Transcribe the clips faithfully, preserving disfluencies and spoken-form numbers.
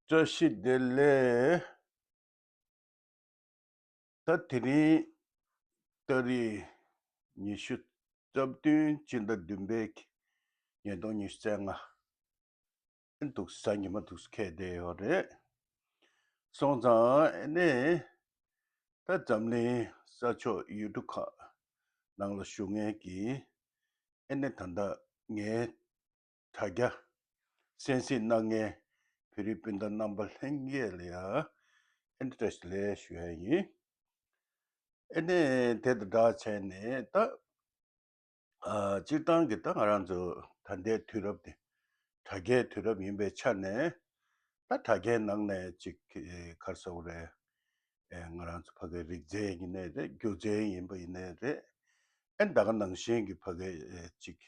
བཀྲ་ཤིས་བདེ་ལེགས། ད་དེ་རིང་ཏ་རིག་ཉི་ཤུ་རྩ་བདུན་སྤྱི་ཟླ་བདུན་པའི་ཉིས་སྟོང་ཉི་ཤུ་རྩ་ལྔ། ཨེ་འདུག་གཟའ་ཉི་མ་འདུག་ཁེལ་བསྡད་ཡོད་རེད། སོང་ཙང་ཨེ་ནས་ད་འཛམ་གླིང་ས་ཕྱོགས་ཡུལ་གྲུ་ཁག་ནང་ལ་བཞུགས་མཁན་གྱི་ཨེ་ནས་ད་ལྟ་ངའི་དྲ་རྒྱ་གསན་གཟིགས་གནང་མཁན་བོད་རིགས་སྤུན་ཟླ་རྣམ་པ་ལྷན་རྒྱས་ལ་ཡང་ཨེ་ནས་བཀྲ་ཤིས་བདེ་ལེགས་ཞུ་ཡ་ཡིན། ཨེ་ནས་དེ་དང་སྦྲགས་བྱས་ནས་ད། ཨ། སྤྱིར་བཏང་གི་ད་ང་རང་ཚོ་ད་ལྟའི་དུས་རབས་འདི་དྲ་རྒྱའི་དུས་རབས་ཡིན་པའི་ཆ་ནས། ད་དྲ་རྒྱའི་ནང་ནས་ཅིག་ག་རེ་ཟེར་དགོས་རེད། ཨེ། ང་རང་ཚོ་ཕ་གིའི་རིག་རྩལ་ཡིན་ནའི་རེད། སྒྱུ་རྩལ་ཡིན་པ་ཡིན་ནའི་རེད། ཨེ། ད་ག་ནང་བཞིན་གྱི་ཕ་གིའི་ཨེ་ཅིག་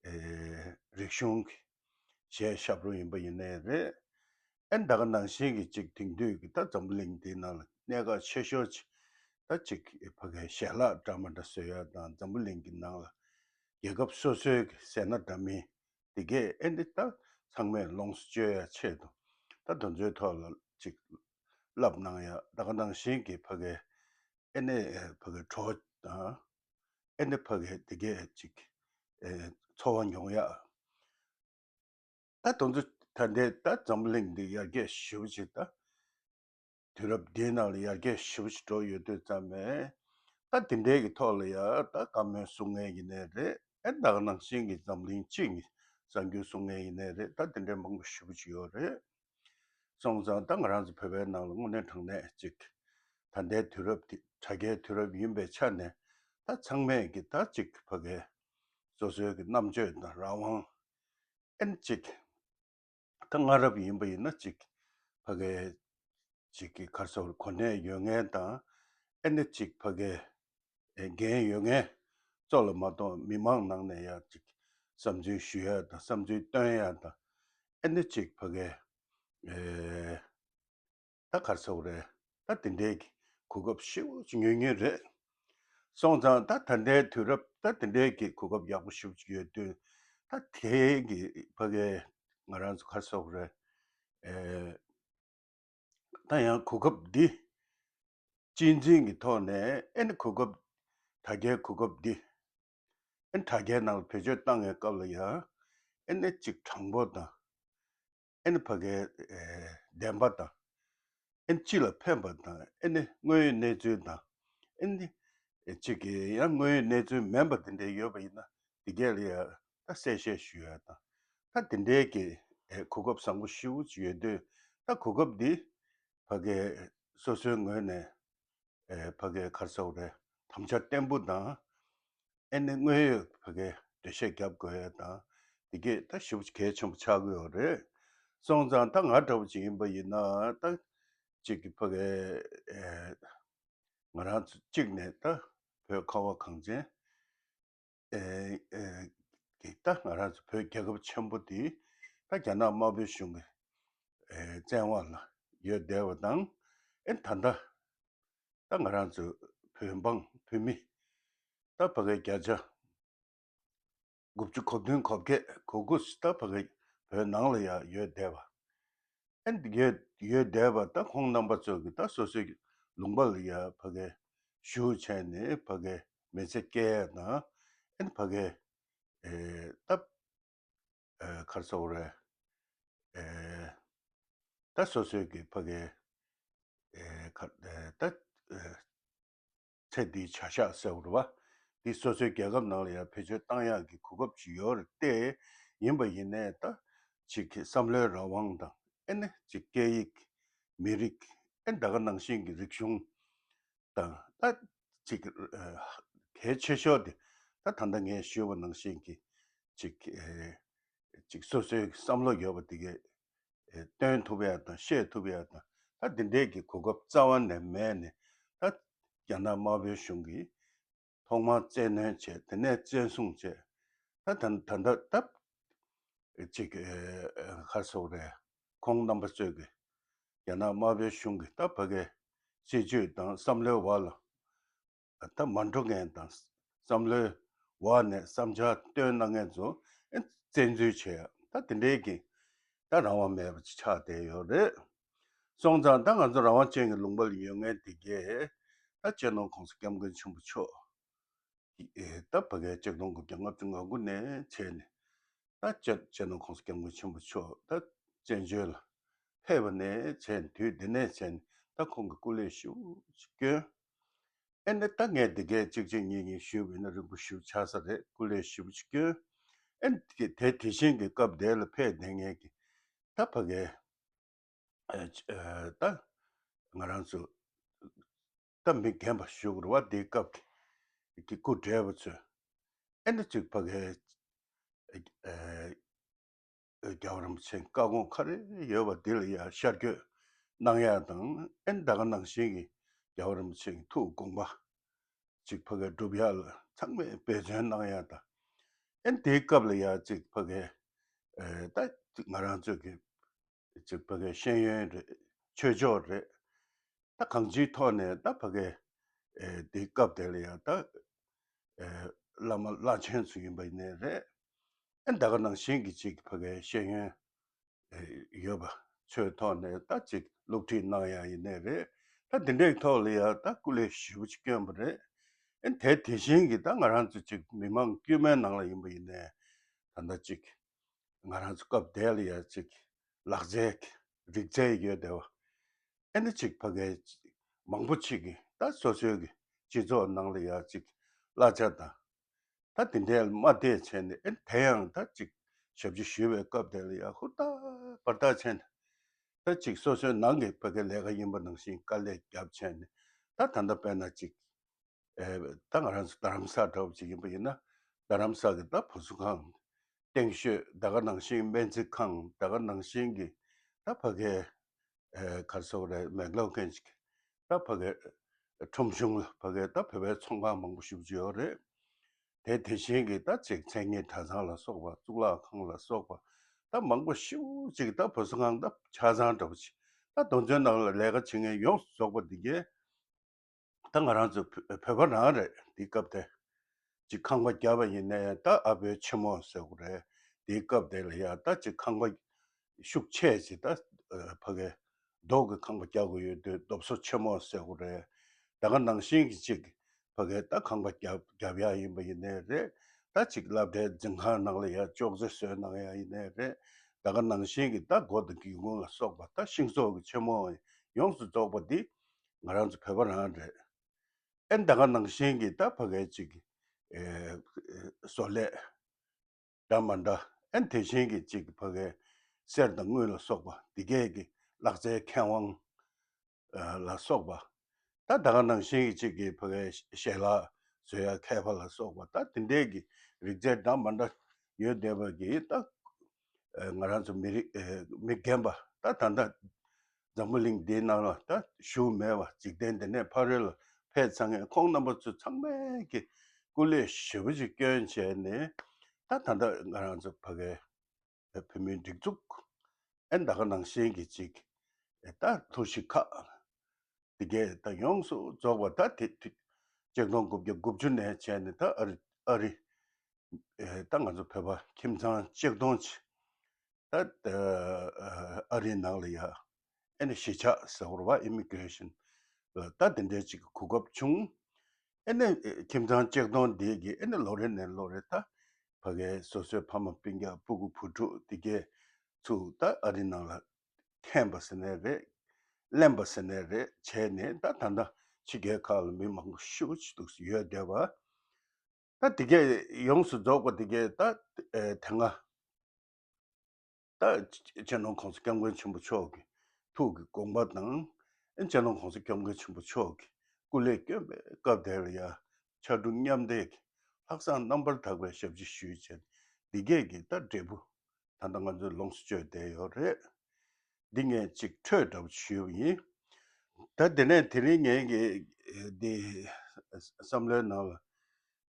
ཨེ། རིག་གཞུང་གི་གཞས་ཞབས་བྲོ་ཡིན་པ་ཡིན་ནའི་རེད། ཨེ། ད་ག་ནང་བཞིན་གྱི་ཅིག་དེང་དུས་ཀྱི་ད་འཛམ་བུ་གླིང་འདིའི་ནང་ལ་གནད་འགག་ཆེ་ཤོས་ཅིག་ད་ཅིག་ཕ་གིའི་ཞལ་ལག་འདྲ་མི་འདྲ་བཟོ་ཡ་དང་། འཛམ་བུ་གླིང་གི་ནང་ལ་རྒྱལ་ཁབ་སོ་སོའི་གི་ཟས་སྣ་འདྲ་མིན་འདི་གས་ཨེ་འདི་ད་ཚང་མས་ལོངས་སུ་སྤྱོད་ཡ་ཆེད་དུ་ད་དེ་ཚོའི་ཐོག་ལ་ཅིག་ལབ་གནང་ཡ། ད་ག་ནང་བཞིན་གྱི་ཕ་གིའི་ཨེ་ནས་ཕ་གིའི་བྲོ་དང་། ཨེ་ནས་ཕ་གིའི་འདི་གས་ཅིག་ཨེ་ཚོར་བ་མྱོང་ཡ། ད་དེ་ཚོ་ད་ལྟའི་ད་འཛམ་བུ་གླིང་འདི་ཡར་རྒྱས་ཞེ་པོ་ཅིག་ད་དུས་རབས་འདིའི་ནང་ལ་ཡར་རྒྱས་ཞེ་པོ་ཅིག་འགྲོ་ཡོད་དུས་ཙམ་པས། ད་དེ་འདྲའི་གི་ཐོག་ལ་ཡ་ད་བཀའ་མོལ་གསུང་མཁན་ཡིན་ནའི་རེད། ཨེ། ད་ག་ནང་བཞིན་གྱི་འཛམ་གླིང་སྤྱི་ཡི་གསར་འགྱུར་གསུང་མཁན་ཡིན་ནའི་རེད། ད་དེ་འདྲའི་མང་པོ་ཞེ་པོ་ཅིག་ཡོད་རེད། སོང་ཙང་ད་ང་རང་ཚོ་བོད་པའི་ནང་ལ་དངོས་གནས་དྲང་གནས་ཅིག་ད་ལྟའི་དུས་རབས་འདི་དྲ་རྒྱའི་དུས་རབས་ཡིན་པའི་ཆ་ནས། ད་ཚང་མས་ཀྱི་ད་ཅིག་ཕ་གིའི་སོ་སོའི་གི་རྣམ་དཔྱོད་དང་རང་དབང་། ཨེ་ནས་ཅིག་ད་སྔ་རབས་ཡིན་པ་ཡིན་ན་ཅིག་ཕ་གིའི་ཅིག་གི་ག་རེ་ཟེར་དགོས་རེད། གོ་གནས་ཡོད་མཁན་དང་། ཨེ་ནས་ཅིག་ཕ་གིའི་ཨེ་འགན་ཡོད་མཁན་ཚོ་ལ་མ་གཏོགས་མི་མང་ནང་ནས་ཡ་ཅིག་བསམ་ཚུལ་ཞུ་ཡ་དང་། བསམ་ཚུལ་བཏོན་ཡ་དང་། ཨེ་ནས་ཅིག་ཕ་གིའི་ཨེ་ད་ག་རེ་ཟེར་དགོས་རེད། ད་དེ་འདྲའི་གི་གོ་སྐབས་ཞེ་པོ་ཅིག་ཉོ་མཁན་རེད། སོང་ཙང་ད་ད་ལྟའི་དུས་རབས་ད་དེ་འདྲའི་གི་གོ་སྐབས་ཡག་པོ་ཞེ་པོ་ཅིག་ཡོད་དུས། ད་དེ་གི་ཕ་གིའི་ང་རང་ཚོ་ག་རེ་ཟེར་དགོས་རེད། ཨེ་ད་ཡང་གོ་སྐབས་འདི་གཅེས་འཛིན་གྱི་ཐོག་ནས། ཨེ་ནས་གོ་སྐབས་དྲ་རྒྱའི་གོ་སྐབས་འདི་ཨེ་དྲ་རྒྱའི་ནང་ལ་བེད་སྤྱོད་བཏང་བའི་སྐབས་ལ་ཡང་ཨེ་ནས་ཅིག་དྲང་པོ་དང་། ཨེ་ནས་ཕ་གིའི་ཨེ་བདེན་པ་དང་། ཨེ་ནས་སྤྱི་ལ་ཕན་པ་དང་། ཨེ་ནས་དངོས་ཡོད་གནས་ཚུལ་དང་། ཨེ་ནས་ཅིག་གི་ཡང་དངོས་ཡོད་གནས་ཚུལ་མིན་པ་དེ་འདྲ་ཡོད་པ་ཡིན་ན་དེ་གས་ལ་ཡང་ད་གསལ་བཤད་ཞུ་ཡ་དང་། ད་དེ་འདྲའི་གི་ཨེ་གོ་སྐབས་བཟང་པོ་ཞེ་པོ་ཅིག་ཡོད་དུས། ད་གོ་སྐབས་འདི་ཕ་གིའི་སོ་སོའི་ངོས་ནས་ཨེ་ཕ་གིའི་ག་རེ་ཟེར་དགོས་རེད། དམ་བཅའ་བརྟན་པོ་དང་། ཨེ་ནས་དངོས་ཡོད་ཕ་གིའི་འགྲེལ་བཤད་རྒྱབ་དགོས་ཡ་དང་། དེ་གས་ད་ཞེ་པོ་གལ་ཆེན་པོ་ཆགས་ཀྱི་ཡོད་རེད། སོང་ཙང་ད་ང་འདྲ་པོ་ཅིག་ཡིན་པ་ཡིན་ན། ད་ཅིག་གི་ཕ་གིའི་ཨེ་ང་རང་ཚོ་གཅིག་ནས་ད་བོད་ཁ་བ་གངས་ཅན་ཨེ་ཨེ་གི་ད་ང་རང་ཚོ་བོད་རྒྱལ་ཁབ་ཆེན་པོ་འདི་ད་རྒྱ་ནག་དམར་པོའི་གཞུང་གི་ཨེ་བཙན་དབང་ལ་ཡོད་བསྡད་པ་དང་། ཨེ་ད་ལྟ་ད་ང་རང་ཚོ་བོད་འབངས་བོད་མི་ད་ཕ་གིའི་བརྒྱ་ཆ་དགུ་བཅུ་གོ་བདུན་གོ་བརྒྱད་གོ་དགུ་ད་ཕ་གིའི་བོད་ནང་ལ་ཡ་ཡོད་བསྡད་པ། ཨེ་ཡོད་ཡོད་བསྡད་པ། ད་ཁོང་རྣམ་པ་ཚོ་གི་ད་སོ་སོའི་ལུང་པ་ལ་ཡ་ཕ་གིའི་བཞུགས་བྱས་ནས་ཕ་གིའི་མི་ཚེ་སྐྱེལ་ཡ་དང་། ཨེ་ཕ་གིའི་ཨེ་ད་ཨེ་ག་རེ་ཟེར་དགོས་རེད། ཨེ་ད་སོ་སོའི་གི་ཕ་གིའི་ཨེ་ག་ཨེ་ད་ཨེ་ཚེ་འདིའི་བྱ་གཞག་ཟེར་བ་རེད་པ། འདི་སོ་སོའི་རྒྱལ་ཁབ་ནང་ལ་ཡང་བེད་སྤྱོད་བཏང་ཡག་གི་གོ་སྐབས་ཅིག་ཡོད་རེད་དེ། ཡིན་པ་ཡིན་ནའི་ད་ཅིག་གི་བསམ་བློའི་རང་དབང་དང་། ཨེ་ནས་ཅིག་སྐད་ཡིག་མི་རིགས། ཨེ་ད་ག་ནང་བཞིན་གྱི་རིག་གཞུང་དང་། ད་ཅིག་གལ་ཆེ་ཤོས་དེ་ད་ད་ལྟ་ངས་ཞུས་པ་ནང་བཞིན་གྱི་ཅིག་ཅིག་སོ་སོའི་བསམ་བློ་ཡོད་པ་དེ་གས་སྟོན་ཐུབ་ཡ་དང་། བཤད་ཐུབ་ཡ་དང་། ད་དེ་འདྲའི་གི་གོ་སྐབས་རྩ་བ་ནས་མེད་ནས། ད་རྒྱ་ནག་དམར་པོའི་གཞུང་གིས་ཐོག་མར་བཙན་གནོན་བྱས། དེ་ནས་བཙན་བཟུང་བྱས། ད་ད་ད་ད་ད་ཅིག་ཨེ་ཨེ་ག་རེ་ཟེར་དགོས་རེད། ཁོང་རྣམ་པ་ཚོས་ཀྱི་རྒྱ་ནག་དམར་པོའི་གཞུང་གིས་ད་ཕ་གིའི་སྲིད་བྱུས་དང་བསམ་བློའི་བར་ལ། ད་མ་འགྲོ་མཁན་དང་། བསམ་བློའི་འོག་ནས་བསམ་འཆར་བཏོན་གནང་མཁན་ཚོ་ཨེ་བཙན་འཛུལ་བྱས། ད་དེ་འདྲའི་གི་ ད་རང་དབང་མེད་པ་ཅིག་ཆགས་བསྡད་ཡོད་རེད། སོང་ཙང་ད་ང་ཚོ་རང་དབང་ཅན་གྱི་ལུང་པ་ལ་ཡོད་མཁན་དེ་གས་ད་སྤྱི་ནོར་༸གོང་ས་༸སྐྱབས་མགོན་ཆེན་པོ་མཆོག་གི་ཨེ་ད་ཕ་གིའི་ཆིག་སྟོང་དགུ་བརྒྱ་ལྔ་བཅུ་ང་དགུ་ནས་བྱས་ནས་ད་སྤྱི་སྤྱི་ནོར་༸གོང་ས་༸སྐྱབས་མགོན་ཆེན་པོ་མཆོག་ད་བཙན་བྱོལ་ལ་ཕེབས་པ་ནས་བྱས་ནས་དུས་འདི་ནས་བྱས་ནས་ད་ཁོང་གི་སྐུ་ལས་ཞེ་པོ་ཅིག་བསྐྱོན། ཨེ་ནི་ད་ངས་འདི་གས་གཅིག་གཅིག་གཉིས་གཉིས་ཞུས་པ་ཡིན་ན་རིང་པོ་ཞེ་པོ་ཆགས་ས་རེད། སྐུ་ལས་ཞེ་པོ་ཅིག་བསྐྱོན། ཨེ་ནི་དེ་དེ་བཞིན་གྱི་སྐབས་དེ་ལ་ཕེབས་བསྡད་མཁན་གྱི་ད་ཕ་གིའི་ཨ་ཨ་ད་ང་རང་ཚོ་ད་མི་རྒན་པ་ཞུ་དགོས་རེད་བ། དེའི་སྐབས་ཀྱི་སྐུ་བགྲེས་པ་ཚོས་ཨེ་ནི་ཅིག་ཕ་གིའི་ཨ་རྒྱལ་བ་རིན་པོ་ཆེ་བཀའ་དགོངས་ག་རེ་ཡོད་པ་འདི་ལ་ཡང་ཤར་བསྐྱོད་གནང་ཡག་དང་། ཨེ་ནི་ད་ག་ནང་བཞིན་གྱི་རྒྱལ་བ་རིན་པོ་ཆེ་གི་ཐུགས་དགོངས་པ་ཅིག་ཕ་གིར་སྒྲུབ་ཡག་ལ་ཚང་མས་འབད་བརྩོན་གནང་ཡག་དང་། ཨེ་ནི་དེའི་སྐབས་ལ་ཡང་ཅིག་ཕ་གིར་ཨེ་ད་ང་རང་ཚོ་གི་ཅིག་ཕ་གིའི་ཤེས་ཡོན་རེད། ཆོས་ཕྱོགས་རེད། ད་གང་ཅིའི་ཐོག་ནས་ད་ཕ་གིའི་ཨེ་དེའི་སྐབས་དེ་ལ་ཡང་ད་ཨེ་བླ་མ་བླ་ཆེན་ཚོ་ཡིན་པ་ཡིན་ནའི་རེད། ཨེ་ད་ག་ནང་བཞིན་གྱི་ཅིག་ཕ་གིའི་ཤེས་ཡོན་ཨེ་ཡོད་པ་ཚོའི་ཐོག་ནས་ད་ཅིག་སློབ་ཁྲིད་གནང་ཡག་ཡིན་ནའི་རེད། ད་དེ་འདྲའི་ཐོག་ལ་ཡང་ད་སྐུ་ལས་ཞེ་པོ་ཅིག་བསྐྱོན་པ་རེད། ཨེ་དེ་དེ་བཞིན་གྱི་ད་ང་རང་ཚོ་ཅིག་མི་མང་དཀྱུས་མའི་ནང་ལ་ཡིན་པ་ཡིན་ནའི་ད་ལྟ་ཅིག་ང་རང་ཚོ་སྐབས་དེ་ལ་ཡང་ཅིག་ལག་རྩལ་རིག་རྩལ་ཡོད་བསྡད་པ། ཨེ་ནི་ཅིག་ཕ་གིའི་མང་པོ་ཅིག་གིས་ད་སོ་སོའི་གི་སྤྱི་ཚོགས་ནང་ལ་ཡང་ཅིག་གླ་ཆ་དང་ད་དེ་འདྲའི་མ་བསྡད་བྱས་ནས། ཨེ་ནི་དེ་ཡང་ད་ཅིག་ཞབས་ཕྱི་ཞུ་བའི་སྐབས་དེ་ལ་ཡང་ཧུར་ཐག་པར་ཐག་བྱས་ནས་ད་ཅིག་སོ་སོའི་ནང་གི་ཕ་གིའི་ལས་ཀ་ཡིན་པ་ནང་བཞིན་དཀའ་ལས་བརྒྱབ་བྱས་ནས། ད་ད་ལྟ་དཔེར་ན་ཅིག་ཨེ་ད་ང་རང་ཚོ་རྡ་རམ་ས་འདྲ་བོ་ཅིག་ཡིན་པ་ཡིན་ན། རྡ་རམ་ས་གི་ད་བུ་གསོ་ཁང་། སྟེང་ཤོད། ད་ག་ནང་བཞིན་སྨན་རྩིས་ཁང་། ད་ག་ནང་བཞིན་གྱི་ད་ཕ་གིའི་ཨེ་ག་རེ་ཟེར་དགོས་རེད། མེག་ལོ་ཀན་ཅིག་ད་ཕ་གིའི་ཁྲོམ་གཞུང་ལ་ཕ་གིའི་ད་བོད་པའི་ཚོང་ཁང་མང་པོ་ཞེ་པོ་ཅིག་ཡོད་རེད། དེ་དེ་བཞིན་གྱི་ད་ཅིག་མཚན་ཉིད་གྲྭ་ཚང་ལ་སོགས་པ། གཙུག་ལག་ཁང་ལ་སོགས་པ། ད་མང་པོ་ཞེ་པོ་ཅིག་ད་བུ་གསོ་ཁང་ད་ཆ་ཚང་འདྲ་པོ་ཅིག་ད་དོན་ཚན་ནང་ལ་ལས་ཀ་བྱེད་མཁན་ཡོངས་སུ་རྫོགས་པ་འདི་གས་ད་ང་རང་ཚོ་བོད་བོད་པ་རང་རེད། དེའི་སྐབས་དེ་ཅིག་ཁང་པ་བརྒྱབ་པ་ཡིན་ནའི་ད་ཨ་བོའི་ཆེན་མོ་ཟེར་དགོས་རེད། དེའི་སྐབས་དེ་ལ་ཡ་ད་ཅིག་ཁང་པ་ཤུགས་ཆེ་ཅིག་ད་ཕ་གིའི་རྡོ་གི་ཁང་པ་རྒྱག་དགོས་ཡོད་དུས་རྡོ་བཟོ་ཆེན་མོ་ཟེར་དགོས་རེད། ད་ག་ནང་བཞིན་གྱི་ཅིག་ཕ་གིའི་ད་ཁང་པ་རྒྱབ་རྒྱབ་ཡག་ཡིན་པ་ཡིན་ནའི་རེད། ད་ཅིག་སློབ་གྲྭའི་འཛིན་ཁང་ནང་ལ་ཡ་ཅོག་ཙེ་བཟོས་གནང་ཡག་ཡིན་ནའི་རེད། ད་ག་ནང་བཞིན་གྱི་ད་སྒོ་དང་སྒེའུ་ཁུང་ལ་སོགས་པ། ད་ཤིང་བཟོ་གི་ཆེན་མོ་ཡོངས་སུ་རྫོགས་པ་འདི་ང་རང་ཚོ་བོད་པ་རང་རེད། ཨེ་ད་ག་ནང་བཞིན་གྱི་ད་ཕ་གིའི་ཅིག་ཨེ་བཟོ་ལས་འདྲ་མི་འདྲ། ཨེ་དེ་བཞིན་གྱི་ཅིག་ཕ་གིའི་གསེར་དང་དངུལ་ལ་སོགས་པ་འདི་གས་ཀྱི་ལག་རྩལ་མཁས་དབང་ཨ་ལ་སོགས་པ། ད་ད་ག་ནང་བཞིན་གྱི་ཅིག་གི་ཕ་གིའི་ཞལ་ལག་བཟོ་ཡ་མཁས་པ་ལ་སོགས་པ། ད་དེ་འདྲའི་གི་རིག་རྩལ་འདྲ་མི་འདྲ་ཡོད་བསྡད་པ་གི་ད་ཨ་ང་རང་ཚོ་མི་རིགས་ཨ་མི་རྒན་པ། ད་ད་ལྟ་འཛམ་བུ་གླིང་འདིའི་ནང་ལ་ད་བཞུགས་མེད་པ། འཇིག་རྟེན་འདི་ནས་ཕ་རོལ་ལ་ཕེབས་ཚར་མཁན་ཁོང་རྣམ་པ་ཚོ་ཚང་མས་ཀྱི་སྐུ་ལས་ཞེ་པོ་ཅིག་བསྐྱོན་བྱས་ནས། ད་ད་ལྟ་ང་རང་ཚོ་ཕ་གིའི་བོད་མིའི་སྒྲིག་འཛུགས་ཨེ་ད་ག་ནང་བཞིན་གྱི་ཅིག་ད་ཐོར་བུ་ཁག་འདི་གས་ད་ཡོངས་སུ་རྫོགས་པ། ད་དེ་དུས་ཆིག་སྟོང་དགུ་བརྒྱ་དགུ་བཅུ་ནས་བྱས་ནས་ད་ཨ་རི་ཨ་རི་ཨེ་ད་ང་ཚོ་བོད་པ་ཁྱིམ་ཚང་ཆིག་སྟོང་ཅིག་ད་ཨ་རིའི་ནང་ལ་ཡ་ཨེ་ནི་གཞིས་ཆགས་ཟེར་བ་རེད་བ། ཨི་མི་གྷི་རེ་ཤན་ལ་ད་དེ་འདྲའི་ཅིག་གོ་སྐབས་བྱུང་། ཨེ་ནི་ཁྱིམ་ཚང་ཆིག་སྟོང་འདི་གིས་ཨེ་ནི་ལོ་རེ་ནས་ལོ་རེ་ད་ཕ་གིའི་སོ་སོའི་ཕ་མ་སྤུན་ཀྱག་སྤུ་གུ་བུ་ཕྲུག་འདི་གས་ཚུར་ད་ཨ་རི་ནང་ལ་འཐེན་པ་ཟེར་ནའི་རེད། ལེན་པ་ཟེར་ནའི་རེད། བྱས་ནས་ད་ད་ལྟ་ཕྱི་རྒྱལ་ཁག་ལ་མི་མང་པོ་ཞེ་པོ་ཅིག་འདུག་ཡོད་བསྡད་པ། ད་དེ་གས་ཡོངས་སུ་རྫོགས་པ་དེ་གས་ད་ཨེ་དེ་སྔ་ད་སྤྱི་ནོར་༸གོང་ས་༸སྐྱབས་མགོན་ཆེན་པོ་མཆོག་གི་ཐུགས་ཀྱི་དགོངས་པ་དང་། ཨེ་སྤྱི་ནོར་༸གོང་ས་༸སྐྱབས་མགོན་ཆེན་པོ་མཆོག་གི་སྐུ་ལས་བསྐྱོན་པའི་སྐབས་དེ་ལ་ཡ་ཕྱར་གྲུ་མཉམ་འདེགས་ཀྱི་ལྷག་བསམ་རྣམ་པར་དག་པའི་ཞབས་ཕྱི་ཞུས་བྱས། འདི་གས་ཀྱི་ད་འབྲས་བུ་ད་ལྟ་ང་ཚོས་ལོངས་སུ་སྤྱོད་བསྡད་ཡོད་རེད། འདི་ངས་ཅིག་འཕྲོས་འདྲ་པོ་ཞུས་པ་ཡིན། ད་དེ་ནས་དེ་རིང་ངས་ཀྱི་འདི་བསམ་བློའི་ནང་ལ་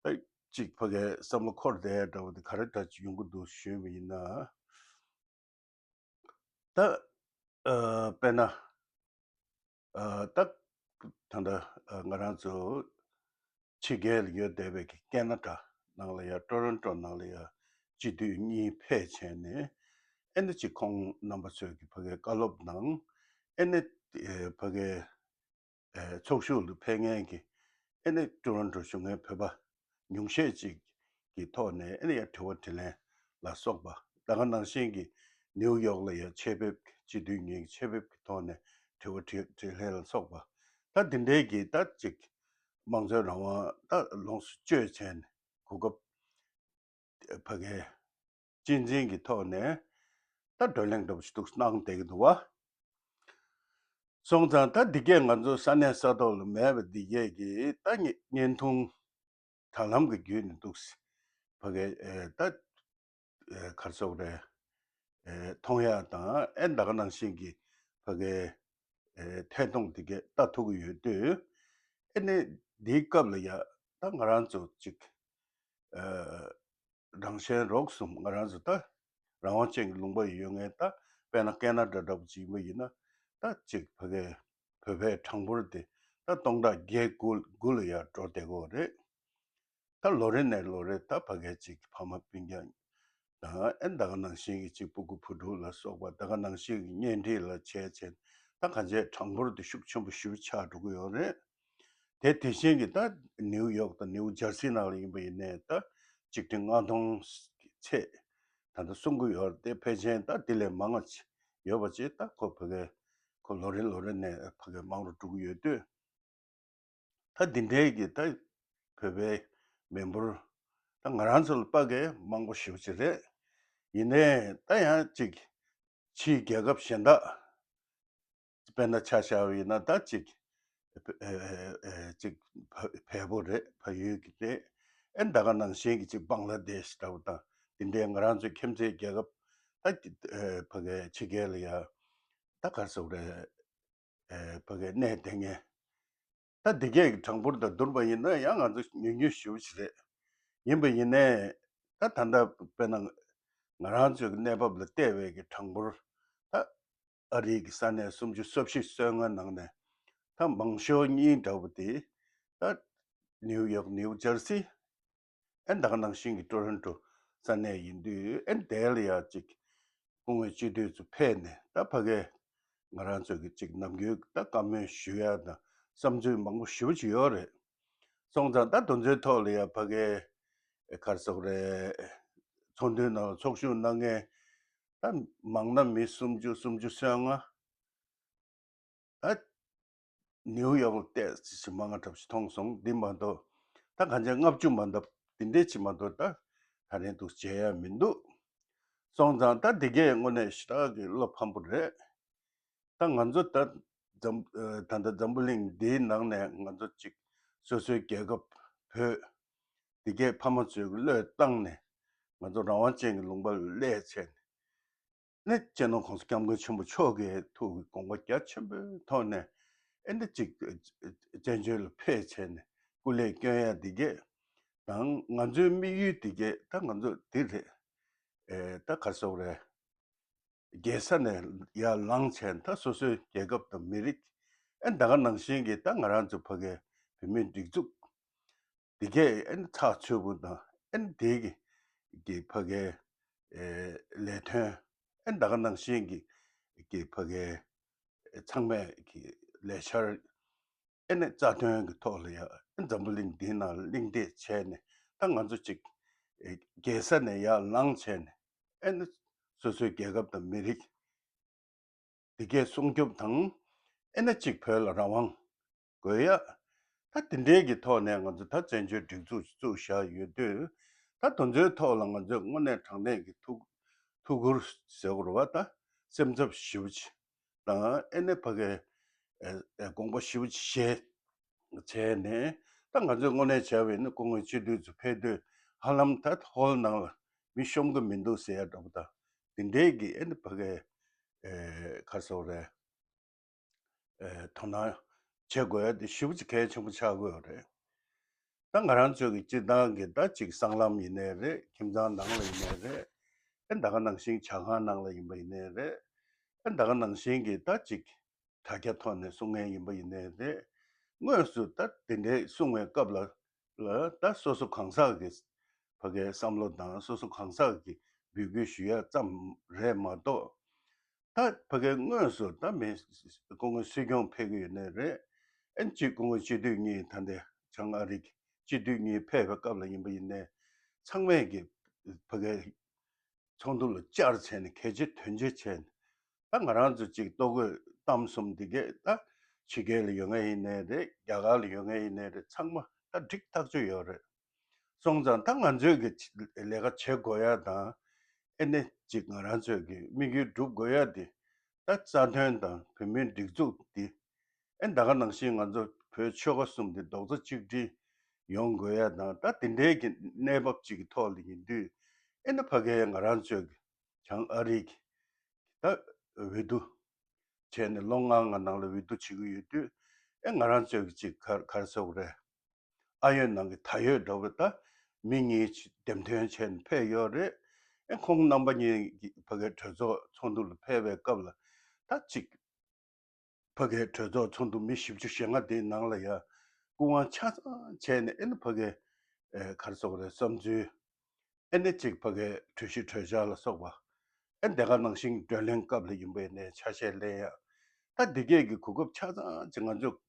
ད་ཅིག་ཕ་གིའི་བསམ་བློ་འཁོར་བསྡད་འདྲ་པོ་དེ་ག་རེ་འདྲ་ཅིག་ཡོང་གི་འདུག་ཞུས་པ་ཡིན་ན། ད་ཨ་དཔེར་ན་ཨ་ད་ད་ལྟ་ཨ་ང་རང་ཚོ་ཕྱི་རྒྱལ་ལ་ཡོད་བསྡད་པའི་གི་ཀེ་ན་ཌ་ནང་ལ་ཡ། ཊོ་རོན་ཊོ་ནང་ལ་ཡ་སྤྱི་འཐུས་གཉིས་ཕེབས་བྱས་ནས། ཨེ་ནི་ཅིག་ཁོང་རྣམ་པ་ཚོས་ཀྱི་ཕ་གའི་བཀའ་སློབ་དང་། ཨེ་ནི་ཨེ་ཕ་གའི་ཨེ་ཚོགས་ཞུགས་ལ་ཕེབས་མཁན་གྱི་ཨེ་ནི་ཊོ་རོན་ཊོ་བཞུགས་མཁན་བོད་པ་ཉུང་ཤས་ཅིག་གི་ཐོག་ནས་ཨེ་ནི་ཡང་དྲི་བ་དྲིས་ལན་ལ་སོགས་པ། ད་ག་ནང་བཞིན་གྱི་ནིའུ་ཡོག་ལ་ཡང་ཆེད་ཕེབས་སྤྱི་འཐུས་གཉིས་ཀྱི་ཆེད་ཕེབས་ཀྱི་ཐོག་ནས་དྲི་བ་དྲིས་དྲིས་ལན་ལ་སོགས་པ། ད་འདི་འདྲའི་གི་ད་ཅིག་དམངས་གཙོའི་རང་དབང་ད་ལོངས་སུ་སྤྱོད་བྱས་ནས་གོ་སྐབས་ཕ་གའི་གཅེས་འཛིན་གྱི་ཐོག་ནས་ད་བགྲོ་གླེང་འདྲ་པོ་ཞིག་འདུག་གནང་བསྡད་ཀྱི་འདུག་བ། སོང་ཙང་ད་འདི་གས་ང་ཚོ་ས་གནས་ས་ཐོག་ལ་མེད་པ་འདི་གས་ཀྱི་ད་བརྙན་ཐུང་དྲ་ལམ་གྱི་བརྒྱུད་ནས་འདུག་ཕ་གའི་ད་ག་རེ་ཟེར་དགོས་རེད། མཐོང་ཡག་དང་ཨེ་ད་ག་ནང་བཞིན་གྱི་ཕ་གའི་ཐད་གཏོང་འདི་གས་ལྟ་ཐུབ་ཀྱི་ཡོད་དུས། ཨེ་ནི་འདིའི་སྐབས་ལ་ཡ་ད་ང་རང་ཚོ་ཅིག་རང་གཞན་རོགས་གསུམ། ང་རང་ཚོ་ད་རང་དབང་ཅན་གྱི་ལུང་པ་ཡོད་མཁན། ད་དཔེར་ན་ཀེ་ན་ཌ་འདྲ་པོ་ཅིག་ཡིན་པ་ཡིན་ན། ད་ཅིག་ཕ་གའི་བོད་པའི་གྲངས་འབོར་དེ་ད་སྟོང་ཕྲག་བརྒྱད་དགུ་དགུ་ལ་ཡར་འགྲོ་བསྡད་ཀྱི་ཡོད་རེད། ད་ལོ་རེ་ནས་ལོ་རེ་ད་ཕ་གའི་ཅིག་ཕ་མ་སྤུན་ཀྱག་དང་ཨེ་ད་ག་ནང་བཞིན་གྱི་ཅིག་སྤུ་གུ་བུ་ཕྲུག་ལ་སོགས་པ་ད་ག་ནང་བཞིན་གྱི་གཉེན་སྒྲིག་ལ་བྱས་བྱས། ད་གང་ཅིའི་གྲངས་འབོར་དེ་ཤུགས་ཆེན་པོ་ཞེ་པོ་ཆགས་འགྲོ་གི་ཡོད་རེད། དེ་དེ་བཞིན་གྱི་ད་ནིའུ་ཡོག་དང་ནིའུ་ཇར་སི་ནང་ལ་ཡིན་པ་ཡིན་ནའི་ད་ཆིག་ཁྲི་ལྔ་སྟོང་ཚད་ད་ལྟ་སྲུང་གི་ཡོད་རེད། དེ་ཕལ་ཆེར་ད་དེ་ལས་མང་བ་ཡོད་པ་ཅིག་ད་ཁོ་ཕ་གའི་ཁོ་ལོ་རེ་ལོ་རེ་ནས་ཕ་གའི་མང་རུ་འགྲོ་གི་ཡོད་དུས། ད་འདི་འདྲའི་གི་ད་བོད་པའི་མི་འབོར་ད་ང་རང་ཚོ་ལ་དཔག་གི་མང་པོ་ཞེ་པོ་ཅིག་རེད། ཡིན་ནའི་ད་ཡང་ཅིག་ཕྱིའི་རྒྱལ་ཁབ་གཞན་དག་དཔེར་ན་ཆ་བཞག་པ་ཡིན་ན་ད་ཅིག་ཅིག་བལ་པོ་རེད། བལ་ཡུལ་གྱི་རེད། ཨེ་ད་ག་ནང་བཞིན་གྱི་ཅིག་བང་ལ་དེཤ་འདྲ་པོ་དང་འདི་འདྲའི་ང་རང་ཚོའི་ཁྱིམ་མཚེས་རྒྱལ་ཁབ་ད་ཕ་གའི་ཕྱི་རྒྱལ་ལ་ཡ་ད་ག་རེ་ཟེར་དགོས་རེད། ཕ་གའི་གནས་དེ་ངས་ད་འདི་གས་ཀྱི་གྲངས་འབོར་དང་བསྡུར་བ་ཡིན་ན་ཡང་ང་ཚོ་ཉུང་ཉུང་ཞེ་པོ་ཅིག་རེད། ཡིན་པ་ཡིན་ནའི་ད་ད་ལྟ་དཔེར་ན་ང་རང་ཚོའི་གནས་བབ་ལ་བལྟས་པའི་གི་གྲངས་འབོར་ད་ཨ་རིའི་གི་ས་གནས་སུམ་ཅུ་སོ་བཞི་སོ་ལྔ་ནང་ནས་ད་མང་ཤོས་གཉིས་འདྲ་པོ་དེ་ད་ནིའུ་ཡོག་ནིའུ་ཇར་སི། ཨེ་ད་ག་ནང་བཞིན་གྱི་ཊོ་རོན་ཊོ་ས་གནས་ཡིན་དུས་ཨེ་དེ་ལ་ཡ་ཅིག་སྐུ་ངོ་སྤྱི་འཐུས་ཚོ་ཕེབས་ནས་ད་ཕ་གའི་ང་རང་ཚོ་གི་ཅིག་ནམ་རྒྱུན་ད་བཀའ་མོལ་ཞུ་ཡ་དང་བསམ་ཚུལ་མང་པོ་ཞེ་པོ་ཅིག་ཡོད་རེད། སོང་ཙང་ད་དེ་ཚོའི་ཐོག་ལ་ཡ་ཕ་གའི་ག་རེ་ཟེར་དགོས་རེད། ཚོགས་འདུའི་ནང་ལ་ཚོགས་ཞུགས་གནང་མཁན་ད་མང་ན་མི་སུམ་ཅུ་སུམ་ཅུ་སོ་ལྔ། ད་ནིའུ་ཡོག་ལ་བལྟས་ཙམ་ཞིག་མང་ང་གྲབས་ཤིག་མཐོང་སོང་། འདི་མ་གཏོགས་ད་གང་ཅི་ལྔ་བཅུ་མ་གཏོགས་འདི་འདྲས་ཅིག་མ་གཏོགས་ད་ད་རིང་འདུག་མཇལ་ཡ་མི་འདུག་སོང་ཙང་ད་འདི་གས་དངོས་གནས་ཞེ་དྲག་གི་བློ་ཕམ་པོ་རེད། ད་ང་ཚོ་ད་འཛམ་ད་ལྟ་འཛམ་བུ་གླིང་འདིའི་ནང་ནས་ང་ཚོ་ཅིག་སོ་སོའི་རྒྱལ་ཁབ་བོད་འདི་གས་ཕ་མ་ཚོས་བློས་བཏང་ནས་ང་ཚོ་རང་དབང་ཅན་གྱི་ལུང་པ་ལ་སླེབས་བྱས་ནས། ནི་སྤྱི་ནོར་༸གོང་ས་༸སྐྱབས་མགོན་ཆེན་པོ་མཆོག་གི་ཐུགས་ཀྱི་དགོངས་པ་རྒྱ་ཆེན་པོའི་ཐོག་ནས་ཨེ་འདི་གཅིག་བཙན་བྱོལ་ལ་ཕེབས་བྱས་ནས་སྐུ་ལས་བསྐྱོན་ཡ་འདི་གས་དང་ང་ཚོའི་དམིགས་ཡུལ་འདི་གས་ད་ང་ཚོ་འདི་རེད། ཨེ་ད་ག་རེ་ཟེར་དགོས་རེད། རྒྱལ་ས་ནས་ཡར་ལངས་བྱས་ད་སོ་སོའི་རྒྱལ་ཁབ་དང་མི་རིགས་ཨེ་ད་ག་ནང་བཞིན་གྱི་ད་ང་རང་ཚོ་ཕ་གའི་བོད་མིའི་སྒྲིག་འཛུགས་འདི་གས་ཨེ་ཚགས་ཚུད་པོ་དང་ཨེ་དེ་གི་གི་ཕ་གའི་ཨེ་ལས་དོན་ཨེ་ད་ག་ནང་བཞིན་གྱི་གི་ཕ་གའི་ཚང་མས་གི་ལས་འཆར་ཨེ་ནས་རྩ་དོན་གྱི་ཐོག་ལ་ཡ་ཨེ་འཛམ་བུ་གླིང་འདིའི་ནང་ལ་གླེང་སྟེགས་བྱས་ནས་ད་ང་ཚོ་གཅིག་ཨེ་རྒྱལ་ས་ནས་ཡར་ལངས་བྱས་ནས་ཨེ་ནས་སོ་སོའི་རྒྱལ་ཁབ་དང་མི་རིགས་འདི་གས་སྲུང་སྐྱོབ་དང་ཨེ་ནས་གཅིག་བོད་ལ་རང་དབང་དགོས་ཡ། ད་དེ་འདྲའི་གི་ཐོག་ནས་ང་ཚོ་ད་བཙན་བྱོལ་སྒྲིག་འཛུགས་བཙུགས་བཞག་ཡོད་དུས་ད་དེ་ཚོའི་ཐོག་ལ་ང་ཚོས་དངོས་གནས་དྲང་གནས་ཀྱི་ཐུགས་ཐུགས་ཁུར་ཟེར་དགོས་རེད་བ། ད་སེམས་འཚབ་ཞེ་པོ་ཅིག་དང་ཨེ་ནས་ཕ་གའི་ཨེ་ཨེ་དགོངས་པ་ཞེ་པོ་ཅིག་བཞེས་བྱས་ནས་ད་ང་ཚོས་དངོས་གནས་བྱས་པ་ཡིན་ན་སྐུ་ངོ་སྤྱི་འཐུས་ཚོ་ཕེབས་དུས་ཧ་ལམ་ད་ཧོལ་ནང་ལ་མི་ཤོང་གི་མི་འདུག་ཟེར་ཡ་འདྲ་པོ་དང་དེ་འདྲའི་གི་ཨེ་ནས་ཕ་གའི་ཨེ་ག་རེ་ཟེར་དགོས་རེད། ཨེ་དོ་སྣང་བྱེད་དགོས་ཡ་དེ་ཞེ་པོ་ཅིག་གལ་ཆེན་པོ་ཆགས་ཀྱི་ཡོད་རེད། ད་ང་རང་ཚོའི་གི་སྤྱིར་བཏང་གི་ད་ཅིག་སྲང་ལམ་ཡིན་ནའི་རེད། ཁྱིམ་ཚང་ནང་ལ་ཡིན་ནའི་རེད། ཨེ་ད་ག་ནང་བཞིན་ཇ་ཁང་ནང་ལ་ཡིན་པ་ཡིན་ནའི་རེད། ཨེ་ད་ག་ནང་བཞིན་གི་ད་ཅིག་དྲ་རྒྱ་ཐོག་ནས་གསུང་མཁན་ཡིན་པ་ཡིན་ནའི་རེད། དངོས་སུ་ད་དེ་འདྲའི་གསུང་བའི་སྐབས་ལ་ལ་ད་སོ་སོ་གང་ཟག་གི་ཕ་གའི་བསམ་བློ་དང་སོ་སོ་གང་ཟག་གི་ འབོད་སྐུལ་ཞུ་ཡ་ཙམ་རེད་མ་གཏོགས། ད་ཕ་གའི་དངོས་སུ་ད་མི་སྐུ་ངོ་སྲིད་སྐྱོང་ཕེབས་ཀྱི་ཡོད་ནའི་རེད། ཨན་གཅིག་སྐུ་ངོ་སྤྱི་འཐུས་གཉིས་ད་ལྟའི་བྱང་ཨ་རི་གི་སྤྱི་འཐུས་གཉིས་ཕེབས་པའི་སྐབས་ལ་ཡིན་པ་ཡིན་ནའི་ཚང་མས་ཀྱི་ཕ་གའི་ཚོགས་འདུ་ལ་བཅར་བྱས་ནས་གལ་ཆེ་དོན་ཆེ་བྱས་ནས། ད་ང་རང་ཚོ་གཅིག་ལྟོ་གོས་གཏམ་གསུམ་འདི་གས་ད་ཕྱི་རྒྱལ་ལ་ཡོད་མཁན་ཡིན་ནའི་རེད། རྒྱ་གར་ལ་ཡོད་མཁན་ཡིན་ནའི་རེད། ཚང་མ་ད་འགྲིག་ཐག་ཆོད་ཡོད་རེད། སོང་ཙང་ད་ང་ཚོས་ཀྱི་ལས་ཀ་བྱེད་དགོས་ཡ་དང་། ཨེ་ནས་གཅིག་ང་རང་ཚོས་ཀྱི་དམིགས་ཡུལ་སྒྲུབ་དགོས་ཡ་དེ། ད་རྩ་དོན་དང་བོད་མིའི་སྒྲིག་འཛུགས་འདི། ཨེ་ད་ག་ནང་བཞིན་ང་ཚོ་བོད་ཆོལ་ཁ་གསུམ་འདི་རྡོག་རྩ་གཅིག་སྒྲིལ་ཡོང་དགོས་ཡ་དང་། ད་དེ་འདྲའི་གི་གནས་བབ་ཅིག་གི་ཐོག་ལ་ཡིན་དུས། ཨེ་ན་ཕ་གའི་ང་རང་ཚོས་ཀྱི་བྱང་ཨ་རི་གི་ད་འོས་བསྡུ་བྱས་ནས་ལོ་ལྔ་ལྔ་ནང་ལ་འོས་བསྡུ་བྱེད་ཀྱི་ཡོད་དུས། ཨེ་ང་རང་ཚོས་ཀྱི་ཅིག་ག་ག་རེ་ཟེར་དགོས་རེད། ཨ་ཡོད་ནང་གི་ད་ཡོད་འདྲ་བོ་ད་མི་གཉིས་འདེམས་ཐོན་བྱས་ནས་ཕེབས་ཡོད་རེད། ཨེ་ཁོང་རྣམ་པ་གཉིས་ཀྱི་ཕ་གའི་གྲོས་ཚོགས་ཚོགས་འདུ་ལ་ཕེབས་པའི་སྐབས་ལ་ད་ཅིག་ཕ་གའི་གྲོས་ཚོགས་ཚོགས་འདུ་མི་བཞི་བཅུ་ཞེ་ལྔ་དེའི་ནང་ལ་ཡ་སྐུ་དབང་ཆ་ཚང་བྱས་ནས། ཨེ་ནི་ཕ་གའི་ཨེ་ག་རེ་ཟེར་དགོས་རེད། བསམ་ཚུལ། ཨེ་ནི་གཅིག་ཕ་གའི་གྲོས་གཞི་གྲོས་འཆར་ལ་སོགས་པ། ཨེ་དེ་ག་ནང་བཞིན་བགྲོ་གླེང་སྐབས་ལ་ཡིན་པ་ཡིན་ནའི་ཆ་ཤས་ལེན་ཡ། ད་འདི་གས་ཀྱི་གོ་སྐབས་ཆ་ཚང་ཅིག་ང་ཚོས་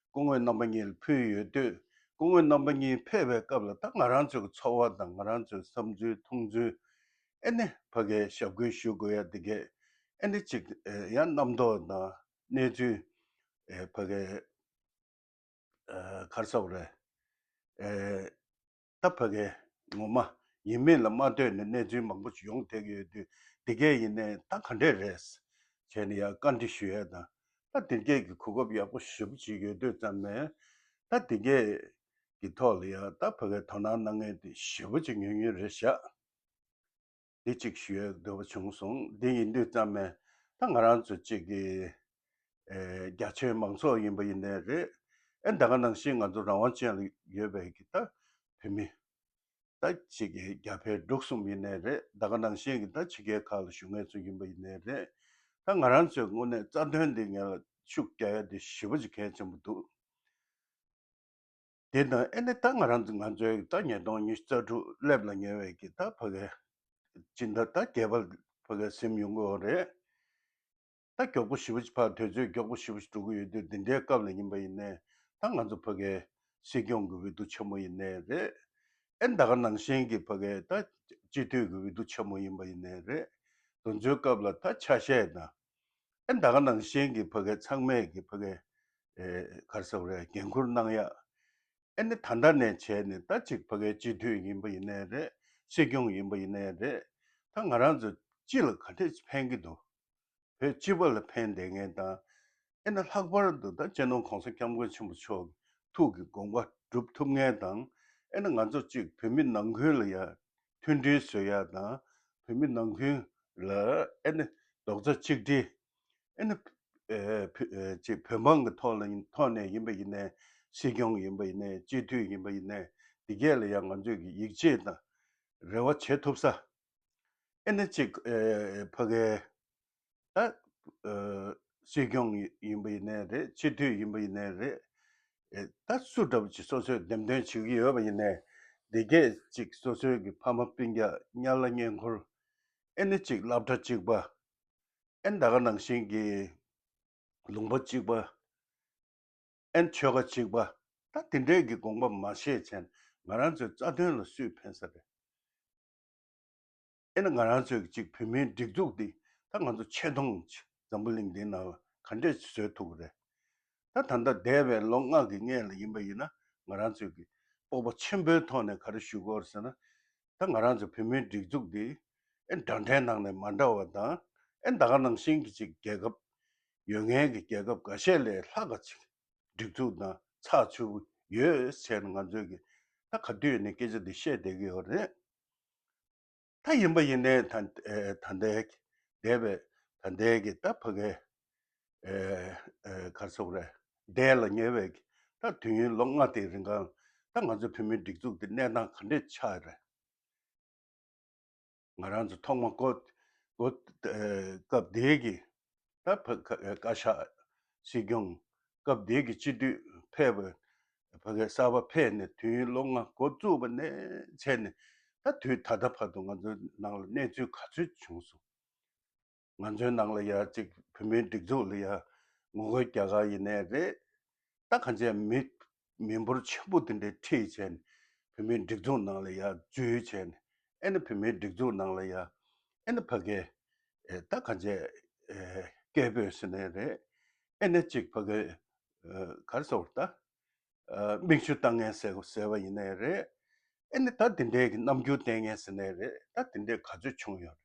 སྐུ་ངོ་རྣམ་པ་གཉིས་ལ་ཕུལ་ཡོད་དུས། སྐུ་ངོ་རྣམ་པ་གཉིས་ཕེབས་པའི་སྐབས་ལ་ད་ང་རང་ཚོའི་ཚོར་བ་དང་ང་རང་ཚོའི་བསམ་ཚུལ་མཐོང་ཚུལ། ཨེ་ནི་ཕ་གའི་ཞབས་སྐུལ་ཞུ་དགོས་ཡ་འདི་གས། ཨེ་ནི་གཅིག་ཡང་རྣམ་རྟོག་དང་གནས་ཚུལ་ཕ་གའི་ཨ་ག་རེ་ཟེར་དགོས་རེད། ཨེ་ད་ཕ་གའི་ངོ་མ་ཡིན་མིན་ལ་མ་ལྟོས་ནས་གནས་ཚུལ་མང་པོ་ཞིག་ཡོང་བསྡད་ཀྱི་ཡོད་དུས། འདི་གས་ཡིན་ནའི་ད་ག་འདྲས་རེད་བྱས་ནས་ཡང་བཀའ་འདྲི་ཞུ་ཡས་དང་། ད་འདི་གས་ཀྱི་གོ་སྐབས་ཡག་པོ་ཞེ་པོ་ཅིག་ཡོད་དུས་ཙམ་ནས། ད་འདི་གས་ཀྱི་ཐོག་ལ་ཡང་ད་ཕ་གའི་དོ་སྣང་གནང་མཁན་དེ་ཞེ་པོ་ཅིག་ཉུང་ཉུང་རེད་ཤག་འདི་གཅིག་ཞུ་ཡས་འདོད་པ་བྱུང་སོང་། འདི་ཡིན་དུས་ཙམ་ནས་ད་ང་རང་ཚོ་གཅིག་གི་ཨེ་རྒྱ་ཆེའི་མང་ཚོགས་ཡིན་པ་ཡིན་ནའི་རེད། ཨེ་ད་ག་ནང་བཞིན་ང་ཚོ་རང་དབང་ཅན་ལ་ཡོད་པའི་གི་ད་བོད་མི་ད་གཅིག་གི་རྒྱ་བལ་འབྲུག་གསུམ་ཡིན་ནའི་རེད། ད་ག་ནང་བཞིན་གི་ད་ཕྱི་རྒྱལ་ཁག་ལ་བཞུགས་མཁན་ཚོ་ཡིན་པ་ཡིན་ནའི་རེད། ད་ང་རང་ཚོའི་དངོས་གནས་རྩ་དོན་འདི་ངེད་ལ་ཤུགས་རྒྱག་ཡ་དེ་ཞེ་པོ་ཅིག་གལ་ཆེན་པོ་འདུག་དེ་དང་ཨེ་ནི་ད་ང་རང་ཚོ་ང་ཚོའི་ད་ཉིས་སྟོང་ཉི་ཤུ་རྩ་དྲུག་སླེབས་ལ་ཉེ་བའི་གི་ད་ཕ་གའི་སྤྱི་ཟླ་ད་བརྒྱད་པ་ཕ་གའི་ཟིན་ཡོང་གི་ཡོད་རེད། ད་མགྱོགས་པོ་ཞེ་པོ་ཅིག་ཕར་དུས་ཚོད་མགྱོགས་པོ་ཞེ་པོ་ཅིག་འགྲོ་གི་ཡོད་དུས། འདི་འདྲའི་སྐབས་ལ་ཡིན་པ་ཡིན་ནའི་ད་ང་ཚོ་ཕ་གའི་སྲིད་སྐྱོང་གི་འོས་བསྡུ་ཆེན་མོ་ཡིན་ནའི་རེད། ཨེ་ད་ག་ནང་བཞིན་གི་ཕ་གའི་ད་སྤྱི་འཐུས་ཀྱི་འོས་བསྡུ་ཆེན་མོ་ཡིན་པ་ཡིན་ནའི་རེད། དེ་ཚོའི་སྐབས་ལ་ད་ཆ་ཤས་དང་། ཨེ་ད་ག་ནང་བཞིན་གྱི་ཕ་གའི་ཚང་མས་ཀྱི་ཕ་གའི་ཨེ་ག་རེ་ཟེར་དགོས་རེད། འགན་འཁུར་གནང་ཡ། ཨེ་ནི་ད་ལྟ་ནས་བྱས་ནས་ད་ཅིག་ཕ་གའི་སྤྱི་འཐུས་ཡིན་པ་ཡིན་ནའི་རེད། སྲིད་སྐྱོང་ཡིན་པ་ཡིན་ནའི་རེད། ད་ང་རང་ཚོ་སྤྱི་ལ་ག་འདྲས་ཕན་གྱི་འདུག་བོད་སྤྱི་པ་ལ་ཕན་བསྡད་མཁན་དང་། ཨེ་ནི་ལྷག་པར་དུ་ད་སྤྱི་ནོར་གོང་ས་སྐྱབས་མགོན་ཆེན་པོ་མཆོག་གི་ཐུགས་ཀྱི་དགོངས་པ་སྒྲུབ་ཐུབ་མཁན་དང་། ཨེ་ནི་ང་ཚོ་གཅིག་བོད་མི་ནང་ཁུལ་ལ་ཡ་མཐུན་སྒྲིལ་བཟོ་ཡ་དང་། བོད་མི་ནང་ཁུལ་ལ་ཨེ་ནི་རྡོག་རྩ་གཅིག་སྒྲིལ། ཨེ་ནི་ཨེ་བོད་ཨེ་ཅིག་བོད་འབངས་ཀྱི་ཐོག་ལ་ཡིན་ཐོག་ནས་ཡིན་པ་ཡིན་ནའི། སྲིད་སྐྱོང་ཡིན་པ་ཡིན་ནའི། སྤྱི་འཐུས་ཡིན་པ་ཡིན་ནའི། འདི་གས་ལ་ཡང་ང་ཚོས་ཀྱི་ཡིད་ཆེས་དང་རེ་བ་བྱེད་ཐུབ་ས། ཨེ་ནི་ཅིག་ཨེ་ཕ་གའི་ད་ཨེ་སྲིད་སྐྱོང་ཡིན་པ་ཡིན་ནའི་རེད། སྤྱི་འཐུས་ཡིན་པ་ཡིན་ནའི་རེད། ཨེ་ད་སུ་འདྲ་པོ་ཅིག་སོ་སོས་འདེམས་ཐོན་བྱེད་ཀྱི་ཡོད་པ་ཡིན་ནའི། འདི་གས་ཅིག་སོ་སོའི་གི་ཕ་མ་སྤུན་ཀྱག་ཉ་ལ་བསྙེན་བཀུར། ཨེ་ནི་ཅིག་སློབ་གྲྭ་གཅིག་པ། ཨེ་ད་ག་ནང་བཞིན་གྱི་ལུང་པ་གཅིག་པ། ཨེ་ཆོལ་ཁ་གཅིག་པ། ད་དེ་འདྲའི་གི་དགོངས་པ་མ་བཞེས་བྱས་ན་ང་རང་ཚོའི་རྩ་དོན་ལ་སུས་ཕན་ས་རེད། ཨེ་ན་ང་རང་ཚོའི་གཅིག་བོད་མིའི་སྒྲིག་འཛུགས་འདི་ད་ང་ཚོ་ཆེ་མཐོང་ཅིག་འཛམ་བུ་གླིང་འདིའི་ནང་ལ་ག་འདྲས་བཟོས་ཐུབ་ཀྱི་རེད། ད་ད་ལྟ་འདས་པའི་ལོ་ལྔ་གི་སྔོན་ལ་ཡིན་པ་ཡིན་ན། ང་རང་ཚོའི་གི་སྤོབས་པ་ཆེན་པོའི་ཐོག་ནས་ག་རེ་ཞུ་དགོས་རེད་ཟེར་ན། ད་ང་རང་ཚོ་བོད་མིའི་སྒྲིག་འཛུགས་འདི་ཨེ་འདྲ་འདྲའི་ནང་ནས་མ་འདྲ་བ་དང་། ཨེ་ད་ག་ནང་བཞིན་གྱི་ཅིག་རྒྱལ་ཁབ་ཡོད་མཁན་གྱི་རྒྱལ་ཁབ་འགའ་ཤས་ལས་ལྷག་ག་ཅིག་སྒྲིག་འཛུགས་དང་ཚགས་ཚུད་པོ་ཡོད་ཟེར་ནས་ང་ཚོས་ཀྱི་ད་ག་དུས་ནས་སྐད་ཆ་འདི་བཤད་བསྡད་ཀྱི་ཡོད་རེད། ད་ཡིན་པ་ཡིན་ནའི་ད་ཨེ་ད་ལྟའི་འདས་པའི་ད་ལྟའི་གི་ད་ཕ་གའི་ཨེ་ཨེ་ག་རེ་ཟེར་དགོས་རེད། འདས་ལ་ཉེ་བའི་གི་ད་དུས་ཡུན་ལོ་ལྔ་དེའི་རིང་གང་ད་ང་ཚོ་བོད་མིའི་སྒྲིག་འཛུགས་དེ་གནས་སྟངས་ག་འདྲས་ཆགས་རེད། ང་རང་ཚོ་ཐོག་མ་འགོ་འགོ་ཨེ་སྐབས་དེའི་གི་ད་ཕ་ཁ་ཨེ་བཀའ་ཤག་སྲིད་སྐྱོང་སྐབས་དེའི་གི་སྤྱི་འཐུས་ཕེབས་པ། ཕ་གའི་གསར་པ་ཕེབས་ནས་དུས་ཡུན་ལོ་ལྔ་འགོ་བཙུགས་པ་ནས་བྱས་ནས་ ད་དུས་ད་ལྟ་བར་དུ་ང་ཚོའི་ནང་ལ་གནས་ཚུལ་ག་ཚོད་བྱུང་སོང་། ང་ཚོའི་ནང་ལ་ཡ་གཅིག་བོད་མིའི་སྒྲིག་འཛུགས་ལ་ཡ་ངོ་རྒོལ་རྒྱག་ག་ཡིན་ནའི་རེད། ད་གང་ཅི་མི་མི་འབོར་ཆེན་པོ་དེ་འདྲའི་ཁྲིད་བྱས་ནས་བོད་མིའི་སྒྲིག་འཛུགས་ནང་ལ་ཡ་འཛུལ་བྱས་ནས། ཨེ་ནི་བོད་མིའི་སྒྲིག་འཛུགས་ནང་ལ་ཡ་ཨེ་ནི་ཕ་གི་ཨེ་ད་གང་ཅི་ཨེ་སྐད་འབོད་ཟེར་ནའི་རེད། ཨེ་ནི་གཅིག་ཕ་གི་ཨེ་ག་རེ་ཟེར་ད་ཨེ་མིག་ཆུ་བཏང་མཁན་ཟེར་ཟེར་བ་ཡིན་ནའི་རེད། ཨེ་ནི་ད་དེ་འདྲའི་གི་རྣམ་འགྱུར་བསྟན་མཁན་ཟེར་ནའི་རེད། ད་དེ་འདྲའི་ག་ཚོད་བྱུང་ཡོད་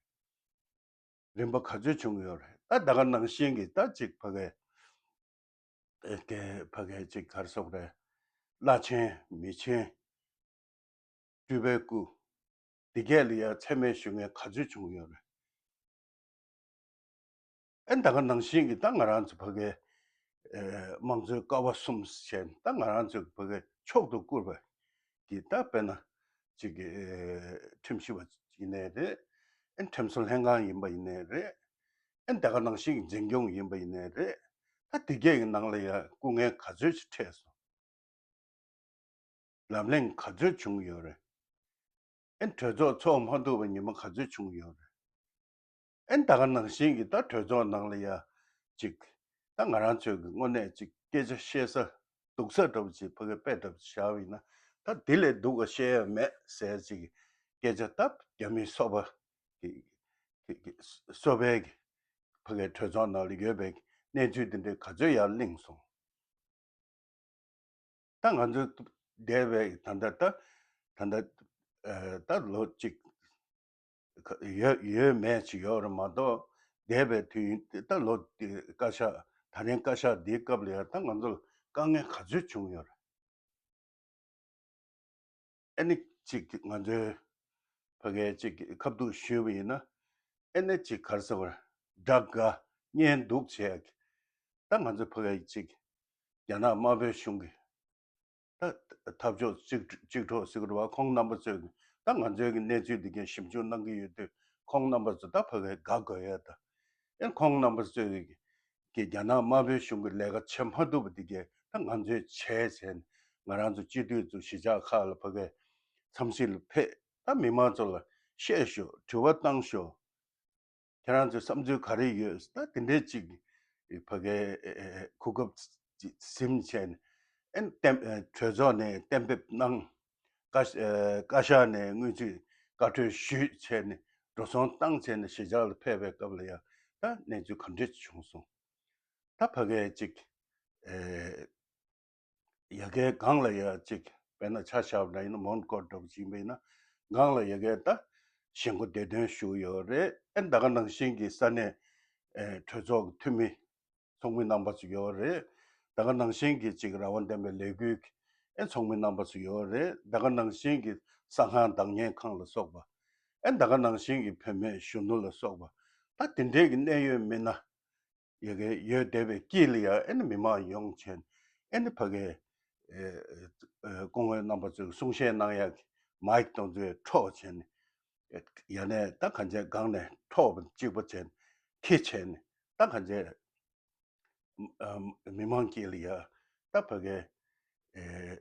རེད། རིམ་པ་ག་ཚོད་བྱུང་ཡོད་རེད། ད་ད་ག་ནང་བཞིན་གྱི་ད་ཅིག་ཕ་གི་ཨེ་གི་ཕ་གི་ཅིག་ག་རེ་ཟེར་དགོས་རེད། བླ་ཆེན་མི་ཆེན་སྤྲུལ་པའི་སྐུ་འདི་གས་ལ་ཡ་མཚན་སྨད་ཞུ་མཁན་ག་ཚོད་བྱུང་ཡོད་རེད། ཨེ་ད་ག་ནང་བཞིན་གྱི་ད་ང་རང་ཚོ་ཕ་གི་ཨེ་དམངས་གཙོའི་ཀ་བ་གསུམ་ཟེར་ནས་ད་ང་རང་ཚོ་ཕ་གི་མཆོག་ཏུ་བཀུར་བ་གི་ད་དཔེར་ན་ཅིག་གི་ཨེ་ཁྲིམས་ཞིབ་པ་ཡིན་ནའི་རེད། ཨེ་ཁྲིམས་བཟོ་ལྷན་ཁང་ཡིན་པ་ཡིན་ནའི་རེད། ཨེ་ད་ག་ནང་བཞིན་གྱི་འཛིན་སྐྱོང་ཡིན་པ་ཡིན་ནའི་རེད། ད་དེ་གས་ཀྱི་ནང་ལ་ཡ་སྐུ་ངལ་ག་ཚོད་ཅིག་འཕྲད་སོང་། ལམ་གླེང་ག་ཚོད་བྱུང་ཡོད་རེད། ཨེ་གྲོས་ཚོགས་ཚོགས་མ་ཐུབ་པ་ཉི་མ་ག་ཚོད་བྱུང་ཡོད་རེད། ཨེ་ད་ག་ནང་བཞིན་གྱི་ད་གྲོས་ཚོགས་ནང་ལ་ཡ་ཅིག་ད་ང་རང་ཚོས་ཀྱི་དངོས་གནས་ཅིག་སྐད་ཆ་བཤད་ས་སྡུག་ས་འདྲ་པོ་ཅིག་ཕ་གི་དཔེ་འདྲ་པོ་ཅིག་བཞག་པ་ཡིན་ན། ད་དེ་ལས་སྡུག་ག་བཤད་ཡ་མེད་ཟེར་ཅིག་སྐད་ཆ་ད་རྒྱ་མིའི་སོ་པ་གི་གི་གི་སོ་པའི་གི་ཕ་གི་གྲོས་ཚོགས་ནང་ལ་ཡོད་པའི་གནས་ཚུལ་དེ་འདྲའི་ག་ཚོད་ཡར་གླེང་སོང་། ད་ང་ཚོ་འདས་པའི་ད་ལྟ་ད་ད་ལྟ་ཨ་ད་ལོ་གཅིག་ཡོད་ཡོད་མེད་ཅིག་ཡོད་རེད་མ་གཏོགས། འདས་པའི་དུས་ཡུན་ད་ལོ་འདི་བཀའ་ཤག་ད་རིང་བཀའ་ཤག་འདིའི་སྐབས་ལ་ཡང་ད་ང་ཚོ་ལ་དཀའ་ངལ་ག་ཚོད་བྱུང་ཡོད་རེད། ཨ་ནི་གཅིག་ང་ཚོའི་ཕ་གིའི་གཅིག་ཁ་ཐུག་ཞུས་པ་ཡིན་ན། ཨ་ནི་གཅིག་ག་རེ་ཟེར་དགོས་རེད། དགྲ་དགའ་གཉེན་སྡུག་བྱས་ཀྱི་ད་ང་ཚོའི་ཕ་གིའི་གཅིག་རྒྱ་ནག་དམར་པོའི་གཞུང་གི་ད་འཐབ་ཕྱོགས་གཅིག་གཅིག་གྲོགས་ཟེར་དགོས་རེད་བ། ཁོང་རྣམ་པ་ཚོས་ད་ང་ཚོའི་གི་གནས་ཚུལ་འདི་གའི་ཞིབ་འཇུག་གནང་གི་ཡོད་དུས། ཁོང་རྣམ་པ་ཚོ་ད་ཕ་གིའི་དགའ་དགོས་ཡ་ད། ཨེ་ཁོང་རྣམ་པ་ཚོས་ཀྱི་རྒྱ་ནག་དམར་པོའི་གཞུང་གི་ལས་ཀ་བྱེད་མ་ཐུབ་པ་འདི་གས་ད་ང་ཚོས་བྱས་བྱས་ནས། ང་རང་ཚོ་སྤྱི་འཐུས་ཚོ་གཞིས་ཆགས་ཁག་ལ་ཕ་གིའི་འཚམས་གཟིགས་ལ་ཕེབས། ད་མི་མང་ཚོ་ལ་བཤད་ཤོག་དྲི་བ་བཏང་ཤོག་ཁྱེད་རང་ཚོའི་བསམ་ཚུལ་ག་རེ་ཡོད། ད་དེ་འདྲའི་ཅིག་ཕ་གིའི་གོ་སྐབས་ཟིན་བྱས་ནས། ཨེ་གཏན་གྲོས་ཚོགས་ནས་གཏན་འབེབས་གནང་། བཀའ་ཤག་ནས་དངུལ་རྩིས་བཀའ་འཁྲོལ་ཞུས་བྱས་ནས་འགྲོ་སོང་བཏང་བྱས་ནས་གཞིས་ཆགས་ལ་ཕེབས་པའི་སྐབས་ལ་ཡང་ད་གནས་ཚུལ་ག་འདྲ་བྱུང་སོང་། ད་ཕ་གིའི་ཅིག་ཨེ་ཡ་གིའི་སྒང་ལ་ཡ་ཅིག་དཔེར་ན་ཆ་བཞག་པ་ན་ཡིན་ན་མོན་གྷོ་འདྲ་པོ་ཅིག་ཡིན་པ་ཡིན་ན། སྒང་ལ་ཡ་གིའི་ད་ཞེན་ཁོག་བདེ་དོན་ཞུ་ཡོད་རེད། ཨེ་ད་ག་ནང་བཞིན་གྱི་ས་གནས་ཨེ་གྲོས་ཚོགས་ཀྱི་འཐུས་མི་ཚོགས་མི་རྣམ་པ་ཚོ་ཡོད་རེད། ད་ག་ནང་བཞིན་གྱི་ཅིག་རང་དབང་ལྡན་པའི་ལས་འགུལ་གྱི་ཨེ་ཚོགས་མི་རྣམ་པ་ཚོ་ཡོད་རེད། ད་ག་ནང་བཞིན་གྱི་གསང་ཁང་བདག་གཉེར་ཁང་ལ་སོགས་པ། ཨེ་ད་ག་ནང་བཞིན་གྱི་བུད་མེད་གཞོན་ནུ་ལ་སོགས་པ། ད་དེ་འདྲའི་གི་གནད་ཡོད་མི་སྣ་ཡ་གི་ཡོད་བསྡད་པའི་དཀྱིལ་ལ་ཡ་ཨེ་ནི་མི་མང་ཡོང་བྱས་ནས། ཨེ་ནི་ཕ་གིའི་ཨེ་ཨེ་སྐུ་ངོ་རྣམ་པ་ཚོས་གསུང་བཤད་གནང་ཡག་གི་མའིག་དང་ཚོས་འཕྲོག་བྱས་ནས། ཡ་ནས་ད་གང་བྱས་སྒང་ནས་འཕྲོག་པ་གཅིག་པ་བྱས་ནས་ཁྱི་བྱས་ནས། ད་གང་བྱས་མི་མང་དཀྱིལ་ལ་ཡ་ད་ཕ་གིའི་ཨེ་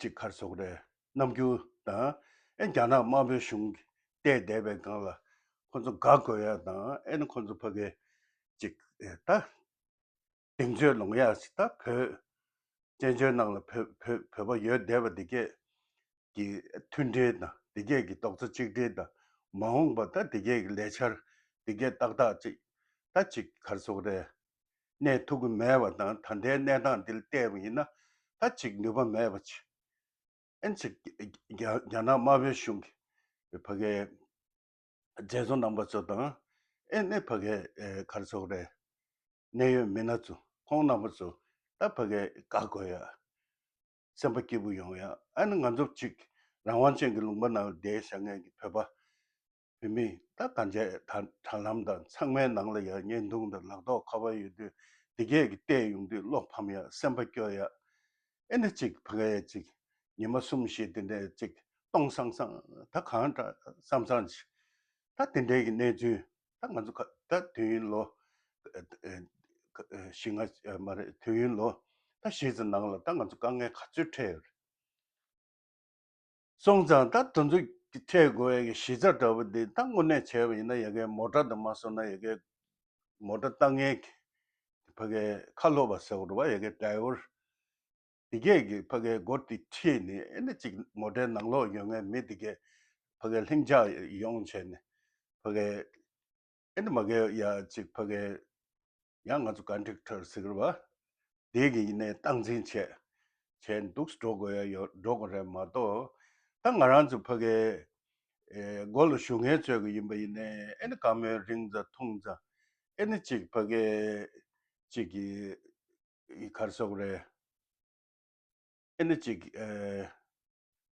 ཅིག་ག་རེ་ཟེར་དགོས་རེད། རྣམ་འགྱུར་དང་། ཨེ་རྒྱ་ནག་དམར་པོའི་གཞུང་གིས་བལྟས་བསྡད་པའི་སྒང་ལ་ཁོ་ཚོ་དགའ་དགོས་ཡ་དང་། ཨེ་ནི་ཁོ་ཚོ་ཕ་གིའི་ཅིག་ཨེ་ད་གདེང་ཚོད་ལོང་ཡ་ཞིག་ད་བོད་བཙན་བྱོལ་ནང་ལ་བོད་བོད་བོད་པ་ཡོད་བསྡད་པ་འདི་གས་ཀྱི་མཐུན་སྒྲིལ་དང་། འདི་གས་ཀྱི་རྡོག་རྩ་གཅིག་སྒྲིལ་དང་། མ་འོངས་པ་ད་འདི་གས་ཀྱི་ལས་འཆར་འདི་གས་ཏག་ཏག་ཅིག་ད་ཅིག་ག་རེ་ཟེར་དགོས་རེད། གནས་ཐུབ་ཀྱི་མེད་པ་དང་། ད་ལྟའི་གནས་སྟངས་འདི་ལ་བལྟས་པ་ཡིན་ན་ད་ཅིག་ནུས་པ་མེད་པ་ཅིག་ཨེ་ཅིག་རྒྱ་རྒྱ་ནག་དམར་པོའི་གཞུང་གི་ཕ་གིའི་མཛད་གཙོ་རྣམ་པ་ཚོ་དང་། ཨེ་ནི་ཕ་གིའི་ཨེ་ག་རེ་ཟེར་དགོས་རེད། གནད་ཡོད་མི་སྣ་ཚོ་ཁོང་རྣམ་པ་ཚོ་ད་ཕ་གིའི་དགའ་དགོས་ཡ། སེམས་པ་སྐྱིད་པོ་ཡོང་ཡ། ཨ་ནི་ང་ཚོ་ཅིག་རང་དབང་ཅན་གྱི་ལུང་པ་ནང་ལ་བསྡད་བཞག་མཁན་གྱི་བོད་པ་བོད་མི་ད་གང་བྱས་དྲ་དྲ་ལམ་དང་ཚང་མའི་ནང་ལ་ཡ་བརྙན་ཐུང་དང་ལག་ཐོག་ཁ་པར་ཡོད་དུས་འདི་གས་ཀྱི་བལྟས་ཡོང་དུས་བློ་ཕམ་ཡ། སེམས་པ་སྐྱོ་ཡ། ཨེ་ནི་ཅིག་ཕ་གིའི་ཅིག་ཉི་མ་གསུམ་བཞི་དེ་འདྲའི་ཅིག་སྟོང་སང་སང་ད་གང་འདྲ་བསམ་བསམ་ཅིག་ད་དེ་འདྲའི་གི་གནས་ཚུལ་ད་ང་ཚོ་ག་ད་དུས་ཡུན་ལོ་ཨེ་ཨེ་བཞི་ལྔ་མ་རེད། དུས་ཡུན་ལོ་ད་བཞི་ཙམ་ནང་ལ་ད་ང་ཚོ་དཀའ་ངལ་ག་ཚོད་འཕྲད་ཡོད་རེད། སོང་ཙང་ད་དེ་ཚོ་ འཕྲད་དགོས་ཡ་གི་གཞི་རྩ་འདྲ་པོ་འདི་ད་དངོས་གནས་བྱས་པ་ཡིན་ན་ཡ་གའི་མོ་ཊ་དང་མ་སོང་ན་ཡ་གའི་མོ་ཊ་བཏང་མཁན་གྱི་ཕ་གའི་ཁ་ལོ་པ་ཟེར་བ་རེད་བ། ཡ་གའི་ཌ་རའི་ཝར་དེ་གས་ཀྱི་ཕ་གའི་སྒོ་དེ་ཁྲིད་ནས་ཨེ་ནི་ཅིག་མོ་ཊའི་ནང་ལོགས་ཡོད་མཁན་མི་དེ་གས་ཕ་གའི་ལྷིང་འཇགས་ཡོང་བྱས་ནས་ཕ་གའི་ཨེ་ནི་མ་གའི་ཡ་ཅིག་ཕ་གའི་ཡང་ང་ཚོ་ཀོན་ཊེག་ཊར་ཟེར་གི་རེད་བ། དེ་གི་ཡིན་ནའི་སྟངས་འཛིན་བྱས་བྱས་འདུག་འགྲོ་དགོས་ཡ་ཡོད། འགྲོ་དགོས་རེད་མ་གཏོགས། ད་ང་རང་ཚོ་ཕ་གའི་ཨེ་སྒོ་ལ་བཞུགས་མཁན་ཚོས་གི་ཡིན་པ་ཡིན་ནའི་ཨེ་ནི་བཀའ་མོལ་རིང་ཙམ་ཐུང་ཙམ་ཨེ་ནི་ཅིག་ཕ་གའི་ཅིག་གི་ག་རེ་ཟེར་དགོས་རེད། ཨེ་ནི་ཅིག་ཨེ་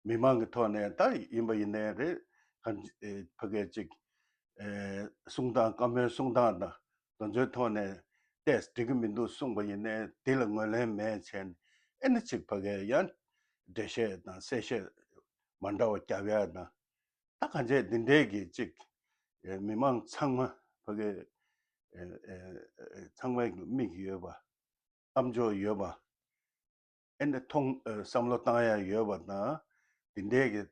མི་མང་གི་ཐོག་ནས་ད་ཡིན་པ་ཡིན་ནའི་རེད། གང་ཨེ་ཕ་གའི་ཅིག་ཨེ་གསུང་སྟངས་བཀའ་མོལ་གསུང་སྟངས་དང་དེ་ཚོའི་ཐོག་ནས་ཏོག་ཙམ་འགྲིག་གི་མི་འདུག་གསུངས་པ་ཡིན་ནའི་དེ་ལ་ངོས་ལེན་མེད་བྱས་ནས་ཨེ་ནི་ཅིག་ཕ་གའི་ཡང་འགྲེལ་བཤད་དང་གསལ་བཤད་མ་འདྲ་བ་རྒྱབ་ཡ་དང་། ད་གང་བྱས་འདི་འདྲའི་གི་ཅིག་ཨེ་མི་མང་ཚང་མ་ཕ་གའི་ཨེ་ཨེ་ཚང་མའི་མིག་ཡོད་པ། ཨམ་ཅོག་ཡོད་པ། ཨེ་འདི་མཐོང་ཨེ་བསམ་བློ་བཏང་ཡ་ཡོད་པ་དང་། འདི་འདྲའི་གི་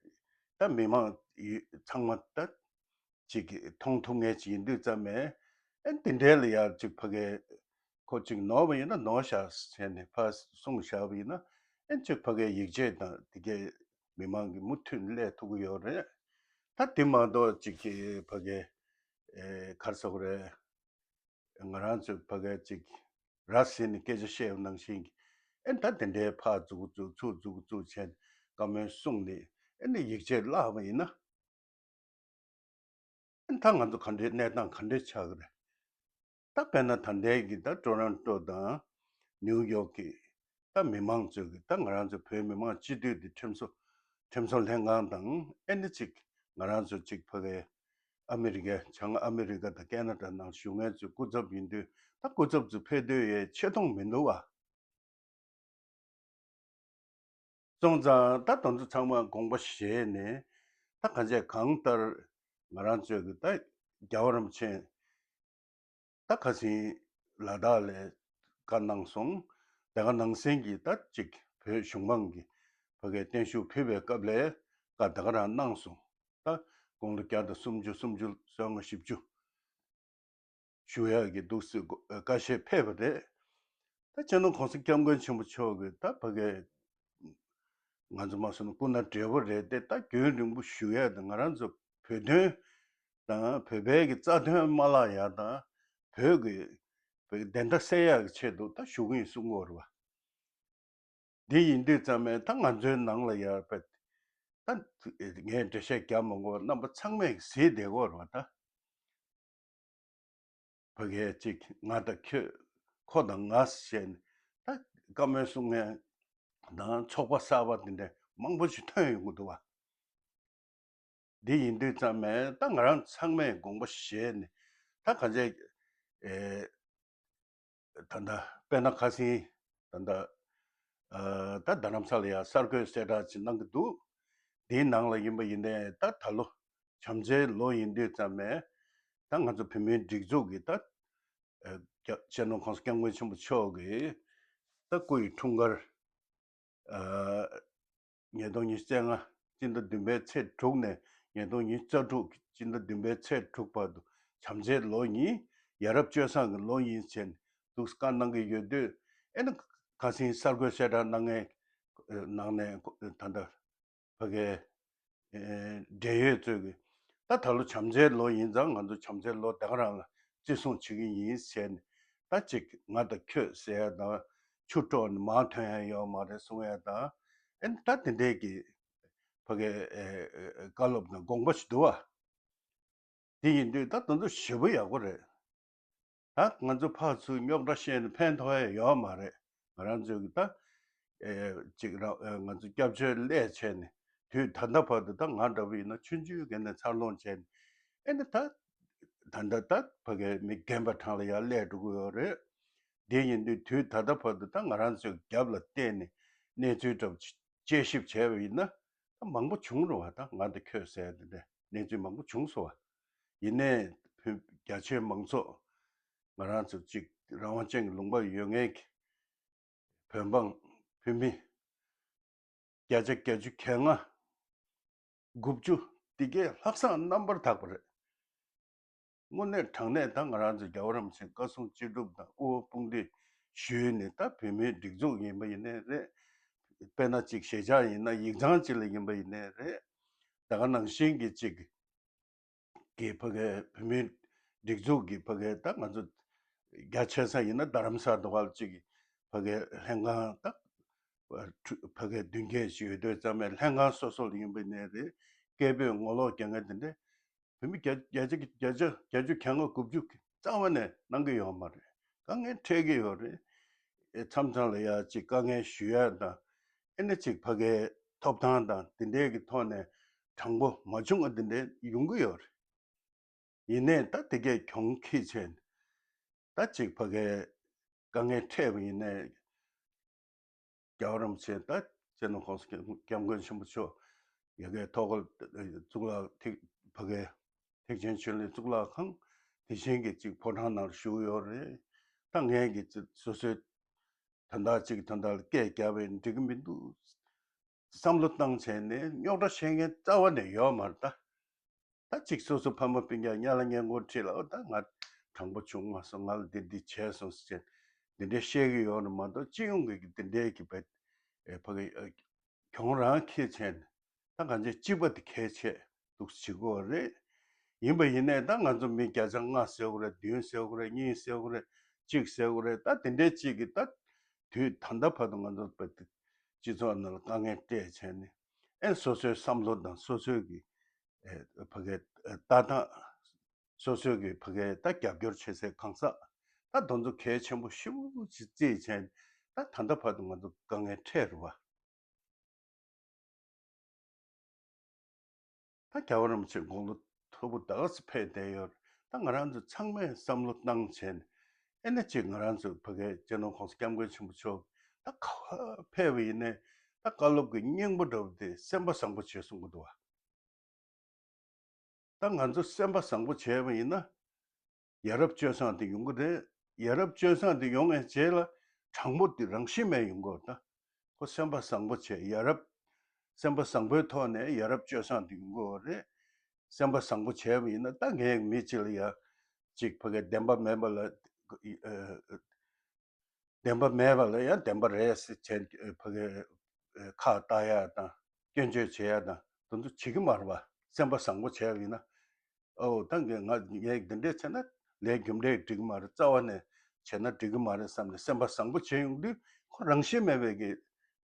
ད་མི་མང་ཡོད་ཚང་མ་ད་ཅིག་གི་མཐོང་ཐུབ་མཁན་ཅིག་ཡིན་དུས་ཙམ་མས། ཨེ་འདི་འདྲའི་ལ་ཡ་ཅིག་ཕ་གའི་ཁོ་ཅིག་ནོར་བ་ཡིན་ན་ནོར་བཞག་ཟེར་ནས་ཕར་གསུངས་བཞག་པ་ཡིན་ན། ཨེ་ཅིག་ཕ་གའི་ཡིད་ཆེས་དང་དེ་གའི་མི་མང་གི་མུ་མཐུད་སླེབས་ཐུབ་ཀྱི་ཡོད་རེད། ད་དེ་མ་གཏོགས་ཅིག་གི་ཕ་གའི་ཨེ་ག་རེ་ཟེར་དགོས་རེད། ང་རང་ཚོའི་ཕ་གའི་ཅིག་ར་བཟི་ནས་སྐད་ཆ་བཤད་པ་ནང་བཞིན་གྱི་ཨེ་ད་དེ་འདྲའི་ཕར་འཛུགས་འཛུགས་ཚུར་འཛུགས་འཛུགས་བྱས་ནས་བཀའ་མོལ་གསུངས་ནས་ཨེ་ནི་ཡིད་ཆེས་བརླག་པ་ཡིན་ན། ཨེ་ད་ང་ཚོ་ག་འདྲའི་གནས་སྟངས་ག་འདྲའི་ཆགས་ཀྱི་རེད། ད་དཔེར་ན་ད་ལྟའི་གི་ད་ཊོ་རོན་ཊོ་དང་ནིའུ་ཡོག་གི་ད་མི་མང་ཚོས་གི་ད་ང་རང་ཚོ་བོད་མི་མང་སྤྱི་འཐུས་དེ་ཁྲིམས་བཟོ་ཁྲིམས་བཟོ་ལྷན་ཁང་དང་ཨེ་ནི་ཅིག་ང་རང་ཚོ་ཅིག་ཕ་གའི་ཨ་མི་རི་ཀའི་བྱང་ཨ་མི་རི་ཀ་དང་ཁེ་ན་ཌ་ནང་བཞུགས་མཁན་ཚོའི་སྐུ་ཚབ་ཡིན་དུས། ད་སྐུ་ཚབ་ཚོ་ཕེབས་འདོད་ཡས་ཆེ་མཐོང་མི་འདུག་བ། སོང་ཙང་ད་དེ་ཚོ་ཚང་མ་དགོངས་པ་བཞེས་ནས། ད་གང་བྱས་གང་ལྟར་ང་རང་ཚོས་གི་ད་རྒྱལ་བ་རིན་པོ་ཆེ་ད་ཁ་སང་ལ་དྭགས་ལ་བཀའ་གནང་སོང་། དེ་ག་ནང་བཞིན་གྱི་ད་ཅིག་བོད་གཞུང་མང་གི་ཕ་གའི་བརྟན་བཞུགས་ཕུལ་བའི་སྐབས་ལ་བཀའ་དེ་ག་རང་གནང་སོང་། ད་དགུང་ལོ་བརྒྱ་དང་སུམ་ཅུ་སུམ་ཅུ་སོ་ལྔ་བཞི་བཅུ་བཞུགས་ཡག་གི་འདུག་སེ་བཀའ་བཞེས་ཕེབས་པ་རེད། ད་སྤྱི་ནོར་༸གོང་ས་༸སྐྱབས་མགོན་ཆེན་པོ་མཆོག་གིས་ད་ཕ་གའི་ང་ཚོ་མ་སོང་ན་སྐུ་ན་བགྲེས་པོ་རེད་དེ། ད་རྒྱུན་རིང་པོ་བཞུགས་ཡག་དང་། ང་རང་ཚོ་བོད་དོན་དང་བོད་པའི་གི་རྩ་དོན་མ་བརླག་ཡག་དང་། བོད་ཀྱི་བོད་བདེན་མཐའ་གསལ་ཡག་གི་ཆེད་དུ་ད་བཞུགས་ཀྱི་ཡིན་གསུང་གི་ཡོད་རེད་བ། འདི་ཡིན་དུས་ཙམ་པས་ད་ང་ཚོའི་ནང་ལ་ཡར་བས་ད་ངས་འགྲེལ་བཤད་རྒྱབ་མ་དགོས་པར་རྣམ་པ་ཚང་མས་གཟིགས་བསྡད་ཀྱི་ཡོད་རེད་བ། ད་ཕ་གིའི་ཅིག་ང་དང་ཁྱོད། ཁོ་དང་ང་ཞེས་ནས་ད་བཀའ་མོལ་གསུང་མཁན་དང་ཚོགས་པ་གསར་པ་དེ་འདྲ་མང་པོ་ཞིག་ཐོན་ཡོང་གི་འདུག་བ། འདི་ཡིན་དུས་ཙམ་པས་ད་ང་རང་ཚང་མས་དགོངས་པ་བཞེས་ནས། ད་གང་བྱས་ཨེ་ད་ལྟ་དཔེར་ན་ཁ་སང་ད་ལྟ་ཨ་ད་རྡ་རམ་ས་ལ་ཡ་གསར་འགོད་གསལ་བསྒྲགས་ཅིག་གནང་གི་འདུག། འདིའི་ནང་ལ་ཡིན་པ་ཡིན་ནའི་ད་ད་ལོ་བྱམས་བརྩེའི་ལོ་ཡིན་དུས་ཙམ་པས་ད་ང་ཚོ་བོད་མིའི་སྒྲིག་འཛུགས་ཀྱི་ད་ཨ་སྐྱབས་སྤྱི་ནོར་༸གོང་ས་༸སྐྱབས་མགོན་ཆེན་པོ་མཆོག་གིས་ད་སྐུ་ཡི་འཁྲུངས་སྐར་ཨ་ཉིས་སྟོང་ཉི་ཤུ་རྩ་ལྔ་སྤྱི་ཟླ་བདུན་པའི་ཚེས་དྲུག་ནས་ཉིས་སྟོང་ཉི་ཤུ་རྩ་དྲུག་སྤྱི་ཟླ་བདུན་པའི་ཚེས་དྲུག་བར་དུ་བྱམས་བརྩེའི་ལོ་ཡིན། ཡ་རབས་སྤྱོད་བཟང་གི་ལོ་ཡིན་ཟེར་ནས་འདུག་སེ་བཀའ་གནང་གི་ཡོད་དུས། ཨེ་ནི་ཁ་སང་གསར་འགོད་གསལ་བསྒྲགས་གནང་མཁན་ནང་ནས་ད་ལྟ་ཕ་གའི་ཨེ་འབྲེལ་ཡོད་ཚོས་ཀྱིས་ད་ད་ལོ་བྱམས་བརྩེའི་ལོ་ཡིན་ཙང་ང་ཚོ་བྱམས་བརྩེའི་ལོ་ད་ག་རང་ལ་བརྩི་སྲུང་བྱེད་ཀྱི་ཡིན་ཟེར་ནས། ད་ཅིག་ང་དང་ཁྱོད་ཟེར་ཡ་དང་། ཆུ་དཀྲོགས་ནས་མར་ཐོན་ཡ་ཡོད་མ་རེད་གསུང་ཡ་དང་། ཨེ་ནི་ད་དེ་འདྲའི་གི་ཕ་གའི་ཨེ་ཨེ་བཀའ་སློབ་དང་དགོངས་པ་ཞིག་འདུག་བ། དེ་ཡིན་དུས་ད་དེ་ཚོ་ཞེ་པོ་ཡག་པོ་རེད། ད་ང་ཚོ་ཕར་ཚུར་རྙོག་དྲ་བཤད་ནས་ཕན་ཐོགས་ཡ་ཡོད་མ་རེད། ང་རང་ཚོའི་གི་ད་ཨེ་ཅིག་རང་ཨེ་ང་ཚོ་སྐྱབས་བཅོལ་སླེབས་བྱས་ནས་དུས་ད་ལྟ་བར་དུ། ད་ང་འདྲ་པོ་ཡིན་ན་ཆུང་ཆུང་གི་ནས་འཚར་ལོངས་བྱས་ནས། ཨེ་ནི་ད་ད་ལྟ་ད་ཕ་གའི་མི་རྒན་པ་གྲངས་ལ་ཡར་སླེབས་འགྲོ་གི་ཡོད་རེད། དེ་ཡིན་དུས་དུས་ད་ལྟ་བར་དུ་ད་ང་རང་ཚོའི་རྒྱབ་ལ་བལྟས་ནས་གནས་ཚུལ་འདྲ་པོ་དཔྱད་ཞིབ་བྱས་པ་ཡིན་ན། ད་མང་པོ་བྱུང་རུང་བ། ད་ང་དང་ཁྱོད་ཟེར་དེ་འདྲ་གནས་ཚུལ་མང་པོ་བྱུང་སོང་བ། ཡིན་ནའི་བོད་རྒྱ་ཆེའི་མང་ཚོགས་ང་རང་ཚོ་གཅིག་རང་དབང་ཅན་གྱི་ལུང་པ་ཡོད་མཁན་གྱི་བོད་འབངས་བོད་མི་བརྒྱ་ཆ་བརྒྱད་ཅུ་གྱ་ལྔ་དགུ་བཅུ་ འདི་གས་ལྷག་བསམ་རྣམ་པར་དག་པ་རེད། དངོས་གནས་དྲང་གནས་ད་ང་རང་ཚོ་རྒྱལ་བ་རིན་པོ་ཆེ་བཀའ་གསུང་ཅི་སྒྲུབ་དང་དབུ་འོག་དཔུང་སྡེ་ཞུས་ནས་ད་བོད་མིའི་སྒྲིག་འཛུགས་ཡིན་པ་ཡིན་ནའི་རེད། དཔེར་ན་ཅིག་ཞལ་ཆགས་ཡིན་ན་ཡིག་ཚང་ཅིག་ལ་ཡིན་པ་ཡིན་ནའི་རེད། ད་ག་ནང་བཞིན་གྱི་ཅིག་གི་ཕ་གའི་བོད་མིའི་སྒྲིག་འཛུགས་ཀྱི་ཕ་གའི་ད་ང་ཚོ་རྒྱ་ཆེ་ས་ཡིན་ན་རྡ་རམ་ས་དང་བ་ལ་ཅིག་གི་ཕ་གའི་ལྷན་ཁང་ད་ཕ་གའི་མདུན་སྐྱེལ་ཞིག་ཡོད་དུས་ཙམ་པའི་ལྷན་ཁང་སོ་སོ་ལ་ཡིན་པ་ཡིན་ནའི་རེད། སྐད་འབོད་ངོ་ལོག་རྒྱག་མཁན་དེ་འདྲ་བོད་མི་བརྒྱ་བརྒྱ་ཆ་བརྒྱ་ཆ་བརྒྱད་ཅུ་གྱ་ལྔ་དགུ་བཅུ་རྩ་བ་ནས་གནང་གི་ཡོད་མ་རེད། དཀའ་ངལ་འཕྲད་ཀྱི་ཡོད་རེད། ཨེ་མཚམས་མཚམས་ལ་ཡ་ཅིག་དཀའ་ངལ་ཞུ་ཡ་དང་། ཨེ་ནི་ཅིག་ཕ་གའི་ཐོབ་ཐང་དང་དེ་འདྲའི་གི་ཐོག་ནས་དྲང་པོ་མ་བྱུང་བ་དེ་འདྲའི་ཡོང་གི་ཡོད་རེད། ཡིན་ནའི་ད་དེ་གས་གྱོང་ཁྱེར་བྱས་ནས་ད་ཅིག་ཕ་གའི་དཀའ་ངལ་འཕྲད་པ་ཡིན་ནའི། རྒྱལ་བ་རིན་པོ་ཆེ་ད་སྤྱི་ནོར་༸གོང་ས་༸སྐྱབས་མགོན་ཆེན་པོ་མཆོག་ཡ་གའི་ཐོག་གཙུག་ལག་ཐེག་ཕ་གའི་ཐེག་ཆེན་ཆོས་གླིང་གཙུག་ལག་ཁང་། དེ་བཞིན་གྱི་ཅིག་ཕོ་བྲང་ནང་བཞུགས་ཡོད་རེད། ད་ངས་ཀྱི་ཅིག་སོ་སོའི་དོན་དག་ཅིག་དོན་དག་ལ་སྐད་རྒྱབ་པས་འགྲིག་གི་མི་འདུག་བསམ་བློ་བཏང་བྱས་ནས་རྙོག་དྲ་བཤད་མཁན་རྩ་བ་ནས་ཡོད་མ་རེད་ད། ད་ཅིག་སོ་སོ་ཕ་མ་སྤུན་ཀྱག་ཉ་ལ་ཉན་གོ་ཁྲིད་ལ་ཨོ་ད་ང་དྲང་པོ་བྱུང་མ་སོང་། ང་ལ་འདི་འདི་བྱས་སོང་ཟེར་འདི་འདྲའི་བཤད་ཀྱི་ཡོད་རེད་མ་གཏོགས་སྤྱི་ཡོངས་ཀྱི་འདི་འདྲའི་གི་བེད་ཕ་གི་གྱོང་རང་ཁྱེར་བྱས་ནས་ད་གང་ཅི་གཅིག་པ་དེ་གལ་ཆེ་འདུག་བྱེད་དགོས་རེད། ཡིན་པ་ཡིན་ནའི་ད་ང་ཚོ་མི་བརྒྱ་ཆ་ལྔ་ཟེར་དགོས་རེད། བདུན་ཟེར་དགོས་རེད། གཉིས་ཟེར་དགོས་རེད། གཅིག་ཟེར་དགོས་རེད། ད་དེ་འདྲའི་གཅིག་གི་ད་དུས་ད་ལྟ་བར་དུ་ང་ཚོ་བེད་སྤྱི་ཚོགས་ནང་ལ་དཀའ་ངལ་སྤྲད་བྱས་ནས་ཨེ་སོ་སོའི་བསམ་བློ་དང་སོ་སོའི་གི་ཨེ་ཕ་གའི་ཨེ་ལྟ་སྟངས། སོ་སོའི་གི་ཕ་གའི་ད་རྒྱབ་སྐྱོར་བྱེད་སའི་གང་ཟག་ད་དེ་ཚོ་གལ་ཆེན་པོ་ཞེ་པོ་ཅིག་བརྩིས་བྱས་ད་ད་ལྟ་བར་དུ་ང་ཚོ་དཀའ་ངལ་འཕྲད་རེད་བ། ད་རྒྱལ་བ་རིན་པོ་ཆེ་དགུང་ལོ་མཐོ་པོ་ད་ག་ཚོད་ཕེབས་བསྡད་ཡོད་རེད། ད་ང་རང་ཚོ་ཚང་མས་བསམ་བློ་བཏང་བྱས་ནས་ཨེ་ནི་ཅིག་ང་རང་ཚོ་ཕ་གའི་སྤྱི་ནོར་༸གོང་ས་༸སྐྱབས་མགོན་ཆེན་པོ་མཆོག་ད་ག་པར་ཕེབས་པ་ཡིན་ནའི་ད་བཀའ་སློབ་ཀྱི་སྙིང་པོ་འདྲ་བོ་དེ་སེམས་པ་བཟང་པོ་བྱེད་གསུང་གི་འདུག་བ། ད་ང་ཚོ་སེམས་པ་བཟང་པོ་བྱས་པ་ཡིན་ན། ཡ་རབས་སྤྱོད་བཟང་དེ་ཡོང་གི་རེད། ཡ་རབས་སྤྱོད་བཟང་དེ་ཡོང་བའི་རྗེས་ལ་དྲང་པོ་དེ་རང་བཞིན་མེད་ཡོང་གི་ཡོད་ད། ཁོ་སེམས་པ་བཟང་པོ་བྱས་ཡ་རབས། སེམས་པ་བཟང་པོའི་ཐོག་ནས་ཡ་རབས་སྤྱོད་བཟང་དེ་ཡོང་གི་ཡོད་རེད། སེམས་པ་བཟང་པོ་བྱས་པ་ཡིན་ན་ད་ངས་མི་གཅིག་ལ་ཡ། གཅིག་ཕ་གི་བདེན་པ་མེད་པ་ལ། བདེན་པ་མེད་པ་ལ་ཡང་བདེན་པ་རེད་ཟེར་བྱས་ཕ་གི་ཁ་བཏགས་ཡ་དང་སྐྱོན་བརྗོད་བྱེད་ཡ་དང་དེ་ཚོ་བྱེད་ཀྱི་མ་རེད་བ། སེམས་པ་བཟང་པོ་བྱས་པ་ཡིན་ན། ཨོ་ད་ངས་ང་ངས་འདི་འདྲས་བྱས་ན་ལས་རྒྱུ་འབྲས་འགྲིག་གི་མ་རེད། རྩ་བ་ནས་བྱས་ན་འགྲིག་གི་མ་རེད་བསམ་ནས་སེམས་པ་བཟང་པོ་བྱས་ཡོང་དུས་ཁོ་རང་བཞིན་མེད་པའི་གི་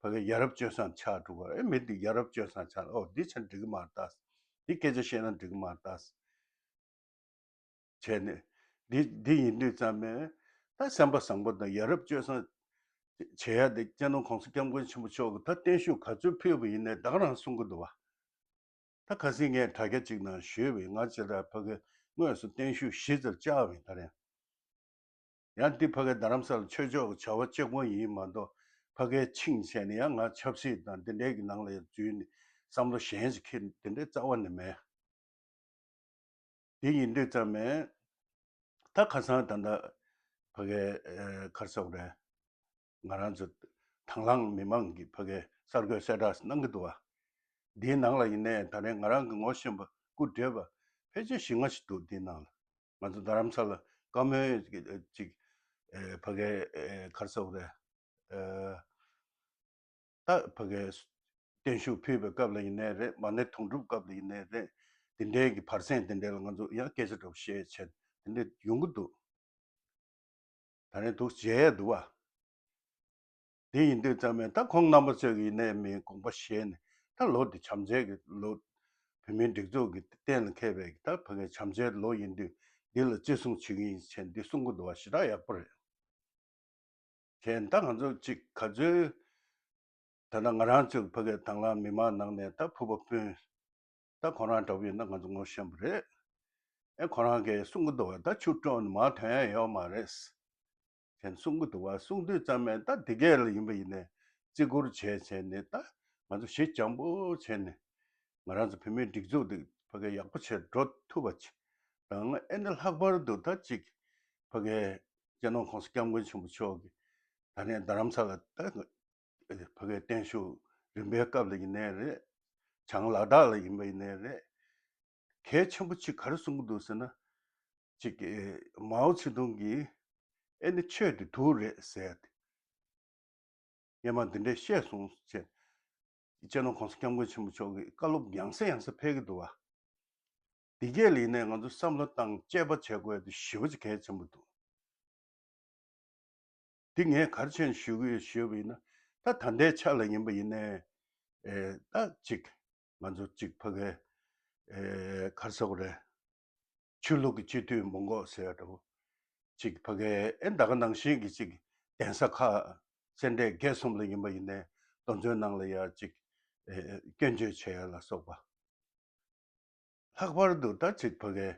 ཕ་གི་ཡ་རབས་སྤྱོད་བཟང་ཆགས་འགྲོ་གི་རེད། མི་འདི་ཡ་རབས་སྤྱོད་བཟང་ཆགས་ཨོ་འདི་བྱས་ན་འགྲིག་གི་མ་རེད་ད། འདི་སྐད་ཆ་བཤད་ན་འགྲིག་གི་མ་རེད་ད། བྱས་ནས། འདི་འདི་ཡིན་དུས་ཙམ་པས་ད་སེམས་པ་བཟང་པོ་དང་ཡ་རབས་སྤྱོད་བཟང་བྱེད་ཡ་དེ་སྤྱི་ནོར་༸གོང་ས་༸སྐྱབས་མགོན་ཆེན་པོ་མཆོག་གིས་ད་བརྟན་བཞུགས་ག་ཚོད་ཕུལ་བ་ཡིན་ནའི་ད་ག་རང་གསུང་གི་འདུག་བ། ད་ཁ་སང་ངས་དྲ་རྒྱ་གཅིག་ནང་ཞུས་པ་ཡིན། ང་ཅིག་ལ་ཕ་གི་དངོས་སུ་བརྟན་བཞུགས་གཞི་རྩར་བཅར་བ་ཡིན་ད་རེད། ཡང་འདི་ཕ་གི་རྡ་རམ་ས་ལ་ཆོས་ཕྱོགས་ཀྱི་བྱ་བ་གཅིག་པོ་ཡིན་མ་གཏོགས་ཕ་གིར་ཕྱིན་བྱས་ནས་ཡང་ང་ཆབ་སྲིད་དང་འདི་འདྲའི་གི་ནང་ལ་ཡང་འཛུལ་ནས་བསམ་བློ་གཞན་ཞིག་འཁྱེར་འདི་འདྲའི་རྩ་བ་ནས་མེད། དེ་ཡིན་དུས་ཙམ་ནས་ད་ཁ་སང་ད་ལྟ་ཕ་གའི་ཨེ་ག་རེ་ཟེར་དགོས་རེད། ང་རང་ཚོ་དང་བླངས་མི་མང་གི་ཕ་གའི་གསར་འགོད་གསལ་བསྒྲགས་གནང་གི་འདུག་བ། འདིའི་ནང་ལ་ཡིན་ནའི་ད་རེས་ང་རང་གི་ངོ་ཤེས་པ་སྐུ་བགྲེས་པ་ཕལ་ཆེར་བཞི་ལྔ་ཞིག་འདུག་འདིའི་ནང་ལ། ང་ཚོ་རྡ་རམ་ས་ལ་བཀའ་མོལ་ཅིག་ཨེ་ཕ་གའི་ཨེ་ག་རེ་ཟེར་དགོས་རེད། ཨེ། ད་ཕ་གིར་བརྟན་བཞུགས་ཕུལ་བའི་སྐབས་ལ་ཡིན་ནའི་རེད། མ་ཎི་དུང་སྒྲུབ་སྐབས་ལ་ཡིན་ནའི་རེད། དེ་འདྲའི་གི་བར་གསེང་དེ་འདྲའི་ལ་ང་ཚོ་ཡང་སྐད་ཆ་འདྲ་པོ་བཤད་བྱས་དེ་འདྲ་ཡོང་གི་འདུག་ད་རེས་འདུག་མཇལ་ཡས་འདུག་བ། དེ་ཡིན་དུས་ཙམ་ནས་ད་ཁོང་རྣམ་པ་ཚོས་ཀྱི་ཡིན་ནའི་མིན་དགོངས་པ་བཞེས་ནས་ད་ལོ་འདི་བྱམས་བརྩེ་གི་ལོ། བོད་མིའི་སྒྲིག་འཛུགས་ཀྱི་གཏན་ལ་འཁེལ་བའི་ད་ཕ་གིའི་བྱམས་བརྩེའི་ལོ་ཡིན་དུས་འདི་ལ་བརྩི་སྲུང་བྱེད་ཀྱི་ཡིན་ཟེར་འདི་གསུང་གི་འདུག་བ། ཞེ་དྲག་ཡག་པོ་རེད། བྱས་ད་ང་ཚོ་གཅིག་ག་ཚོད། ད་ལྟ་ང་རང་ཚོའི་ཕ་གིའི་དང་བླངས་མི་མང་ནང་ནས་ད་ཕུར་པ་སྤུན། ད་ཁོ་རང་འདྲ་པོ་ཡིན་ན་ང་ཚོ་ངོ་ཤེས་པ་རེད། ཨེ་ཁོ་རང་གིས་གསུང་གི་འདུག་བ། ད་ཆུ་དཀྲོལ་ནས་མར་ཐོན་ཡ་ཡོད་མ་རེད། བྱས་གསུང་གི་འདུག་བ། གསུང་དུས་ཙམ་ནས་ད་འདི་གས་ལ་ཡིན་པ་ཡིན་ནའི་བརྩི་བཀུར་བྱས་བྱས་ནས་ད་ང་ཚོ་ཞི་འཇམ་པོ་བྱས་ནས་ང་རང་ཚོ་བོད་མིའི་སྒྲིག་འཛུགས་འདི་ཕ་གིའི་ཡག་པོ་བྱས་འགྲོ་ཐུབ་པ་ཅིག་དང་ཨེ་ནི་ལྷག་པར་དུ་ད་ཅིག་ཕ་གིའི་སྤྱི་ནོར་༸གོང་ས་༸སྐྱབས་མགོན་ཆེན་པོ་མཆོག་གིས་ད་ནས་རྡ་རམ་ས་ལ་ད་ཕ་གིའི་བརྟན་བཞུགས་རིམ་པའི་སྐབས་ལ་ཡིན་ནའི་རེད། བྱང་ལ་དྭགས་ལ་ཡིན་པ་ཡིན་ནའི་རེད། གལ་ཆེན་པོ་གཅིག་ག་རེ་གསུང་གི་འདུག་ཟེར་ན། གཅིག་ཨེ་མའོ་ཙེ་ཏུང་གིས་ཨེ་ནི་ཆོས་དེ་དུག་རེད་ཟེར་ཏེ། སྔོན་མ་འདི་འདྲས་བཤད་སོང་ཟེར། སྤྱི་ནོར་༸གོང་ས་༸སྐྱབས་མགོན་ཆེན་པོ་མཆོག་གིས་བཀའ་སློབ་ཡང་སེ་ཡང་སེ་ཕེབས་ཀྱི་འདུག་བ། འདི་གས་ལ་ཡིན་ནའི་ང་ཚོ་བསམ་བློ་བཏང་དཔྱད་པ་བྱེད་དགོས་དེ་ཞེ་པོ་ཅིག་གལ་ཆེན་པོ་འདུག། འདི་ངས་ག་རེ་བྱས་ནས་ཞུ་གི་ཡོད་ཞུས་པ་ཡིན་ན། ད་ད་ལྟའི་ཆ་ལ་ཡིན་པ་ཡིན་ནའི་ཨེ་ད་ཅིག་ང་ཚོ་ཅིག་ཕ་གའི་ཨེ་ག་རེ་ཟེར་དགོས་རེད། ཆོས་ལུགས་ཀྱི་སྤྱི་འཐུས་མང་པོ་ཟེར་ཡ་འདྲ་བོ། ཅིག་ཕ་གའི་ཨེ་ད་ག་ནང་བཞིན་གྱི་ཅིག་གདན་ས་ཁག་སེ་འབྲས་དགེ་གསུམ་ལ་ཡིན་པ་ཡིན་ནའི་རྡོ་འཛོལ་ནང་ལ་ཡ་ཅིག་ཨེ་སྐྱོན་བརྗོད་བྱེད་ཡ་ལ་སོགས་པ། ལྷག་པར་དུ་ད་ཅིག་ཕ་གའི་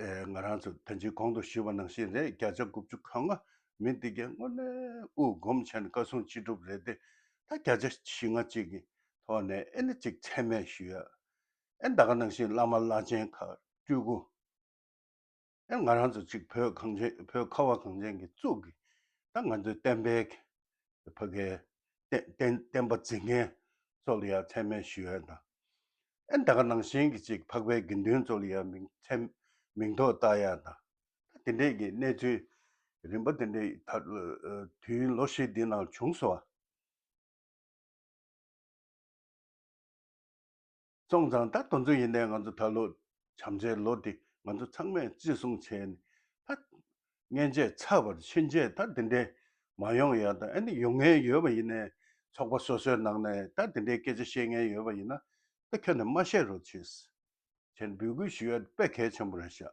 ཨེ་ང་རང་ཚོ་ད་ཅིག་གོང་དུ་ཞུས་པ་ནང་བཞིན་རེད། བརྒྱ་ཆ་དགུ་བཅུ་གོ་ལྔ་མི་འདི་གའི་དངོས་གནས་དབུགས་སྒོམ་བྱས་ནས་བཀའ་གསུང་ཅི་སྒྲུབ་རེད་དེ། ད་བརྒྱ་ཆ་བཞི་ལྔ་གཅིག་གི་ཐོག་ནས་ཨེ་ནི་ཅིག་མཚན་སྨད་ཞུ་ཡ། ཨེ་ད་ག་ནང་བཞིན་བླ་མ་བླ་ཆེན་ཁག་སྤྲུལ་སྐུ། ཨེ་ང་རང་ཚོ་ཅིག་བོད་གངས་ཅན་བོད་ཁ་བ་གངས་ཅན་གྱི་གཙུག་གི་ད་ང་ཚོའི་བསྟན་པའི་ཕ་གའི་བསྟན་བསྟན་བསྟན་པ་འཛིན་མཁན་ཚོ་ལ་ཡང་མཚན་སྨད་ཞུ་ཡ་དང་། ཨེ་ད་ག་ནང་བཞིན་གྱི་ཅིག་འཕགས་པའི་དགེ་འདུན་ཚོ་ལ་ཡང་མིང་མཚན་མིང་འདོགས་བཏགས་ཡ་དང་། ད་དེ་འདྲས་ཀྱི་གནས་ཚུལ་རིམ་པ་དེ་འདྲས་ད་དུས་ཡུན་ལོ་བཞི་འདི་ནང་བྱུང་སོང་བ། སོང་ཙང་ད་དེ་ཚོ་ཡིན་ནའི་ང་ཚོ་ད་ལོ་བྱམས་བརྩེའི་ལོ་འདི་ང་ཚོ་ཚང་མས་བརྩི་སྲུང་བྱས་ནས་ད་སྔན་ཆད་ཚར་བར་ཕྱིན་ཆད་ད་འདི་འདྲའི་མ་ཡོང་ཡ་དང་། ཨ་ནི་ཡོང་མཁན་ཡོད་པ་ཡིན་ནའི་ཚོགས་པ་སོ་སོའི་ནང་ནས་ད་འདི་འདྲའི་སྐད་ཆ་བཤད་མཁན་ཡོད་པ་ཡིན་ན་ད་ཁྱོན་ནས་མ་བཤད་རོགས་བྱེད་ཟེར་ནས་འབོད་སྐུལ་ཞུ་ཡ་དཔེ་གལ་ཆེན་པོ་རེད་ཤག།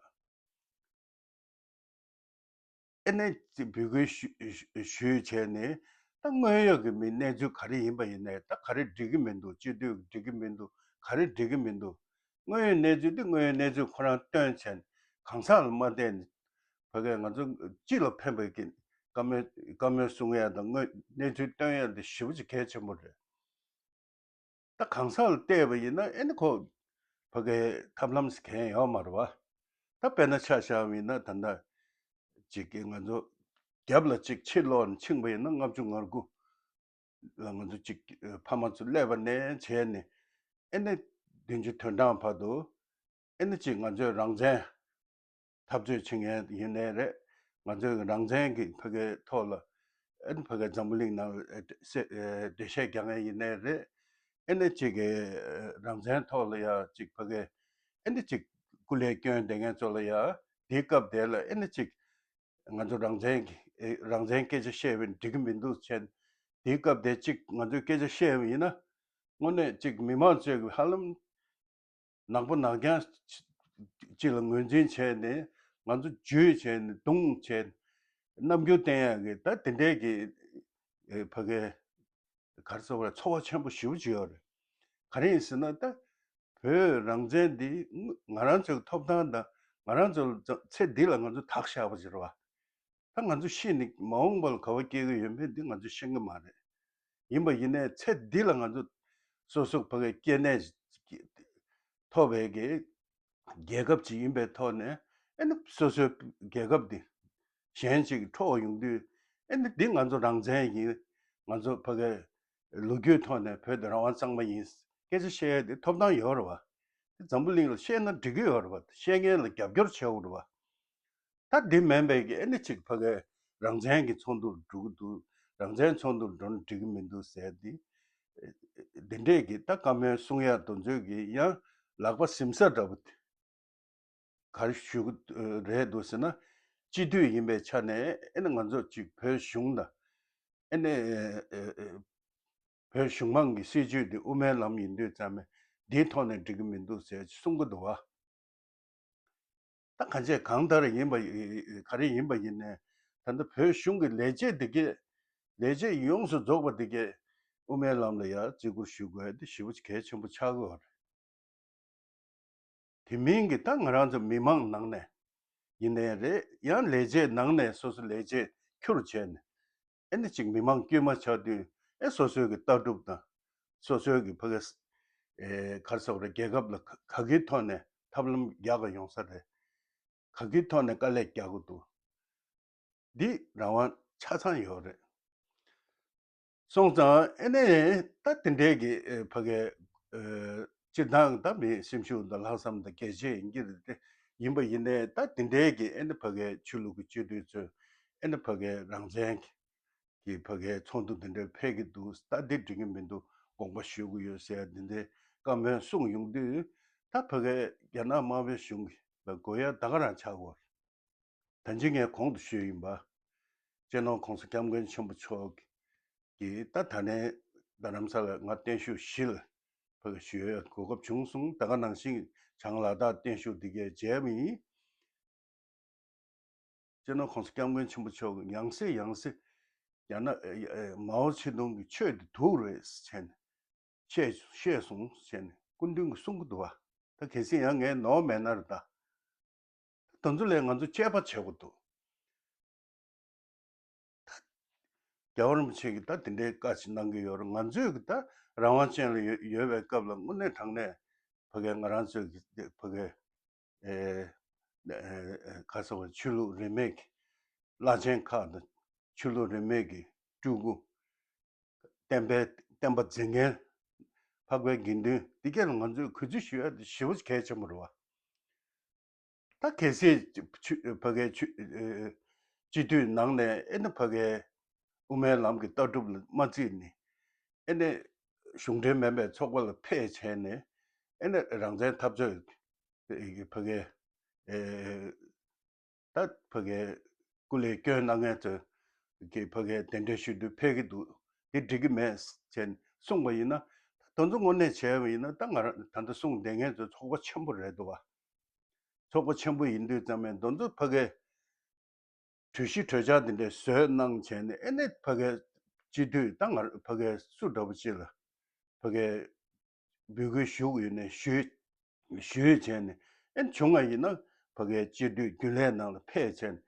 ཨེ་ནས་འབོད་སྐུལ་ཞུ་ཞུ་ཞུས་བྱས་ནས་ད་དངོས་ཡོད་ཀྱི་མི་གནས་ཚུལ་ག་རེ་ཡིན་པ་ཡིན་ནའི་ད་ག་རེ་འགྲིག་གི་མི་འདུག། སྤྱི་འཐུས་འགྲིག་གི་མི་འདུག། ག་རེ་འགྲིག་གི་མི་འདུག། དངོས་ཡོད་གནས་ཚུལ་འདི་དངོས་ཡོད་གནས་ཚུལ་ཁོ་རང་སྟོན་བྱས་ནས་གང་ཟག་ལ་མ་བལྟས་ནས་ཕ་གིར་ང་ཚོ་སྤྱི་ལ་ཕན་པའི་གི་བཀའ་མོལ་བཀའ་མོལ་གསུང་ཡ་དང་དངོས་གནས་ཚུལ་སྟོན་ཡ་འདི་ཞེ་པོ་ཅིག་གལ་ཆེན་པོ་རེད། ད་གང་ཟག་ལ་བལྟས་པ་ཡིན་ན་ཨེ་ནི་ཁོ་ཕ་གའི་ཐབས་ལམ་ཟེར་མཁན་ཡོད་མ་རེད་བ། ད་དཔེར་ན་ཆ་བཞག་པ་ཡིན་ན་ད་ལྟ་ཅིག་གི་ང་ཚོ་རྒྱབ་ལ་ཅིག་ཕྱིར་ལོག་ནས་ཕྱིན་པ་ཡིན་ན་ལྔ་བཅུ་ང་དགུ་ལ་ང་ཚོ་ཅིག་ཕ་མ་ཚོ་སླེབས་པ་ནས་བྱས་ནས་ཨེ་ནི་བདུན་ཅུ་དོན་གྲངས་བར་དུ་ཨེ་ནི་ཅིག་ང་ཚོའི་རང་བཙན་འཐབ་རྩོད་བྱེད་མཁན་ཡིན་ནའི་རེད། ང་ཚོའི་རང་བཙན་གྱི་ཕ་གའི་ཐོག་ལ་ཨེ་ནི་ཕ་གའི་འཛམ་བུ་གླིང་ནང་ཨེ་སེ་ཨེ་འགྲེལ་བཤད་རྒྱག་མཁན་ཡིན་ནའི་རེད། ཨེ་ནི་ཅིག་གི་རང་བཙན་ཐོག་ལ་ཡ་ཅིག་ཕ་གའི་ཨེ་ནི་ཅིག་སྐུ་ལས་བསྐྱོན་བསྡད་མཁན་ཚོ་ལ་ཡ་དེའི་སྐབས་དེ་ལ་ཨེ་ནི་ཅིག་ང་ཚོ་རང་བཙན་གྱི་ཨེ་རང་བཙན་སྐད་ཆ་བཤད་པ་འགྲིག་གི་མི་འདུག་ཟེར་ནས་དེའི་སྐབས་དེ་ཅིག་ང་ཚོས་སྐད་ཆ་བཤད་པ་ཡིན་ན་དངོས་གནས་ཅིག་མི་མང་ཚོས་ཧ་ལམ་ནག་པོ་ནག་རྐྱང་ཅིག་ལ་ངོས་འཛིན་བྱས་ནས་ང་ཚོ་འཇུས་བྱས་ནས་རྡུང་བྱས་ནས་རྣམ་འགྱུར་བསྟན་ཡག་གི་ད་དེ་འདྲའི་གི་ཨེ་ཕ་གའི་ག་རེ་ཟེར་བ་རེད། ཚོར་བ་ཆེན་པོ་ཞེ་པོ་ཅིག་ཡོད་རེད། ག་རེ་ཡིན་ཟེར་ན་ད་བོད་རང་བཙན་འདི་ང་རང་ཚོའི་ཐོབ་ཐང་དང་ང་རང་ཚོ་ཚེ་འདི་ལ་ང་ཚོ་དག་བཞག་པ་ཅིག་རེད་བ། ད་ང་ཚོ་ཤི་ནས་མ་འོངས་པ་ལ་ག་བ་སྐྱེ་གི་ཡོད་མེད་འདི་ང་ཚོ་ཤེས་ཀྱི་མ་རེད། ཡིན་པ་ཡིན་ནའི་ཚེ་འདི་ལ་ང་ཚོ་སོ་སོ་ཕ་གིའི་སྐྱེ་གནས་ཐོབ་པའི་གི་རྒྱལ་ཁབ་ཅིག་ཡིན་པའི་ཐོག་ནས་ཨེ་ནི་སོ་སོའི་རྒྱལ་ཁབ་འདི་གཞན་ཅིག་གི་འཕྲོག་ཡོང་དུས་ཨེ་ནི་འདི་ང་ཚོ་རང་བཙན་ཡིན། ང་ཚོ་ཕ་གིའི་ལོ་རྒྱུས་ཐོག་ནས་བོད་འདི་རང་དབང་གཙང་མ་ཡིན་སྐད་ཆ་བཤད་ཡ་འདི་ཐོབ་ཐང་ཡོད་རེད་བ། འདི་འཛམ་བུ་གླིང་ལ་བཤད་ན་འགྲིག་གི་ཡོད་རེད་བ། བཤད་མཁན་ལ་རྒྱབ་སྐྱོར་བྱེད་དགོས་རེད་བ། ད་འདི་མིན་པའི་གི་ཨེ་ནི་ཅིག་ཕ་གིའི་རང་བཙན་གྱི་ཚོགས་འདུར་འགྲོ་གི་འདུག། རང་བཙན་ཚོགས་འདུར་འགྲོ་ན་འགྲིག་གི་མི་འདུག་ཟེར་ཏེ། འདི་འདྲས་ཀྱི་ད་བཀའ་མོལ་གསུང་ཡག་དེ་ཚོའི་གི་ཡང་ལག་པ་ཟིམ་ཟ་འདྲ་པོ་དེ་ག་རེ་ཞུ་གི་རེད་འདུག་ཟེར་ན། སྤྱི་འཐུས་ཡིན་པའི་ཆ་ནས་ཨེ་ནི་ང་ཚོ་ཅིག་བོད་གཞུང་དང་ཨེ་ནི་བོད་གཞུང་མང་གི་སྲིད་བྱུས་འདི་དབུ་མའི་ལམ་ཡིན་དུས་ཙམ་པས་འདིའི་ཐོག་ནས་འགྲིག་གི་མི་འདུག་ཟེར་གསུང་གི་འདུག་བ། ད་གང་བྱས་གང་ལྟར་ཡིན་པ་ཡི་ག་རེ་ཡིན་པ་ཡིན་ནའི་ད་ལྟ་བོད་གཞུང་གི་ལས་བྱེད་འདི་གས་ལས་བྱེད་ཡོངས་སུ་རྫོགས་པ་འདི་གས་དབུ་མའི་ལམ་ལ་ཡར་བརྩི་བཀུར་ཞུ་དགོས་འདི་ཞེ་པོ་གལ་ཆེན་པོ་ཆགས་ཀྱི་ཡོད་རེད། དེ་མིན་གྱི་ད་ང་རང་ཚོ་མི་མང་ནང་ནས་ཡིན་ནའི་རེད། ཡང་ལས་བྱེད་ནང་ནས་སོ་སོ་ལས་བྱེད་ཁྱུར་བྱས་ནས་ཨེ་ནི་ཅིག་མི་མང་དཀྱུས་མ་ཆགས་དུས་ཨེ་སོ་སོའི་གི་ལྟ་གྲུབ་དང་སོ་སོའི་གི་ཕ་གི་ཨེ་ག་རེ་ཟེར་དགོས་རེད། རྒྱལ་ཁབ་ལ་ག་ག་གི་ཐོག་ནས་ཐབས་ལམ་རྒྱག་ག་ཡོང་ས་རེད། ག་གི་ཐོག་ནས་དཀའ་ལས་རྒྱག་གི་འདུག། འདི་རང་དབང་ཆ་ཚང་ཡོད་རེད། སོང་ཙང་ཨེ་ནས་ད་དེ་འདྲའི་གི་ཨེ་ཕ་གི་ཨེ་ སྤྱིར་བཏང་ད་མི་སེམས་ཤུགས་དང་ལྷག་བསམ་དང་གལ་ཆེ་ཡིན་གྱི་རེད་དེ། ཡིན་པ་ཡིན་ནའི་ད་དེ་འདྲའི་གི་ཨེ་ནི་ཕ་གའི་ཆོས་ལུགས་ཀྱི་སྤྱི་འཐུས་ཚོས་ཨེ་ནི་ཕ་གའི་རང་བཙན་གྱི་ཕ་གའི་ཚོགས་འདུ་འདི་འདྲ་ཕེབས་ཀྱི་འདུག་ད་འདི་འགྲིག་གི་མི་འདུག་དགོངས་པ་ཞུ་གི་ཡོད་ཟེར་འདི་འདྲའི་བཀའ་མོལ་གསུངས་ཡོང་དུས། ད་ཕ་གའི་རྒྱ་ནག་དམར་པོའི་གཞུང་གི་ལ་དགོས་ཡ་ད་ག་རང་ཆགས་ཀྱི་ཡོད་རེད། ད་ཅི་ངས་གོང་དུ་ཞུས་ཡིན་པ། སྤྱི་ནོར་༸གོང་ས་༸སྐྱབས་མགོན་ཆེན་པོ་མཆོག་གིས་ད་ད་ནས་རྡ་རམ་ས་ལར་ང་བརྟན་བཞུགས་བཞི་ལ་ཕ་གི་ཞུ་ཡས་གོ་སྐབས་བྱུང་སོང་། ད་ག་ནང་བཞིན་བྱང་ལ་དྭགས་བརྟན་བཞུགས་འདི་གས་མཇལ་བ་ཡིན། སྤྱི་ནོར་༸གོང་ས་༸སྐྱབས་མགོན་ཆེན་པོ་མཆོག་གིས་ཡང་སེ་ཡང་སེ་རྒྱ་ནག་མའོ་ཙེ་ཏུང་གི་ཆོས་འདི་དུག་རེད་ཟེར་ནས་བཤད་བཤད་སོང་ཟེར་ནས་སྐུ་མདུན་གྱིས་གསུང་གི་འདུག་བ། ད་གལ་སྲིད་ཡང་ངས་ནོར་མེད་ན་རེད་ད། དེ་ཚོ་ལས་ང་ཚོ་དཔྱད་པ་བྱེད་དགོས་འདུག་ད་རྒྱལ་བ་རིན་པོ་ཆེ་གིས་ད་དེ་འདྲའི་བཀའ་ཞིག་གནང་གི་ཡོད་རེད། ང་ཚོས་ཀྱི་ད་རང་དབང་ཅན་ལ་ཡོད་ཡོད་པའི་སྐབས་ལ་དངོས་གནས་དྲང་གནས་ཕ་གའི་ང་རང་ཚོས་ཀྱི་ཕ་གའི་ཨེ་ཨེ་ཁ་ས་བ་ཆོས་ལུགས་རིས་མེད་ཀྱི་བླ་ཆེན་ཁག་དང་ཆོས་ལུགས་རིས་མེད་ཀྱི་སྤྲུལ་སྐུ། བསྟན་པའི་བསྟན་པ་འཛིན་མཁན། འཕགས་པའི་དགེ་འདུན་འདི་གས་ལ་ང་ཚོས་གུས་བརྩི་ཞུ་ཡ་དེ་ཞེ་པོ་གལ་ཆེན་པོ་རེད་བ། ད་གལ་སྲིད་ཆུ་ཕ་གའི་ཆུ་ཨེ་སྤྱི་འཐུས་ནང་ནས་ཨེ་ནི་ཕ་གའི་དབུ་མའི་ལམ་གྱི་ལྟ་གྲུབ་ལ་མ་བརྩིས་ནས་ཨེ་ནི་གཞུང་འབྲེལ་མིན་པའི་ཚོགས་པ་ལ་ཕེབས་བྱས་ནས་ཨེ་ནི་རང་བཙན་འཐབ་རྩོད་ཕ་གའི་ཨེ་ད་ཕ་གའི་སྐུ་ལས་སྐྱོན་གནང་མཁན་ཚོ་གིས་ཕ་གའི་གདན་འདྲེན་ཞུ་དུས་ཕེབས་ཀྱི་འདུག་དེ་འགྲིག་གི་མེད་ཅེས་གསུངས་པ་ཡིན་ན། དེ་ཚོ་དངོས་གནས་བྱས་པ་ཡིན་ན་ད་ང་རང་ད་ལྟ་གསུངས་བསྡད་མཁན་ཚོ་ཚོགས་པ་ཆེན་པོ་རེད་འདུག་བ། ཚོགས་པ་ཆེན་པོ་ཡིན་དུས་ཙམ་ནས་དེ་ཚོ་ཕ་གའི་གྲོས་གཞི་གྲོས་འཆར་འདི་འདྲའི་བཟོས་གནང་བྱས་ནས་ཨེ་ནས་ཕ་གའི་སྤྱི་འཐུས་ད་ང་ཕ་གའི་སུ་འདྲ་པོ་ཅིག་ལ་ཕ་གའི་འབོད་སྐུལ་ཞུ་དགོས་ནས་ཞུས་ཞུས་བྱས་ནས་ཨེ་བྱུང་བ་ཡིན་ན་ཕ་གའི་སྤྱི་འཐུས་རྒྱུན་ལས་ནང་ལ་ཕེབས་བྱས་ནས་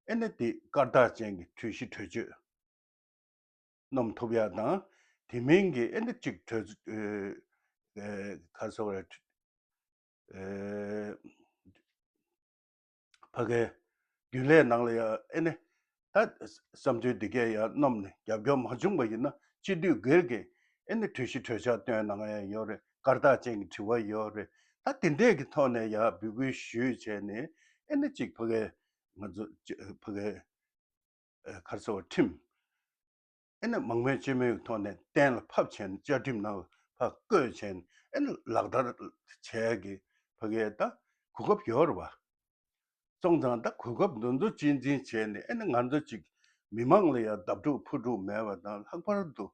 ཨེ་ནས་དེ་སྐར་རྟགས་ཅན་གྱི་གྲོས་གཞི་གྲོས་ཆོད་སྣོམ་ཐུབ་ཡ་དང་། དེ་མིན་གྱི་ཨེ་ནས་གཅིག་གྲོས་ཨེ་ཨེ་ག་རེ་ཟེར་དགོས་རེད། ཨེ་ཕ་གའི་རྒྱུན་ལས་ནང་ལ་ཡང་ཨེ་ནི་ད་བསམ་ཚུལ་འདི་གས་ཡང་སྣོམ་ནས་རྒྱབ་སྐྱོར་མ་བྱུང་བ་ཡིན་ན་སྤྱི་འཐུས་སྒེར་གྱི་ཨེ་ནི་གྲོས་གཞི་གྲོས་འཆར་བཏོན་གནང་ཡ་ཡོད་རེད། སྐར་རྟགས་ཅན་གྱི་དྲི་བ་ཡོད་རེད། ད་དེ་འདྲས་ཀྱི་ཐོག་ནས་ཡང་འབོད་སྐུལ་ཞུས་བྱས་ནས་ཨེ་ནི་གཅིག་ཕ་གའི་ང་ཚོ་ཕ་གའི་ཨེ་ག་རེ་ཟེར་བ་ཁྲིམས། ཨེ་ནི་མང་མོས་སྤྱི་མོས་ཀྱི་ཐོག་ནས་གཏན་ལ་ཕབ་བྱས་ནས་བཅའ་ཁྲིམས་ནང་ལ་ཕར་བཀོད་བྱས་ནས་ཨེ་ནི་ལག་བསྟར་བྱས་ཀྱི་ཕ་གའི་ད་གོ་སྐབས་ཡོད་རེད་བ། སོང་ཙང་ད་གོ་སྐབས་འདི་ཚོ་གཅེས་འཛིན་བྱས་ནས་ཨེ་ནི་ང་ཚོ་ཅིག་མི་མང་ལ་ཡང་བརྡབ་འཁྲུག་ཕུ་འཁྲུག་མེད་པ་དང་། ལྷག་པར་དུ་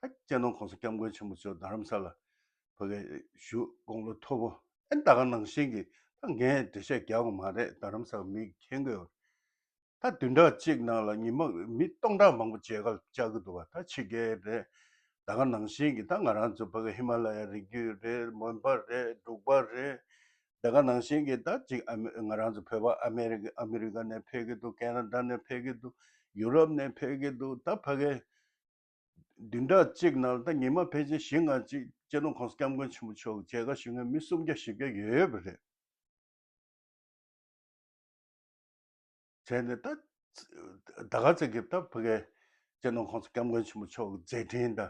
ད་སྤྱི་ནོར་༸གོང་ས་༸སྐྱབས་མགོན་ཆེན་པོ་མཆོག་རྡ་རམ་ས་ལ་ཕ་གའི་བཞུགས་དགུང་ལོ་མཐོ་པོ། ཨེ་ནི་ད་ག་ནང་བཞིན་གྱི་ད་ངས་འགྲེལ་བཤད་རྒྱག་དགོས་མ་རེད། རྡ་རམ་ས་ལ་མི་མཁྱེན་གྱི་ཡོད། ད་བདུན་ཕྲག་གཅིག་ནང་ལ་ཉི་མ་མི་སྟོང་ཕྲག་མང་པོ་མཇལ་ཁ་བཅར་གྱི་འདུག་བ། ད་ཕྱི་རྒྱལ་རེད། ད་ག་ནང་བཞིན་གྱི་ད་ང་རང་ཚོ་ཕ་གི་ཧི་མ་ལ་ཡ་རི་རྒྱུད་རེད། མོན་པ་རེད། འབྲུག་པ་རེད། ད་ག་ནང་བཞིན་གྱི་ད་ཅིག་ཨ་མེ་ང་རང་ཚོ་བོད་པ་ཨ་མེ་རི་ཨ་མེ་རི་ཀ་ནས་ཕེབས་ཀྱི་འདུག་ཁེ་ན་ཌ་ནས་ཕེབས་ཀྱི་འདུག་ཡུ་རོབ་ནས་ཕེབས་ཀྱི་འདུག་ད་ཕ་གི་བདུན་ཕྲག་གཅིག་ནང་ད་ཉི་མ་ཕལ་ཆེར་བཞི་ལྔ་ཅིག་སྤྱི་ནོར་༸གོང་ས་༸སྐྱབས་མགོན་ཆེན་པོ་མཆོག་མཇལ་ཁ་ཞུ་མཁན་མི་སུམ་བརྒྱ་བཞི་བརྒྱ་ཡོད་ཡོད་པ་རེད། བྱས་ནས་ད་ད་ག་ཚོད་ཀྱི་ད་ཕ་གའི་སྤྱི་ནོར་༸གོང་ས་༸སྐྱབས་མགོན་ཆེན་པོ་མཆོག་གི་མཛད་འཕྲིན་དང་།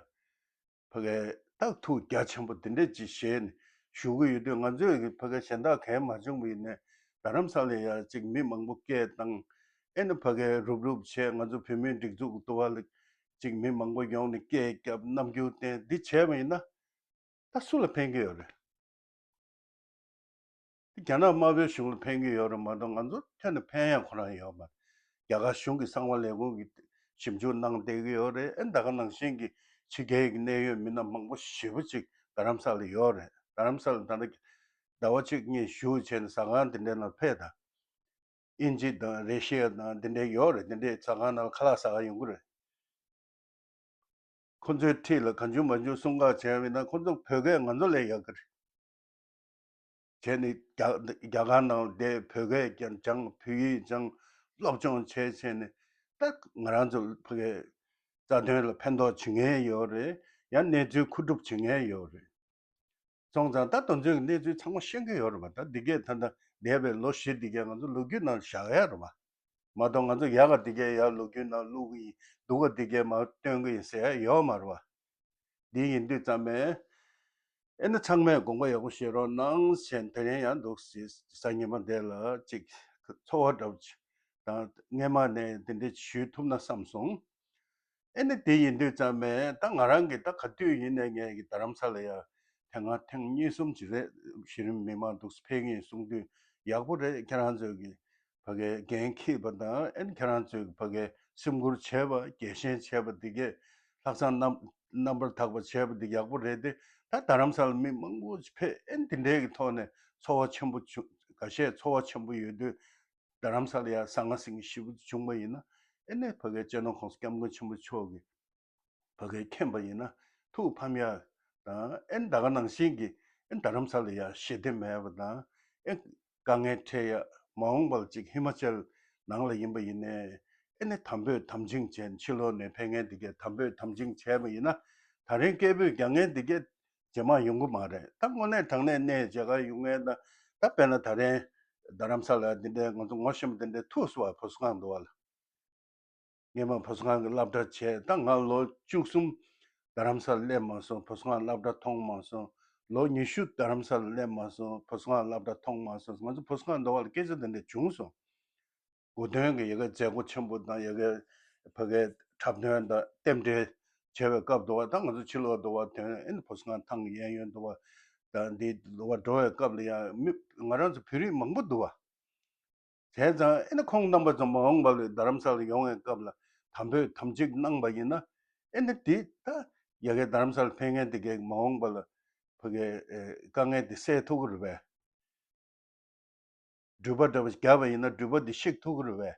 ཕ་གའི་ད་ཐུགས་རྒྱ་ཆེན་པོ་དེ་འདྲས་ཅིག་བཞེས་ནས་བཞུགས་ཀྱི་ཡོད་དུས། ང་ཚོས་ཀྱི་ཕ་གའི་གཞན་དག་གང་མ་བྱུང་བ་ཡིན་ནའི་རྡ་རམ་ས་ལ་ཡ་ཅིག་མི་མང་པོ་སྐད་བཏང་། ཨེ་ནི་ཕ་གའི་རུབ་རུབ་བྱས། ང་ཚོ་བོད་མིའི་སྒྲིག་འཛུགས་ཀྱི་ལྟེ་བ་ལ་ཅིག་མི་མང་པོ་ཡོང་ནས་སྐད་བརྒྱབ། རྣམ་འགྱུར་བསྟན། འདི་བྱས་པ་ཡིན་ན། ད་སུ་ལ་ཕན་གྱི་ཡོད་རེད། རྒྱ་ནག་དམར་པོའི་གཞུང་ལ་ཕན་གྱི་ཡོད་རེད་མ་གཏོགས་ང་ཚོ་ཐད་ནས་ཕན་ཡག་ཁོ་རང་ཡོད་མ་རེད། རྒྱ་གར་གཞུང་གི་གསང་བ་ལས་ཁུངས་ཀྱིས་ཞིབ་འཇུག་གནང་བསྡད་ཀྱི་ཡོད་རེད། ཨེ་ད་ག་ནང་བཞིན་གྱི་ཕྱི་རྒྱལ་གྱི་གནད་ཡོད་མི་སྣ་མང་པོ་ཞེ་པོ་ཅིག་རྡ་རམ་ས་ལ་ཡོད་རེད། རྡ་རམ་ས་ལ་ད་ལྟ་ཟླ་བ་གཅིག་གཉིས་བཞུགས་བྱས་ནས་ཟ་ཁང་དེ་འདྲའི་ནང་ཕེབས་དང་། དབྱིན་ཇི་དང་རེ་ཤི་ཡ་དང་དེ་འདྲའི་ཡོད་རེད། དེ་འདྲའི་ཟ་ཁང་ནང་ལ་ཁ་ལག་ཟ་ག་ཡོང་གི་རེད། ཁོ་ཚོའི་འཁྲིས་ལ་གང་བྱུང་མང་བྱུང་གསུང་ག་བྱས་པ་ཡིན་ན་ཁོ་ཚོ་བོད་སྐད་ང་ཚོ་ལས་ཡག་གི་རེད། བྱས་ནས་རྒྱ་རྒྱ་གར་ནང་བསྡད། བོད་སྐད་ཀྱང་སྦྱངས། བོད་ཡིག་སྦྱངས། སློབ་སྦྱོང་བྱས་བྱས་ནས་ད་ང་རང་ཚོ་ཕ་གའི་རྩ་དོན་ལ་ཕན་ཐོགས་བྱེད་མཁན་ཡོད་རེད། ཡང་གནས་ཚུལ་མཁོ་སྒྲུབ་བྱེད་མཁན་ཡོད་རེད། སོང་ཙང་ད་དེ་ཚོའི་གནས་ཚུལ་ཚང་མ་ཤེས་ཀྱི་ཡོད་རེད་པ། ད་འདི་གས་ད་ལྟ་འདས་པའི་ལོ་བཞི་འདི་གས་ང་ཚོ་ལོ་རྒྱུས་ནང་བཞག་ཡ་རེད་པ། མ་གཏོགས་ང་ཚོ་ཡག་ག་འདི་གས་ཡར་ལོ་རྒྱུས་ནང་བླུག་གི་ཡིན། སྡུག་ག་འདི་གས་མར་སྟོན་གི་ཡིན་ཟེར་ཡ་ཡོད་མ་རེད་པ། འདི་ཡིན་དུས་ཙམ་པས་ ཨེ་ནི་ཚང་མས་དགོངས་པ་ཡག་པོ་བཞེས་རོགས་གནང་ཞེས་དེ་རིང་ཡང་འདུག་སེ་གཟའ་ཉི་མ་འདི་ལ་ཅིག་ཚོར་བ་འདྲ་པོ་ཅིག་དང་སྔས་མ་ནས་འདི་འདྲ་ཞུས་ཐུབ་ན་བསམ་སོང་། ཨེ་ནི་དེ་ཡིན་དུས་ཙམ་པས་ད་ང་རང་གིས་ད་ག་དུས་ཡིན་ནའི་ངས་ཀྱི་རྡ་རམ་ས་ལ་ཡ་དེ་སྔ་ཐེངས་གཉིས་གསུམ་ཅིག་རེད། གཞི་རིམ་མི་མང་འདུག་སེ་ཕེབས་ཀྱིན་གསུང་དུས་ཡག་པོ་རེད། ཁྱེད་རང་ཚོས་ཀྱི་ཕ་གའི་འགན་འཁྱེར་བ་དང་ཨེ་ནི་ཁྱེད་རང་ཚོས་ཕ་གའི་སེམས་ཁུར་བྱས་པ་རྒྱལ་ཞེན་བྱས་པ་འདི་གས་ལྷག་བསམ་རྣམ་རྣམ་པར་དག་པ་བྱས་པ་འདི་ཡག་པོ་རེད་དེ། ད་རྡ་རམ་ས་ལ་མི་མང་པོ་ཕེབས་ཨེ་ནི་འདི་འདྲའི་གི་ཐོག་ནས་ཚོར་བ་ཆེན་པོ་བྱུང་། འགའ་ཤས་ཚོར་བ་ཆེན་པོ་ཡོད་དུས་རྡ་རམ་ས་ལ་ཡ་གཟའ་ལྔ་ཞིག་ཞིབ་བྱུང་བ་ཡིན་ན་ཨེ་ནི་ཕ་གའི་སྤྱི་ནོར་༸གོང་ས་༸སྐྱབས་མགོན་ཆེན་པོ་མཆོག་གིས་ཕ་གིར་མཁྱེན་པ་ཡིན་ན་ཐུགས་ཕམ་ཡ་དང་ཨེ་ནི་ད་ག་ནང་བཞིན་གྱི་ཨེ་ནི་རྡ་རམ་ས་ལ་ཡ་ཞི་བདེ་མེད་པ་དང་ཨེ་དཀའ་ངལ་འཕྲད་ཡ་མ་འོངས་པ་ལ་ཅིག་ཧི་མ་ཅལ་ནང་ལ་ཡིན་པ་ཡིན་ནའི་ཨེ་ནི་དམ་འབོད་དམ་བཅིངས་བྱས་ཕྱི་ལོགས་ནས་ཕེབས་མཁན་དེ་གས་དམ་འབོད་དམ་བཅིངས་བྱས་པ་ཡིན་ན་ད་རིང་སྐད་འབོད་རྒྱག་མཁན་དེ་གས་རྗེས་མ་ཡོང་གི་མ་རེད། ད་དངོས་གནས་དྲང་གནས་གནས་མཇལ་ཁ་ཡོང་མཁན་ད་ད་དཔེར་ན་ད་རིང་རྡ་རམ་ས་ལ་འདི་འདྲའི་ང་ཚོ་ངོ་ཤེས་པ་འདི་འདྲའི་ཐུག་སོང་བ་བོད་སྒང་འདུག་བ་ལ། སྔས་མ་བོད་སྒང་གི་སློབ་གྲྭ་བྱས་ད་ང་ལོ་བཅུ་གསུམ་རྡ་རམ་ས་ལ་སླེབས་མ་སོང་། བོད་སྒང་སློབ་གྲྭ་མཐོང་མ་སོང་། ལོ་ཉི་ཤུ་རྡ་རམ་ས་ལ་སླེབས་མ་སོང་། བོད་སྒང་སློབ་གྲྭ་མཐོང་མ་སོང་། ང་ཚོ་བོད་སྒང་འདུག་བ་ལ་སྐད་ཆ་འདི་འདྲ་བྱུང་སོང་། གོ་སྟོན་གྱི་ཡ་གི་མཛད་སྒོ་ཆེན་པོ་དང་ཡ་གི་ཕ་གའི་འཁྲབ་སྟོན་དང་རྟེན་འབྲེལ་བྱས་པའི་སྐབས་འདུག་བ། ད་ང་ཚོ་ཕྱི་ལོགས་འདུག་བ་དོན་ཨེ་ནི་བོད་སྒང་ཐང་གི་གཡས་གཡོན་འདུག་བ་ད་འདི་འདུག་བ་འགྲོ་བའི་སྐབས་ལ་ཡང་མི་ང་རང་ཚོ་བོད་རིགས་མང་པོ་འདུག་བ། བྱས་ཙང་ཨེ་ནི་ཁོང་རྣམ་པ་ཚོ་མ་འོངས་པ་ལ་རྡ་རམ་ས་ལ་ཡོང་བའི་སྐབས་ལ་དམ་འབོད་དམ་བཅིངས་གནང་པ་ཡིན་ན་ཨེ་ནི་འདི་ད་ཡ་གི་རྡ་རམ་ས་ལ་ཕེབས་མཁན་དེ་གས་མ་འོངས་པ་ལ་ཕ་གའི་དཀའ་ངལ་དེ་སེལ་ཐུབ་ཀྱི་རེད་པས། འགྲུལ་པ་འདྲ་པོ་ཞིག་བརྒྱབ་པ་ཡིན་ན་འགྲུལ་པ་འདི་བཤིག་ཐུབ་ཀྱི་རེད་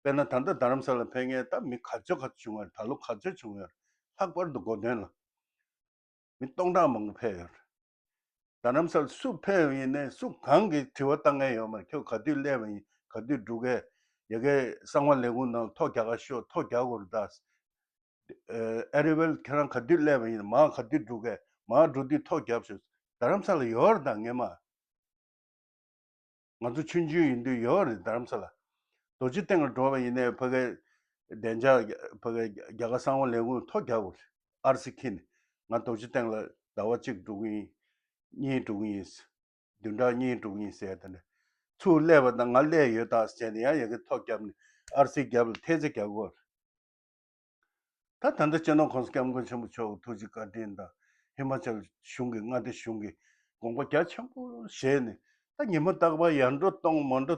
པས། དཔེར་ན་ད་ལྟ་རྡ་རམ་ས་ལ་ཕེབས་མཁན་ད་མི་ག་ཚོད་ག་ཚོད་བྱུང་བ་རེད། ད་ལོ་ག་ཚོད་བྱུང་ཡོད་རེད། ལྷག་པར་དུ་གོ་སྟོན་ལ་མི་སྟོང་ཕྲག་མང་པོ་ཕེབས་ཡོད་རེད། རྡ་རམ་ས་ལ་སུ་ཕེབས་པ་ཡིན་ནའི་སུ་གང་གིས་དྲི་བ་བཏང་མཁན་ཡོད་མ་རེད། ཁྱོད་ག་དུས་སླེབས་པ་ཡིན། ག་དུས་འགྲོ་གི་ཡ་གི་གསང་བ་ལས་ཁུངས་ནང་ཐོ་རྒྱག་ག་ཤོག་ཐོ་རྒྱག་དགོས་རེད་ད། ཨ་རི་ཝེལ་ཁྱེད་རང་ག་དུས་སླེབས་པ་ཡིན། མར་ག་དུས་འགྲོ་གི་མར་འགྲོ་དུས་ཐོ་རྒྱབ་ཤོག་རྡ་རམ་ས་ལ་ཡོད་རེད་ད་སྔས་མ། ང་ཚོ་ཆུང་ཆུང་ཡིན་དུས་ཡོད་རེད་རྡ་རམ་ས་ལ། རྡོ་རྗེ་གདན་ལ་འགྲོ་བ་ཡིན་ནའི་ཕ་གའི་བདེ་འཇགས་ཕ་གའི་རྒྱ་གར་གསང་བ་ལས་ཁུངས་ཐོ་རྒྱག་དགོས་རེད། ཨར་སི་འཁྱེར་ནས་ང་རྡོ་རྗེ་གདན་ལ་ཟླ་བ་གཅིག་འགྲོ་གི་ཡིན། གཉིས་འགྲོ་གི་ཡིན། བདུན་ཕྲག་གཉིས་འགྲོ་གི་ཡིན་ཟེར་ཡ་དེ་འདྲ། ཚུར་སླེབས་པ་དང་ང་སླེབས་ཡོད་ད་ཟེར་ནས་ཡང་ཡ་གི་ཐོ་རྒྱབ་ནས་ཨར་སི་རྒྱབ་ལ་ཐེལ་ཙེ་རྒྱག་དགོས་རེད། ད་ད་ལྟ་སྤྱི་ནོར་༸གོང་ས་༸སྐྱབས་མགོན་ཆེན་པོ་མཆོག་གི་ཐུགས་རྗེ་བཀའ་དྲིན་དང་ཧི་མ་ཅལ་གཞུང་གི་མངའ་སྡེ་གཞུང་གི་དགོངས་པ་རྒྱ་ཆེན་པོ་བཞེས་ནས་ད་ཉི་མ་རྟག་པར་ཡར་འགྲོ་གཏོང་མར་འགྲོ་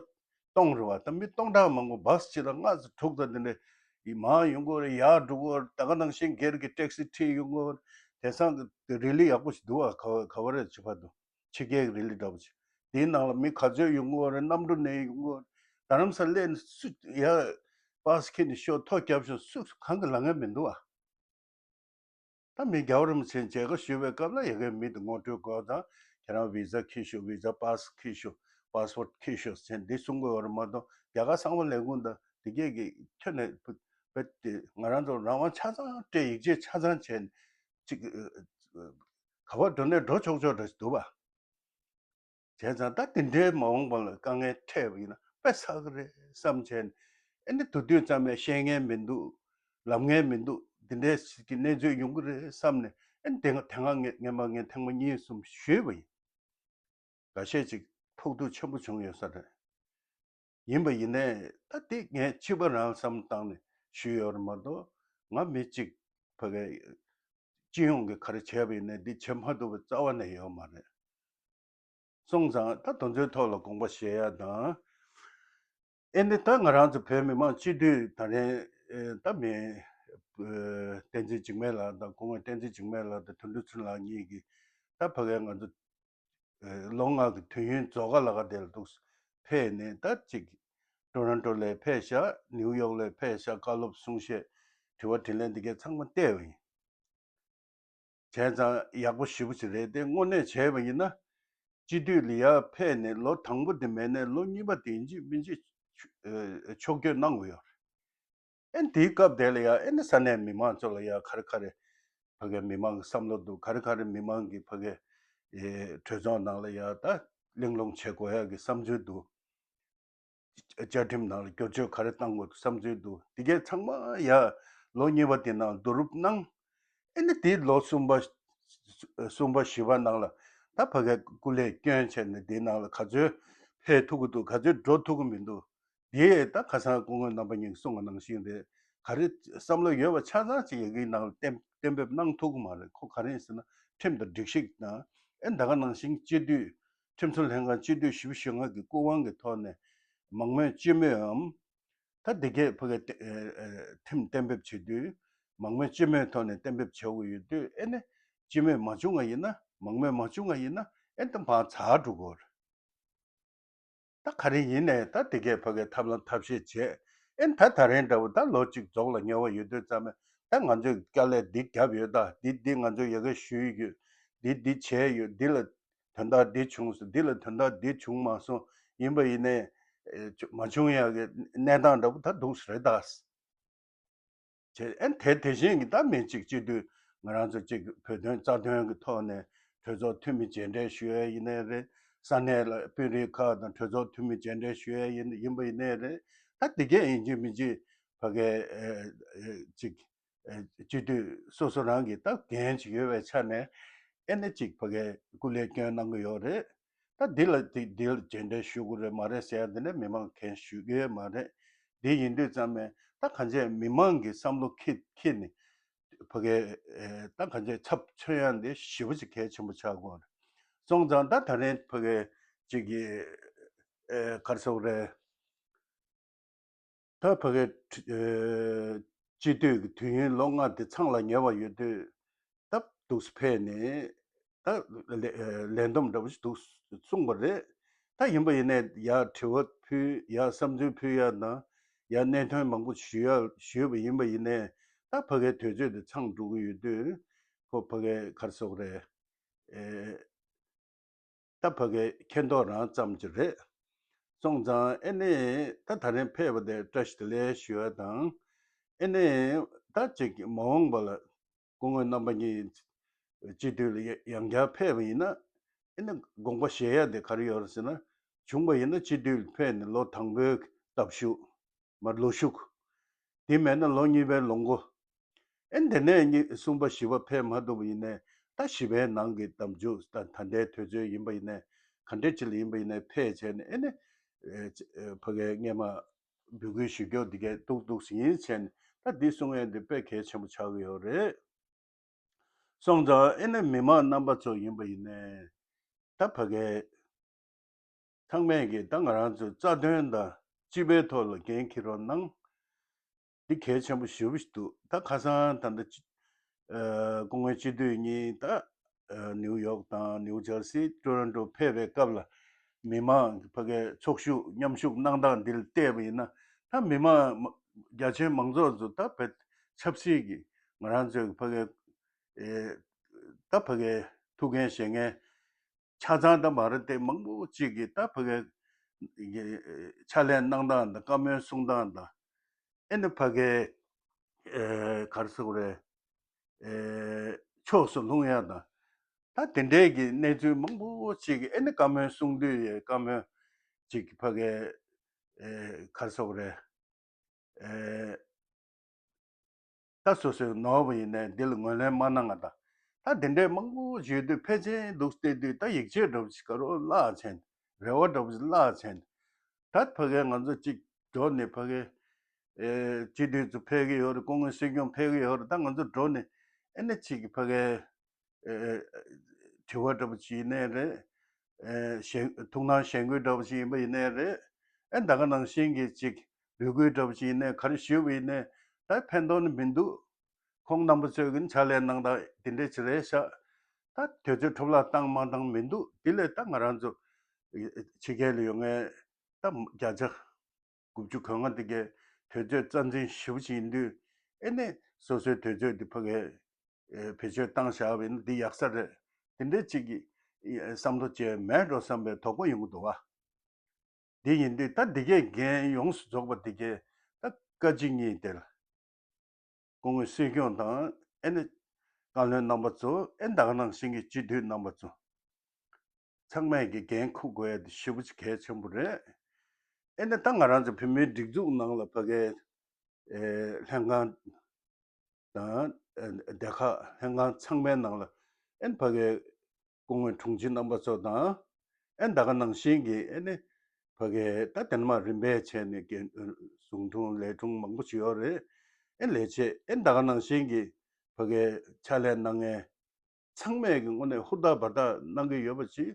གཏོང་རེད་བ། ད་མི་སྟོང་ཕྲག་མང་པོ་བཱས་གཅིག་ལ་ལྔ་ཙམ་དྲུག་ཙམ་དེ་འདྲ་ཡི་མར་ཡོང་གི་ཡོད་རེད། ཡར་འགྲོ་གི་ཡོད་རེད། ད་ག་ནང་བཞིན་སྒེར་གྱི་ཊེག་སི་ཁྲིད་ཡོང་གི་ཡོད་རེད། དེང་སང་གི་རི་ལི་ཡག་པོ་ཞིག་འདུག་བ། ག་བ་ག་བ་རེད་ཕྱི་པར་འདུག་ཕྱི་རྒྱལ་གྱི་རི་ལི་འདྲ་པོ་ཅིག་དེའི་ནང་ལ་མི་ག་ཚོད་ཡོང་གི་ཡོད་རེད། གནམ་གྲུ་ནས་ཡོང་གི་ཡོད་རེད། རྡ་རམ་ས་ལ་སླེབས་ནས་སུ་ཡ་པཱས་འཁྱེར་ནས་ཤོག་ཐོ་རྒྱབ་ཤོག་སུ་གང་གི་ལབ་མཁན་མི་འདུག་ཨ། ད་མི་རྒྱལ་བ་རིན་པོ་ཆེ་མཇལ་ཁ་ཞུ་བའི་སྐབས་ལ་ཡ་གི་མི་དེ་ངོ་སྤྲོད་དགོས་དང་ཁྱེད་རང་བི་ཟ་འཁྱེར་ཤོག་བི་ཟ་པཱས་འཁྱེར་ཤོག་པཱ་སི་པོར་ཊི་འཁྱེར་ཤོག་ཟེར་འདི་གསུང་གི་ཡོད་རེད་མ་གཏོགས་རྒྱ་གར་གསང་བ་ལས་ཁུངས་དང་དེ་གས་ཀྱི་ཁྱོན་ནས་བེད་དེ་ང་རང་ཚོ་རང་དབང་ཆ་ཚང་སྤྲད་ཡིག་ཆ་ཆ་ཚང་བྱས་ནས་ཅིག་ག་བ་འགྲོ་ནས་འགྲོ་ཆོག་ཆོག་འདྲ་ཞིག་འདུག་བ། བྱས་ཙང་ད་དེ་འདྲའི་མ་འོངས་པ་ལ་དཀའ་ངལ་འཕྲད་པ་ཡིན་ན་དཔེ་བསགས་ཀྱི་རེད་བསམ་བྱས་ནས་ཨེ་འདི་དུས་དུས་ཙམ་ནས་བཤད་མཁན་མི་འདུག་ལབ་མཁན་མི་འདུག་དེ་འདྲའི་ཞིག་གི་གནས་ཚུལ་ཡོང་གི་རེད་བསམ་ནས་ཨེ་དེ་སྔ་དེ་སྔ་ངས་སྔས་མ་ངས་ཐེངས་མ་གཉིས་གསུམ་ཞུས་པ་ཡིན། འགའ་ཤས་ཅིག་ཕོག་ཐུག་ཆེན་པོ་བྱུང་ཡོད་ས་རེད། ཡིན་པ་ཡིན་ནའི་ད་དེ་ངས་ཕྱི་པ་རང་བསམ་བཏང་ནས་ཞུས་ཡོད་རེད་མ་གཏོགས་ང་མི་གཅིག་ཕ་གི་སྤྱི་ཡོངས་ཀྱི་ག་རེ་བྱས་པ་ཡིན་ནའི་འདི་བྱེད་མ་ཐུབ་པ་རྩ་བ་ནས་ཡོད་མ་རེད། སོང་ཙང་ད་དེ་ཚོའི་ཐོག་ལ་དགོངས་པ་བཞེས་ཡ་དང་། ཨེ་འདི་ད་ང་རང་ཚོ་བོད་མི་མང་སྤྱི་འཐུས་ད་རེས་ཨེ་ད་མི་ཨེ་བསྟན་འཛིན་འཇིགས་མེད་ལགས་དང་སྐུ་ངོ་བསྟན་འཛིན་འཇིགས་མེད་ལགས་དང་དོན་གྲུབ་ཚེ་རིང་ལགས་གཉིས་ཀྱིས་ད་ཕ་གིར་ང་ཚོ་ཨེ་ལོ་ལྔ་གི་དུས་ཡུན་རྫོགས་ཁ་ལ་ཁ་དེ་ལ་འདུག་ཕེབས་ནས་ད་ཅིག་ཊོ་རོན་ཊོ་ལ་ཕེབས་ཤག་ནིའུ་ཡོག་ལ་ཕེབས་ཤག་བཀའ་སློབ་གསུང་བཤད་དྲི་བ་དྲིས་ལན་འདི་གས་ཚང་མ་བལྟས་པ་ཡིན། བྱས་ཙང་ཡག་པོ་ཞེ་པོ་ཅིག་རེད་དེ། དངོས་གནས་བྱས་པ་ཡིན་ན་སྤྱི་འཐུས་ལ་ཡར་ཕེབས་ནས་ལོ་དང་པོ་དེ་མེད་ནས་ལོ་གཉིས་པ་དེ་ཡིན་གཅིག་མིན་གཅིག་ཨེ་ཕྱོགས་བསྐྱོད་གནང་དགོས་ཡོད་རེད། ཨེ་དེའི་སྐབས་དེ་ལ་ཡ་ཨེ་ནི་ས་གནས་མི་མང་ཚོ་ལ་ཡ་ག་རེ་ག་རེ་ཕ་གའི་མི་མང་གི་བསམ་བློ་འདུག་ག་རེ་ག་རེ་མི་མང་གི་ཕ་གའི་ཨེ་གྲོས་ཚོགས་ནང་ལ་ཡ་ད་གླེང་སློང་བྱེད་དགོས་ཡ་གི་བསམ་ཚུལ་འདུག་བཅའ་ཁྲིམས་ནང་ལ་བསྒྱུར་བཅོས་ག་རེ་བཏང་དགོས་འདུག་བསམ་ཚུལ་འདུག་དེ་གས་ཚང་མ་ཡ་ལོ་གཉིས་པ་དེ་ནང་བསྡུ་རུབ་གནང་། ཨེ་ནི་དེ་ལོ་གསུམ་པ་ གསུམ་པ་བཞི་པ་ནང་ལ་ད་ཕ་གིར་སྐུ་ལས་བསྐྱོན་བྱས་ནས་འདིའི་ནང་ལ་ག་ཚོད་ཕེབས་ཐུབ་ཀྱི་འདུག་ག་ཚོད་འགྲོ་ཐུབ་ཀྱི་མི་འདུག་དེ་ད་ཁ་སང་སྐུ་ངོ་རྣམ་པ་གཉིས་ཀྱིས་གསུངས་པ་ནང་བཞིན་རེད། ག་རེ་བསམ་བློ་ཡོད་པ་ཆ་ཚང་ཅིག་ཡ་གིའི་ནང་ལ་གཏན་གཏན་འབེབས་གནང་ཐུབ་ཀྱི་མ་རེད། ཁོ་ག་རེ་ཡིན་ཟེར་ན་ཁྲིམས་དང་སྒྲིག་གཞི་དང་ཨེ་ད་ག་ནང་བཞིན་སྤྱི་འཐུས་ཁྲིམས་བཟོ་ལྷན་ཁང་སྤྱི་འཐུས་བཞི་བཅུ་ཞེ་ལྔ་གི་སྐུ་དབང་གི་ཐོག་ནས་མང་མོས་སྤྱི་མོས་འམ། ད་འདི་གས་ཕ་གི་ཨེ་ཨེ་ཁྲིམས་གཏན་འབེབས་བྱེད་དུས་མང་མོས་སྤྱི་མོས་ཐོག་ནས་གཏན་འབེབས་བྱེད་དགོས་ཡོད་དུས་ཨེ་ནི་སྤྱི་མོས་མ་བྱུང་བ་ཡིན་ན་མང་མོས་མ་བྱུང་བ་ཡིན་ན་ཨེ་ད་ཕར་ཚར་འགྲོ་དགོས་རེད། ད་ག་རེ་ཡིན་ནའི་ད་དེ་གས་ཕ་གིའི་ཐབས་ལམ་ཐབས་ཤེས་བྱས། ཨེ་ད་ད་རིང་འདྲ་བོ་ད་ལོ་གཅིག་རྫོགས་ལ་ཉེ་བ་ཡོད་དུས་ཙམ་པ་ད་ང་ཚོས་དཀའ་ལས་འདི་བརྒྱབ་ཡོད། ད་འདི་འདི་ང་ཚོས་ཡ་གི་ཞུས་ཡོད། འདི་འདི་བྱས་ཡོད། འདི་ལ་དོན་དག་འདི་བྱུང་སོང་། འདི་ལ་དོན་དག་འདི་བྱུང་མ་སོང་། ཡིན་པ་ཡིན་ནའི་ཨེ་མ་བྱུང་ཡག་གི་གནས་སྟངས་འདྲ་བོ་ད་འདུག་སེ་རེད་ད། བྱས་ཨེ་དེ་དེ་བཞིན་གྱི་ད་མི་གཅིག་སྤྱི་འཐུས་ང་རང་ཚོ་གཅིག་བོད་དོན་རྩ་དོན་གྱི་ཐོག་ནས་གྲོས་ཚོགས་འཐུས་མི་མཇལ་འཕྲད་ཞུ་ཡས་ཡིན་ནའི་རེད། ས་གནས་ལ་དཔོན་རིགས་ཁག་དང་གྲོས་ཚོགས་འཐུས་མི་མཇལ་འཕྲད་ཞུ་ཡས་ཡིན་ཡིན་པ་ཡིན་ནའི་རེད། ད་དེ་གས་ཡིན་གཅིག་མིན་གཅིག་ཕ་གིའི་ཨེ་ཨེ་གཅིག་ཨེ་སྤྱི་འཐུས་སོ་སོ་རང་གི་ད་འགན་ཅིག་ཡོད་པའི་ཆ་ནས་ཨེ་ནི་གཅིག་ཕ་གིའི་སྐུ་ལས་སྐྱོན་གནང་གི་ཡོད་རེད། ད་འདི་ལ་འདི་འདི་ལ་མཇལ་འཕྲད་ཞུ་དགོས་རེད་མ་རེད་ཟེར་ཡ་འདི་ནས་མི་མང་མཁན་ཞུ་གི་ཡོད་མ་རེད། འདི་ཡིན་དུས་ཙམ་ནས་ད་གང་ཅི་མི་མང་གི་བསམ་བློ་འཁྱེར་འཁྱེར་ནས་ཕ་གིའི་ཨེ་ད་གང་ཅི་ཚབ་མཚོན་ཡ་འདི་ཞེ་པོ་ཅིག་གལ་ཆེན་པོ་ཆགས་དགོས་རེད། སོང་ཙང་ད་ད་རིང་ཕ་གིའི་ཅིག་གི་ཨེ་ག་རེ་ཟེར་དགོས་རེད། ད་ཕ་གིའི་ཨེ་སྤྱི་འཐུས་ཀྱི་དུས་ཡུན་ལོ་ལྔ་དེ་ཚང་ལ་ཉེ་བ་ཡོད་དུས་ད་འདུག་སེ་ཕེབས་ནས་ད་ལས་ལས་བསྡོམས་འདྲ་བོ་ཞིག་འདུག་གསུངས་པ་རེད། ད་ཡིན་པ་ཡིན་ནའི་ཡར་དྲི་བ་ཕུལ་ཡར་བསམ་ཚུལ་ཕུལ་ཡ་དང་ཡར་གནད་དོན་མང་པོ་ཞུ་ཡ་ཞུས་པ་ཡིན་པ་ཡིན་ནའི་ད་ཕ་གིའི་དུས་ཚོད་དེ་ཚང་འགྲོ་གི་ཡོད་དུས་ཁོ་ཕ་གིའི་ག་རེ་ཟེར་དགོས་རེད། ཨེ། ད་ཕ་གིའི་མཁྱེན་རྟོགས་རང་ཙམ་ཅིག་རེད། སོང་ཙང་ཨེ་ནི་ད་ད་རིང་ཕེབས་པ་དེ་བཀྲ་ཤིས་བདེ་ལེགས་ཞུ་བ་དང་། ཨེ་ནི་ད་ཅིག་མ་འོངས་པ་ལ་སྐུ་ངོ་རྣམ་པ་གཉིས་སྤྱི་འཐུས་ལ་ཡང་བསྐྱར་ཕེབས་པ་ཡིན་ན་ཨེ་ནི་དགོངས་པ་བཞེས་ཡ་དེ་ག་རེ་ཡོད་རེད་ཟེར་ན། བྱུང་བ་ཡིན་ན་སྤྱི་འཐུས་ལ་ཕེབས་ནས་ལོ་དང་པོའི་སྟབས་ཞུགས། མར་ལོ་ཞུགས། དེ་མེད་ན་ལོ་གཉིས་པའི་ལོ་འགོ། ཨེ་འདི་ནས་གཉིས་གསུམ་པ་བཞི་པ་ཕེབས་མ་ཐུབ་པ་ཡིན་ནའི་ད་བཞི་པའི་ནང་གི་ཟླ་མཇུག་ད་ད་ལྟའི་དུས་ཚོད་ཡིན་པ་ཡིན་ནའི་ག་འདྲ་ཅིག་ལ་ཡིན་པ་ཡིན་ནའི་ཕེབས་བྱས་ནས་ཨེ་ནི་ཨེ་ཕ་གིའི་སྔས་མ་འབོད་སྐུལ་ཞུ་རྒྱུ་འདི་གས་འདུག་འདུག་ཟིན་ཡིན་བྱས་ནས་ད་འདི་གསུང་ཡས་འདི་དཔེ་གལ་ཆེན་པོ་ཆགས་ཀྱི་ཡོད་རེད། སོང་ཙང་ཨེ་ནི་མི་མང་རྣམ་པ་ཚོ་ཡིན་པ་ཡིན་ནའི་ད་ཕ་གིའི་ཚང་མས་ཀྱིས་ད་ང་རང་ཚོའི་རྩ་དོན་དང་སྤྱི་པའི་ཐོག་ལ་འགན་འཁྱེར་རོགས་གནང་། འདི་གལ་ཆེན་པོ་ཞེ་པོ་ཞིག་འདུག་ད་ཁ་སང་ད་ལྟ་སྤྱི་ཨ་སྐུ་ངོ་སྤྱི་འཐུས་གཉིས་ད་ཨ་ནིའུ་ཡོག་དང་ནིའུ་ཇར་སི་ཊོ་རོན་ཊོ་ཕེབས་པའི་སྐབས་ལ་མི་མང་ཕ་གིའི་ཚོགས་ཞུགས་མཉམ་ཞུགས་གནང་སྟངས་འདི་ལ་བལྟས་པ་ཡིན་ན་ད་མི་མང་རྒྱ་ཆེའི་མང་ཚོགས་ཚོ་ད་བོད་ཆབ་སྲིད་ཀྱི་ང་རང་ཚོའི་ཕ་གིའི་ཨེ་ད་ཕ་གིའི་ཐུགས་འགན་བཞེས་མཁན། ཆ་ཚང་ད་མ་རེད་དེ་མང་པོ་གཅིག་གིས་ད་ཕ་གིའི་ཕྱག་ལས་གནང་སྟངས་དང་བཀའ་མོལ་གསུང་སྟངས་དང་ཨེ་ནི་ཕ་གིའི་ཨེ་ག་རེ་ཟེར་དགོས་རེད། ཨེ་ཕྱོགས་སུ་ལྷུང་ཡ་དང་ད་དེ་འདྲའི་གི་གནས་ཚུལ་མང་པོ་གཅིག་གིས་ཨེ་ནི་བཀའ་མོལ་གསུང་དུས་ཡ་བཀའ་མོལ་གཅིག་གིས་ཕ་གིའི་ཨེ་ག་རེ་ཟེར་དགོས་རེད། ཨེ། ད་སོ་སོའི་ནོར་བ་ཡིན་ནའི་འདི་ལ་ངོས་ལེན་མ་གནང་ང་ད། ད་འདི་འདྲའི་མང་པོ་བརྗོད་དུས་ཕལ་ཆེར་འདུག་བལྟས་དུས་ད་ཡིད་ཆེས་འདྲ་པོ་ཞིག་ག་རེ་བརླག་ཕྱིན། རེ་བ་འདྲ་པོ་ཞིག་བརླག་ཕྱིན། ད་ཕ་གིའི་ང་ཚོ་གཅིག་འགྲོ་ནས་ཕ་གིའི་ཨེ་སྤྱི་འཐུས་ཚོ་ཕེབས་ཀྱི་ཡོད་རེད། སྐུ་ངོ་སྲིད་སྐྱོང་ཕེབས་ཀྱི་ཡོད་རེད། ད་ང་ཚོ་འགྲོ་ནས་ཨེ་ནི་གཅིག་གི་ཕ་གིའི་ཨེ་དྲི་བ་འདྲ་པོ་ཅིག་ཡིན་ནའི་རེད། ཨེ་ཞལ་ཐུགས་སྣང་ཞལ་འགུལ་འདྲ་པོ་ཅིག་ཡིན་པ་ཡིན་ནའི་རེད། ཨེ་ད་ག་ནང་བཞིན་གྱི་ཅིག་འབོད་སྐུལ་འདྲ་པོ་ཅིག་ཡིན་ནའི་ག་རེ་ཞུས་པ་ཡིན་ནའི་ད་ཕན་ཐོགས་ནི་མི་འདུག་ཁོང་རྣམ་པ་ཚོས་ཀྱིས་ཕྱག་ལས་གནང་སྟངས་དེ་འདྲ་ཅིག་རེད་ཤག་ད་དུས་ཚོད་འཕྲོ་བརླག་བཏང་མ་བཏང་མི་འདུག་དེ་ལས་ད་ང་རང་ཚོ་ཕྱི་རྒྱལ་ལ་ཡོད་མཁན་ད་བརྒྱ་ཆ་དགུ་བཅུ་གོ་ལྔ་དེ་གའི་དུས་ཚོད་རྩ་འཛིན་ཞེ་པོ་ཅིག་ཡིན་དུས་ཨེ་ནི་སོ་སོའི་དུས་ཚོད་དེ་ཕ་གིའི་ཨེ་བེད་སྤྱོད་བཏང་བཞག་པ་ཡིན་ན་འདི་ཡག་ས་རེད། དེ་འདྲའི་ཅིག་གི་ཨེ་བསམ་བློ་ཅིག་མེད་འགྲོ་བསམ་པའི་དོགས་པ་ཡོང་གི་འདུག་བ། འདི་ཡིན་དུས་ད་འདི་གའི་འགན་ཡོངས་སུ་རྫོགས་པ་འདི་གའི་ད་བཀའ་སྤྱི་གཉིས་དེ་ལ་སྐུ་ངོ་སྲིད་སྐྱོང་དང་ཨེ་ནི་བཀའ་བློན་རྣམ་པ་ཚོ་ཨེ་ད་ག་ནང་བཞིན་གྱི་སྤྱི་འཐུས་རྣམ་པ་ཚོ། ཚང་མས་ཀྱི་འགན་འཁུར་དགོས་ཡ་དེ་ཞེ་པོ་ཅིག་གལ་ཆེན་པོ་རེད། ཨེ་ནི་ད་ང་རང་ཚོ་བོད་མིའི་སྒྲིག་འཛུགས་ནང་ལ་ཕ་གིའི་ཨེ་ལྷན་ཁང་དང་ཨེ་སྡེ་ཁག་ལྷན་ཁང་ཚང་མའི་ནང་ལ་ ཨེ་ནི་ཕ་གའི་སྐུ་ངོ་དྲུང་ཆེ་རྣམ་པ་ཚོ་དང་། ཨེ་ནི་ད་ག་ནང་བཞིན་གྱི་ཨེ་ནི་ཕ་གའི་ད་དེ་ནས་མར་རིམ་པས་བྱས་ནས་རྒན་ཨེ་ཟུང་དྲུང་ལས་དྲུང་མང་པོ་ཅིག་ཡོད་རེད། ཨེ་ལས་བྱེད་ཨེ་ནི་ད་ག་ནང་བཞིན་གྱི་ཕ་གའི་ཕྱག་ལས་གནང་མཁན་ཚང་མས་ཀྱི་དངོས་གནས་ཧུར་ཐག་འབད་ཐག་གནང་གི་ཡོད་པ་ཅིག་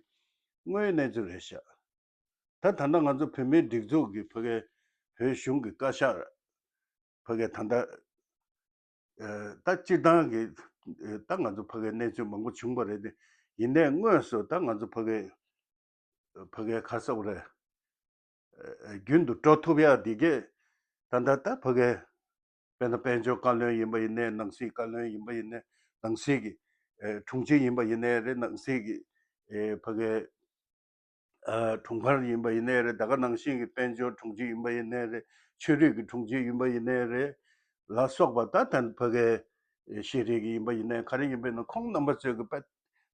དངོས་ཡོད་གནས་ཚུལ་རེད་ཤག་ད་ད་ལྟ་ང་ཚོ་བོད་མིའི་སྒྲིག་འཛུགས་ཀྱི་ཕ་གའི་བོད་གཞུང་གི་བཀའ་ཤག་ཕ་གའི་ད་ལྟ་ཨ་ད་སྤྱིར་བཏང་གི་ཨ་ད་ང་ཚོ་ཕ་གའི་གནས་ཚུལ་མང་པོ་བྱུང་བ་རེད་དེ། ཡིན་ནའི་དངོས་སུ་ད་ང་ཚོ་ཕ་གའི་ཕ་གའི་ག་རེ་ཟེར་དགོས་རེད། ཨ་རྒྱུན་དུ་འགྲོ་ཐུབ་ཡག་འདི་གས་ད་ལྟ་ད་ཕ་གའི་དཔེར་ན་དཔལ་འབྱོར་བཀའ་བློན་ཡིན་པ་ཡིན་ནའི། ནང་སྲིད་བཀའ་བློན་ཡིན་པ་ཡིན་ནའི། ནང་སྲིད་ཀྱི་ཨ་དྲུང་ཆེ་ཡིན་པ་ཡིན་ནའི་རེད། ནང་སྲིད་ཀྱི་ཨ་ཕ་གའི་ཨ་དྲུང་འཕར་ཡིན་པ་ཡིན་ནའི་རེད། ད་ག་ནང་བཞིན་གྱི་དཔལ་འབྱོར་དྲུང་ཆེ་ཡིན་པ་ཡིན་ནའི་རེད། ཆོས་རིག་གི་དྲུང་ཆེ་ཡིན་པ་ཡིན་ནའི་རེད། ལ་སོགས་པ་ད་ད་ཕ་གའི་ཤེས་རིག་གི་ཡིན་པ་ཡིན་ནའི་ག་རེ་ཡིན་པ་ཡིན་ན། ཁོང་རྣམ་པ་ཚོས་ཀྱི་ཕ་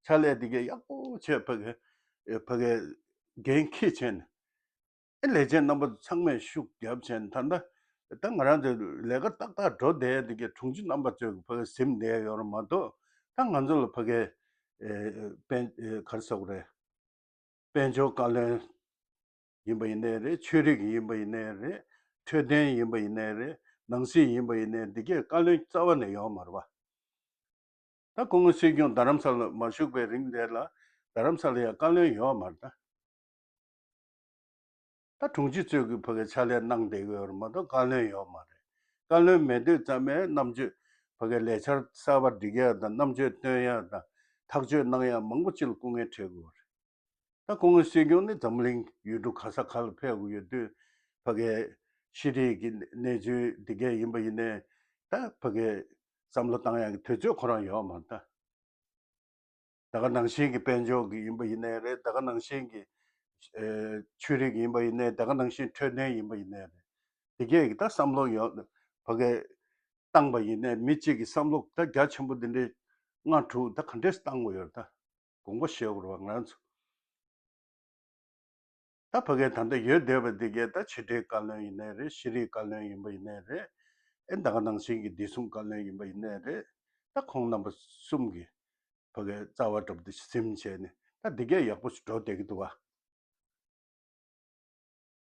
ཕྱག་ལས་དེ་གས་ཡག་པོ་བྱས། ཕ་གའི་ཕ་གའི་འགན་འཁྱེར་བྱས་ནས། ཨེ་ལས་བྱེད་རྣམ་པ་ཚོ་ཚང་མས་ཤུགས་བརྒྱབ་བྱས་ནས། ད་ལྟ་ད་ང་རང་ཚོས་ལས་ཀ་ཏག་ཏག་འགྲོ་བསྡད་དེ་གའི་དྲུང་ཆེ་རྣམ་པ་ཚོས་ཕ་གའི་ཟིན་བསྡད་ཡོད་རེད་མ་གཏོགས། ད་ང་ཚོ་ལ་ཕ་གའི་ཨེ་དཔལ་ཨེ་ག་རེ་ཟེར་དགོས་རེད། དཔལ་འབྱོར་བཀའ་བློན་ཡིན་པ་ཡིན་ནའི་རེད། ཆོས་རིག་ཡིན་པ་ཡིན་ནའི་རེད། འཕྲོད་བསྟེན་ཡིན་པ་ཡིན་ནའི་རེད། ནང་སྲིད་ཡིན་པ་ཡིན་ནའི་འདི་གའི་བཀའ་བློན་རྩ་བ་ནས་ཡོད་མ་རེད་པ། ད་སྐུ་ངོ་སྲིད་སྐྱོང་རྡ་རམ་ས་ལ་མ་བཞུགས་པའི་རིང་དེ་ལ་རྡ་རམ་ས་ལ་ཡང་བཀའ་བློན་ཡོད་མ་རེད་ད། ད་དྲུང་ཆེ་ཚོས་ཀྱི་ཕ་གའི་ཕྱག་ལས་གནང་བསྡད་ཀྱི་ཡོད་རེད་མ་གཏོགས་བཀའ་བློན་ཡོད་མ་རེད། བཀའ་བློན་མེད་དུས་ཙམ་པའི་རྣམ་དཔྱོད་ཕ་གའི་ལས་འཆར་གསར་པ་སྒྲིག་ཡག་དང་། རྣམ་དཔྱོད་སྟོན་ཡག་དང་། ཐག་གཅོད་གནང་ཡག་མང་པོ་ཅིག་ལ་སྐུ་ངལ་འཕྲད་ཀྱི་ཡོད་རེད། ད་སྐུ་ངོ་སྲིད་སྐྱོང་ནི་འཛམ་གླིང་ཡུལ་གྲུ་ག་ས་ག་ལ་ཕེབས་ཀྱི་ཡོད་དུས། ཕ་གའི་ཤེས་རིག་གི་གནས་ཚུལ་འདི་གས་ཡིན་པ་ཡིན་ནའི། ད་ཕ་གའི་བསམ་བློ་བཏང་ཡག་གི་དུས་ཚོད་ཁོ་རང་ཡོད་མ་རེད་ད། ད་ག་ནང་བཞིན་གྱི་དཔལ་འབྱོར་གྱི་ཡིན་པ་ཡིན་ནའི་རེད། ད་ག་ནང་བཞིན་གྱི་ཨེ་ཆོས་རིག་ཡིན་པ་ཡིན་ནའི། ད་ག་ནང་བཞིན་འཕྲོད་བསྟེན་ཡིན་པ་ཡིན་ནའི་རེད། དེ་གས་ཀྱི་ད་བསམ་བློ་ཡོད། ཕ་གའི་བཏང་པ་ཡིན་ནའི་མི་གཅིག་གི་བསམ་བློ་ད་རྒྱ་ཆེན་པོ་འདི་འདྲའི་ལྔ་དྲུག་ད་ག་འདྲས་བཏང་དགོས་ཡོད་རེད་ད། དགོངས་པ་བཞེས་དགོས་རེད་པ་ང་རང་ཚོ། ད་ཕ་གའི་ད་ལྟ་ཡོད་བསྡད་པ་འདི་གས་ད་ཕྱི་དྲིལ་བཀའ་བློན་ཡིན་ནའི་རེད། ཤེས་རིག་བཀའ་བློན་ཡིན་པ་ཡིན་ནའི་རེད། ཨེ་ད་ག་ནང་བཞིན་གྱི་བདེ་སྲུང་བཀའ་བློན་ཡིན་པ་ཡིན་ནའི་རེད། ད་ཁོང་རྣམ་པ་གསུམ་གྱི་ཕ་གའི་རྩ་བ་འདྲ་པོ་དེ་ཟིན་བྱས་ནས། ད་འདི་གས་ཡག་པོ་ཞིག་འགྲོ་བསྡད་ཀྱི་འདུག་བ།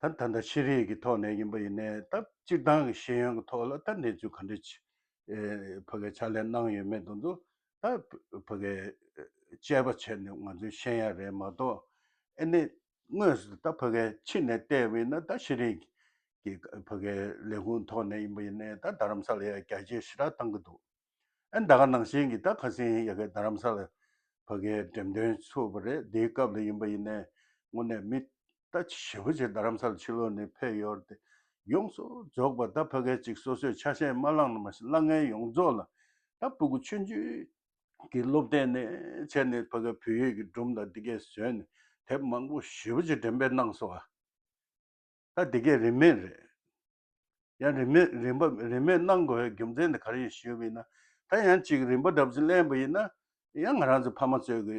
ད་ད་ལྟ་ཤེས་རིག་གི་ཐོག་ནས་ཡིན་པ་ཡིན་ནའི། ད་སྤྱིར་བཏང་གི་ཤེས་ཡོན་གྱི་ཐོག་ལ་ད་གནས་ཚུལ་ག་འདྲ་ཅིག་ཨེ་ཕ་གའི་ཕྱག་ལས་གནང་ཡོད་མེད་དེ་ཚོ་ད་ཕ་གའི་དཔྱད་པ་བྱས་ནས་ང་ཚོས་ཤེས་ཡ་རེད་མ་གཏོགས། ཨེ་ནས་དངོས་སུ་ད་ཕ་གའི་ཕྱི་ནས་བལྟས་པ་ཡིན་ན། ད་ཤེས་རིག་གི་ཕ་གའི་ལས་ཁུངས་ཐོག་ནས་ཡིན་པ་ཡིན་ནའི་ད་རྡ་རམ་ས་ལ་ཡ་རྒྱ་སྐྱེད་ཞེ་དྲག་བཏང་གི་འདུག་ཨ་ནི་ད་ག་ནང་བཞིན་གྱི་ད་ཁ་སང་ཡ་གི་རྡ་རམ་ས་ལ་ཕ་གའི་འགྲེམས་སྟོན་ཚུགས་པ་རེད། དེའི་སྐབས་ལ་ཡིན་པ་ཡིན་ནའི་དངོས་གནས་མི་ད་ཞེ་པོ་ཅིག་རྡ་རམ་ས་ལ་ཕྱི་ལོགས་ནས་ཕེབས་ཡོད་རེད་དེ། ཡོངས་སུ་རྫོགས་པ་ད་ཕ་གའི་ཅིག་སོ་སོས་ཆ་ཤས་མ་བླངས་ན་མ་གཞི་བླངས་མཁན་ཡོངས་རྫོགས་ལ། ད་སྤུ་གུ་ཆུང་ཆུང་གི་སློབ་དེབ་ནས་བྱས་ནས་ཕ་གའི་བོད་ཡིག་གི་སྒྲུང་དང་འདི་གས་བཟོས་ནས་དེབ་མང་པོ་ཞེ་པོ་ཅིག་འགྲེམས་སྤེལ་གནང་སོང་ཨ། ད་འདི་གས་རིན་མེད་རེད། ཡང་རིན་མེད་རིན་པ་རིན་མེད་གནང་དགོས་པའི་རྒྱུ་མཚན་དེ་ག་རེ་ཡིན་ཞུས་པ་ཡིན་ན། ད་ཡང་ཅིག་རིན་པ་འདྲ་པོ་ཅིག་ལེན་པ་ཡིན་ན། ཡང་ང་རང་ཚོ་ཕ་མ་ཚོས་ཀྱི་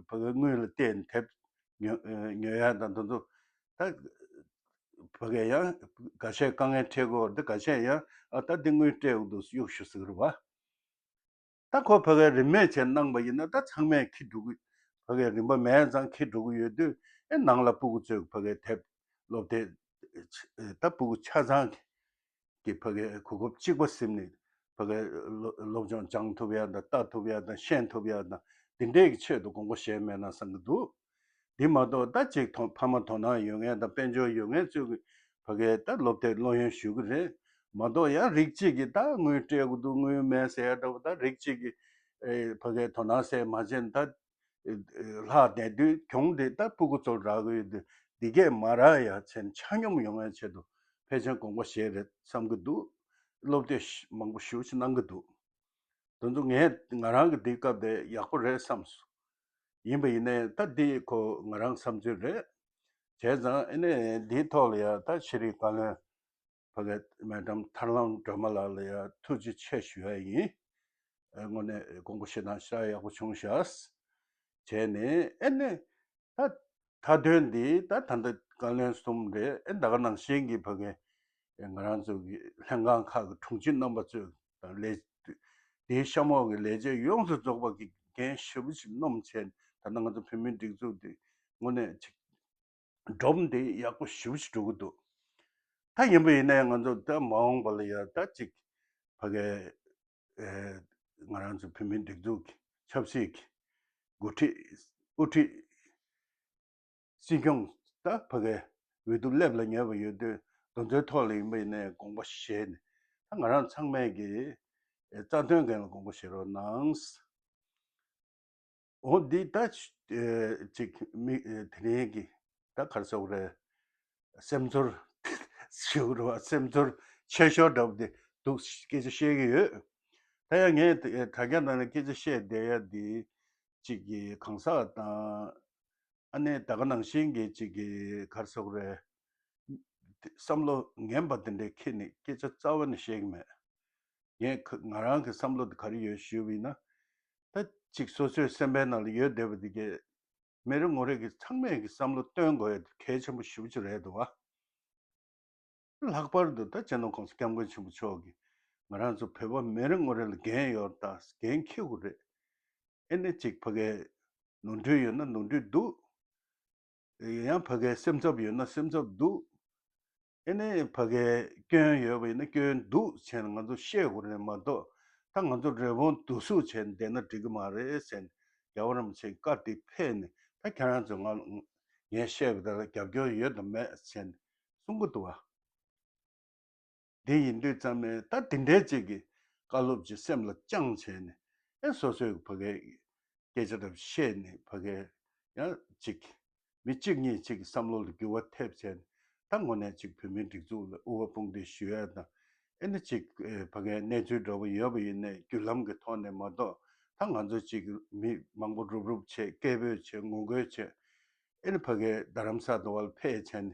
ཕ་གའི་དངུལ་ལ་བལྟས་ནས་དེབ་ཉོ་ཉོ་ཡ་དང་དེ་ཚོ། ད་ཕ་གའི་ཡང་འགའ་ཤས་དཀའ་ངལ་འཕྲད་ཀྱི་ཡོད་རེད། འགའ་ཤས་ཡང་ཨ་ད་འདི་དངུལ་སྤྲད་དགོས་འདུག་གཡུག་ཞུ་ཟེར་གྱི་རེད་བ། ད་ཁོ་ཕ་གའི་རིན་མེད་བྱས་གནང་པ་ཡིན་ན་ད་ཚང་མས་འཁྱེར་འགྲོ་གི། ཕ་གའི་རིན་པ་མེད་ཙང་འཁྱེར་འགྲོ་གི་ཡོད་དུས། ཨེ་ནང་ལ་སྤུ་གུ་ཚོས་ཕ་གའི་དེབ་སློབ་དེབ་ད་སྤུ་གུ་ཆ་ཚང་གི་ཕ་གའི་གོ་སྐབས་གཅིག་པ་ཟིན་ནས་ཕ་གའི་སློབ་སློབ་སྦྱོང་སྦྱང་ཐུབ་ཡ་དང་། ལྟ་ཐུབ་ཡ་དང་། ཤེས་ཐུབ་ཡ་དང་། འདི་འདྲའི་གི་ཆེད་དུ་དགོངས་པ་བཞེས་མེད་ན་བསམ་གྱི་འདུག་འདི་མ་གཏོགས་ད་ཅིག་ཐོ་ཕ་མ་དོ་སྣང་ཡོད་མཁན་དང་དཔལ་འབྱོར་ཡོད་མཁན་ཚོས་ཀྱི་ཕ་གའི་ད་སློབ་དེབ་སློབ་ཡོན་ཞུ་གི་རེད་མ་གཏོགས། ཡང་རིགས་གཅིག་གིས་ད་དངུལ་སྤྲད་དགོས་འདུག་དངུལ་མེད་ཟེར་ཡ་འདྲ་པོ། ད་རིགས་གཅིག་གིས་ཨེ་ཕ་གའི་དོ་སྣང་ཟེར་མ་བྱས་ན་ད་ལྷག་བསྡད་དུས་གྱོང་དེ་ད་སྤུ་གུ་ཚོར་རག་གི་ཡོད་དུས། འདི་གས་མ་རག་ཡ་བྱས་ན་ཆ་སྙོམས་ཡོང་ཡ་ཆེད་དུ་ཕལ་ཆེར་དགོངས་པ་བཞེས་རེད་བསམ་གྱི་འདུག་སློབ་དེབ་མང་པོ་ཞེ་པོ་ཅིག་གནང་གི་འདུག་དེ་ཚོ་ངས་ང་རང་གི་འདི་སྐབས་དེ་ཡག་པོ་རེད་བསམ་སོང་། ཡིན་པ་ཡིན་ནའི་ད་འདི་ཁོ་ང་རང་བསམ་ཚུལ་རེད། བྱས་ཙང་ཨ་ནི་འདིའི་ཐོག་ལ་ཡ་ད་ཤེས་རིག་བཀའ་བློན་ཕ་གའི་མེ་ཌམ་ཐར་ལམ་སྒྲོལ་མ་ལགས་ལ་ཡ་ཐུགས་རྗེ་ཆེ་ཞུ་ཡ་ཡིན། ཨ་དངོས་གནས་དགོངས་པ་བཞེས་སྟངས་ཞེ་དྲག་ཡག་པོ་བྱུང་ཤག་བྱས་ནས་ཨ་ནི་ད་མཐའ་དོན་འདི་ད་ད་ལྟ་བཀའ་བློན་གསུམ་རེད། ཨ་ད་ག་ནང་བཞིན་གྱི་ཕ་གའི་ང་རང་ཚོ་གི་ལྷན་ཁང་ཁག་གི་དྲུང་ཆེ་རྣམ་པ་ཚོས་དང་ལས་དེའི་གཤམ་འོག་གི་ལས་བྱེད་ཡོངས་སུ་རྫོགས་པ་གི་ འགན་ཞེ་པོ་ཅིག་བསྣམས་བྱས་ནས། ད་ལྟ་ང་ཚོ་བོད་མིའི་སྒྲིག་འཛུགས་འདི་དངོས་གནས་ཅིག་སྒྲོམ་འདི་ཡག་པོ་ཞེ་པོ་ཅིག་འགྲོ་གི་འདུག་ད་ཡིན་པ་ཡིན་ན་ཡང་ང་ཚོ་ད་མ་འོངས་པ་ལ་ཡང་ད་ཅིག་ཕ་གི་ཨེ་ང་རང་ཚོ་བོད་མིའི་སྒྲིག་འཛུགས་ཀྱི་ཆབ་སྲིད་ཀྱི་འགོ་ཁྲིད་དབུ་ཁྲིད་སྲིད་སྐྱོང་ད་ཕ་གི་འོས་བསྡུ་སླེབས་ལ་ཉེ་བ་ཡོད་དུས། དེ་ཚོའི་ཐོག་ལ་ཡིན་པ་ཡིན་ནའི་དགོངས་པ་བཞེས་ནས། ད་ང་རང་ཚང་མས་ཀྱི་ཨེ་རྩ་དོན་འགན་ལ་དགོངས་པ་བཞེས་རོགས་གནང་། འོ་འདི་ད་ཨེ་ཅིག་མི་ཨེ་དེ་རིང་གི་ད་ག་རེ་ཟེར་དགོས་རེད། སེམས་ཚོར་ཞུ་རོགས། སེམས་ཚོར་ཆེ་ཤོས་འདྲ་པོ་དེ་འདུག་སྐད་ཆ་བཤད་ཀྱི་ཡོད། ད་ཡང་ངས་དྲ་རྒྱ་ནང་ནས་སྐད་ཆ་བཤད་བསྡད་ཡ་འདི་ཅིག་གི་གང་ཟག་དང་། ཨ་ནི་ད་ག་ནང་བཞིན་གྱི་ཅིག་གི་ག་རེ་ཟེར་དགོས་རེད། བསམ་བློ་ངན་པ་དེ་འདྲའི་འཁྱེར་ནས་སྐད་ཆ་རྩ་བ་ནས་བཤད་ཀྱི་མེད། ངས་ཁ་ང་རང་གི་བསམ་བློ་དེ་ག་རེ་ཡོད་ཞུས་པ་ཡིན་ན། ད་ཅིག་སོ་སོའི་སེམས་པའི་ནང་ལ་ཡོད་བསྡད་པ་དེ་གས་མི་རེ་ངོ་རེ་གི་ཚང་མས་ཀྱི་བསམ་བློ་བཏོན་དགོས་ཡ་དེ་གལ་ཆེན་པོ་ཞེ་པོ་ཅིག་རེད་འདུག་བ། ལྷག་པར་དུ་ད་སྤྱི་ནོར་༸གོང་ས་༸སྐྱབས་མགོན་ཆེན་པོ་མཆོག་གིས་ང་རང་ཚོ་བོད་པ་མི་རེ་ངོ་རེ་ལ་འགན་ཡོད་ད། འགན་འཁྱེར་དགོས་རེད། ཨེ་ནི་ཅིག་ཕ་གིའི་ནོར་འཁྲུལ་ཡོད་ན་ནོར་འཁྲུལ་འདུག་ཡང་ཕ་གིའི་སེམས་འཚབ་ཡོད་ན་སེམས་འཚབ་འདུག་ཨེ་ནི་ཕ་གིའི་སྐྱོན་ཡོད་པ་ཡིན་ན་སྐྱོན་འདུག་བྱས་ནས་ང་ཚོ་བཤད་དགོས་རེད་མ་གཏོགས། ད་ང་ཚོ་རི་བོང་འདུ་ཚུགས་བྱས་ནས་བསྡད་ན་འགྲིག་གི་མ་རེད་ཟེར་ནས། རྒྱལ་བ་རིན་པོ་ཆེའི་བཀའ་དེ་ཕེབས་ནས། ད་ཁྱེད་རང་ཚོ་ང་ངས་བཤད་པ་དེ་ལ་རྒྱབ་སྐྱོར་ཡོད་དམ་མེད་ཟེར་ནས་གསུང་གི་འདུག་བ། དེ་ཡིན་དུས་ཙམ་ནས་ད་དེ་འདྲའི་ཅིག་གི་བཀའ་སློབ་ཅིག་སེམས་ལ་བཅངས་བྱས་ནས། ཨེ་སོ་སོའི་ཕ་གིའི་སྐད་ཆ་འདྲ་བཤད་ནས། ཕ་གིའི་ཡང་ཅིག་མི་གཅིག་གཉིས་ཅིག་གི་བསམ་བློ་ལ་འགྱུར་བ་ཐེབས་བྱས་ནས། ད་དངོས་གནས་ཅིག་བོད་མིའི་སྒྲིག་འཛུགས་ལ་དབུ་བ་དཔུང་འདེགས་ཞུ་ཡ་དང་། ཨེ་ནི་ཅིག་ཨེ་ཕ་གིའི་གནས་ཚུལ་འདྲ་པོ་ཡོད་པ་ཡིན་ནའི་བརྒྱུད་ལམ་གྱི་ཐོག་ནས་མ་གཏོགས། ད་ང་ཚོ་ཅིག་མི་མང་པོ་རུབ་རུབ་བྱས། སྐད་འབོད་བྱས། ངོ་རྒོལ་བྱས། ཨེ་ནི་ཕ་གིའི་རྡ་རམ་ས་དང་བ་ལ་ཕེབས་བྱས་ནས།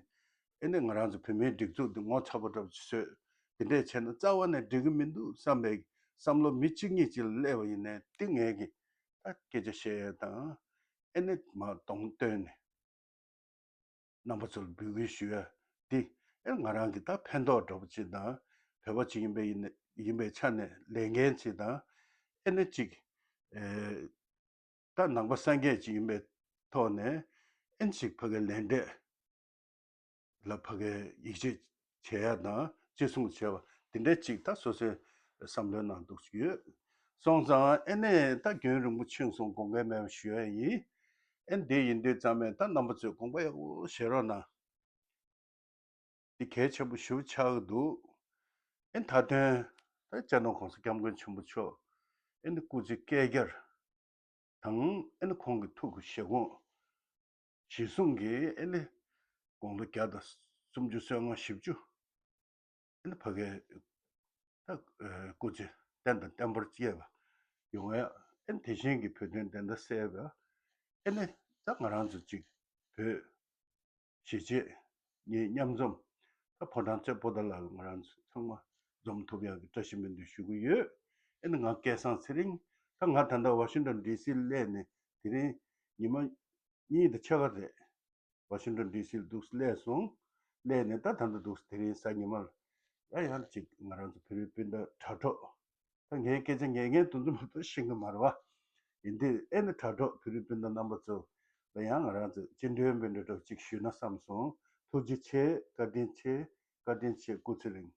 ཨེ་ནི་ང་རང་ཚོ་བོད་མིའི་སྒྲིག་འཛུགས་འདི་ངོ་ཚ་པོ་འདྲ་པོ་ཅིག་བཟོས། དེ་འདྲས་བྱས་ན་རྩ་བ་ནས་འགྲིག་གི་མི་འདུག་བསམ་པའི་བསམ་བློ་མི་གཅིག་གཉིས་ཅིག་ལ་སླེབས་པ་ཡིན་ནའི། དེ་ངས་ཀྱི་ད་སྐད་ཆ་བཤད་ཡ་དང་། ཨེ་ནི་མར་གདོང་སྟོན་ནས་རྣམ་པ་ཚོར་འབོད་སྐུལ་ཞུ་ཡ་འདི། ཨེ་ང་རང་གི་ད་ཕན་ཐོགས་འདྲ་པོ་ཅིག་དང་། བོད་པ་ཅིག་ཡིན་པའི་ཡིན་ཡིན་པའི་ཆ་ནས་ལས་འགན་ཅིག་དང་། ཨེ་ནི་ཅིག་ཨེ་ད་ནང་པ་སངས་རྒྱས་ཅིག་ཡིན་པའི་ཐོག་ནས། ཨེ་ནི་ཅིག་ཕ་གིའི་ལས་འབྲས་ལ་ཕ་གིའི་ཡིད་ཆེས་བྱེད་ཡ་དང་། བརྩི་སྲུང་བྱེད་པ་དེ་འདྲ་ཅིག་ད་སོ་སོའི་བསམ་བློའི་ནང་འདུག་ཡོད། སོང་ཙང་ཨེ་ནས་ད་རྒྱུན་རིང་པོ་ཕྱིན་སོང་། དགོངས་འགལ་མེད་པ་ཞུ་ཡ་ཡིན། ཨེ་འདི་ཡིན་དུས་ཙམ་ནས་ད་རྣམ་པ་ཚོས་དགོངས་པ་ཡག་པོ་བཞེས་རོགས་གནང་། འདི་གལ་ཆེན་པོ་ཞེ་པོ་ཆགས་ཀྱི་འདུག་ཨེ་མཐའ་དོན་ད་སྤྱི་ནོར་༸གོང་ས་༸སྐྱབས་མགོན་ཆེན་པོ་མཆོག་ཨེ་འདི་སྐུ་ཚེ་བསྐལ་བརྒྱར་དང་། ཨེ་ནི་ཁོང་གི་ཐུགས་ཀྱི་བཞེད་དགོངས་གཞིར་བཟུང་གིས། ཨེ་ནི་དགུང་ལོ་བརྒྱ་དང་སུམ་ཅུ་སོ་ལྔ། བཞི་བཅུ། ཨེ་ནི་ཕ་གིའི་ད་ཨེ་སྐུ་ཚེ་བརྟན་དང་བརྟན་པོར་བསྐྱལ་བ་ཡོང་ཡ། ཨེ་ནི་དེ་བཞིན་གྱི་བོད་དོན་བདེན་མཐའ་གསལ་བ། ཨེ་ནི་ད་ང་རང་ཚོ་གཅིག་བོད་གཞིས་བྱེས་གཉིས་མཉམ་འཛོམས། ད་ཕོ་བྲང་རྩེ་པོ་ཏ་ལ་ལ་ང་རང་ཚོ་ཚང་མ་འཛོམས་ཐུབ་ཡག་གི་བཀྲ་ཤིས་སྨོན་འདུན་ཞུ་གི་ཡོད། ཨེ་ནི་ང་སྐལ་བཟང་ཚེ་རིང་། ད་ང་ད་ལྟ་ཝ་ཤིང་ཊོན་ཌི་སི་སླེབས་ནས་དེ་རིང་ཉི་མ་གཉིས་དང་ཕྱེད་ཀ་རེད། ཝ་ཤིང་ཊོན་ཌི་སི་ལ་འདུག་སླེབས་སོང་། སླེབས་ནས་ད་ད་ལྟ་འདུག་དེ་རིང་གཟའ་ཉི་མ་ལ་ཡང་ཡང་ཅིག་ང་རང་ཚོ་བོད་རིགས་སྤུན་ཟླ་དྲ་གྲོགས། ད་ངའི་སྐད་ཆ་ཉན་མཁན་དེ་ཚོ་མ་གཏོགས་ཤེས་ཀྱི་མ་རེད་བ། ཡིན་དུས་ཨེ་ནི་དྲ་གྲོགས་བོད་རིགས་སྤུན་ཟླ་རྣམ་པ་ཚོ་ལ་ཡང་ང་རང་ཚོ་སྤྱི་འཐུས་འབོད་འདྲ་འདྲ་ཅིག་ཞུས་ན་བསམ་སོང་། ཐུགས་རྗེ་ཆེ། བཀའ་དྲིན་ཆེ། བཀའ་དྲིན་ཆེ། སྐུ་ཚེ་རིང་།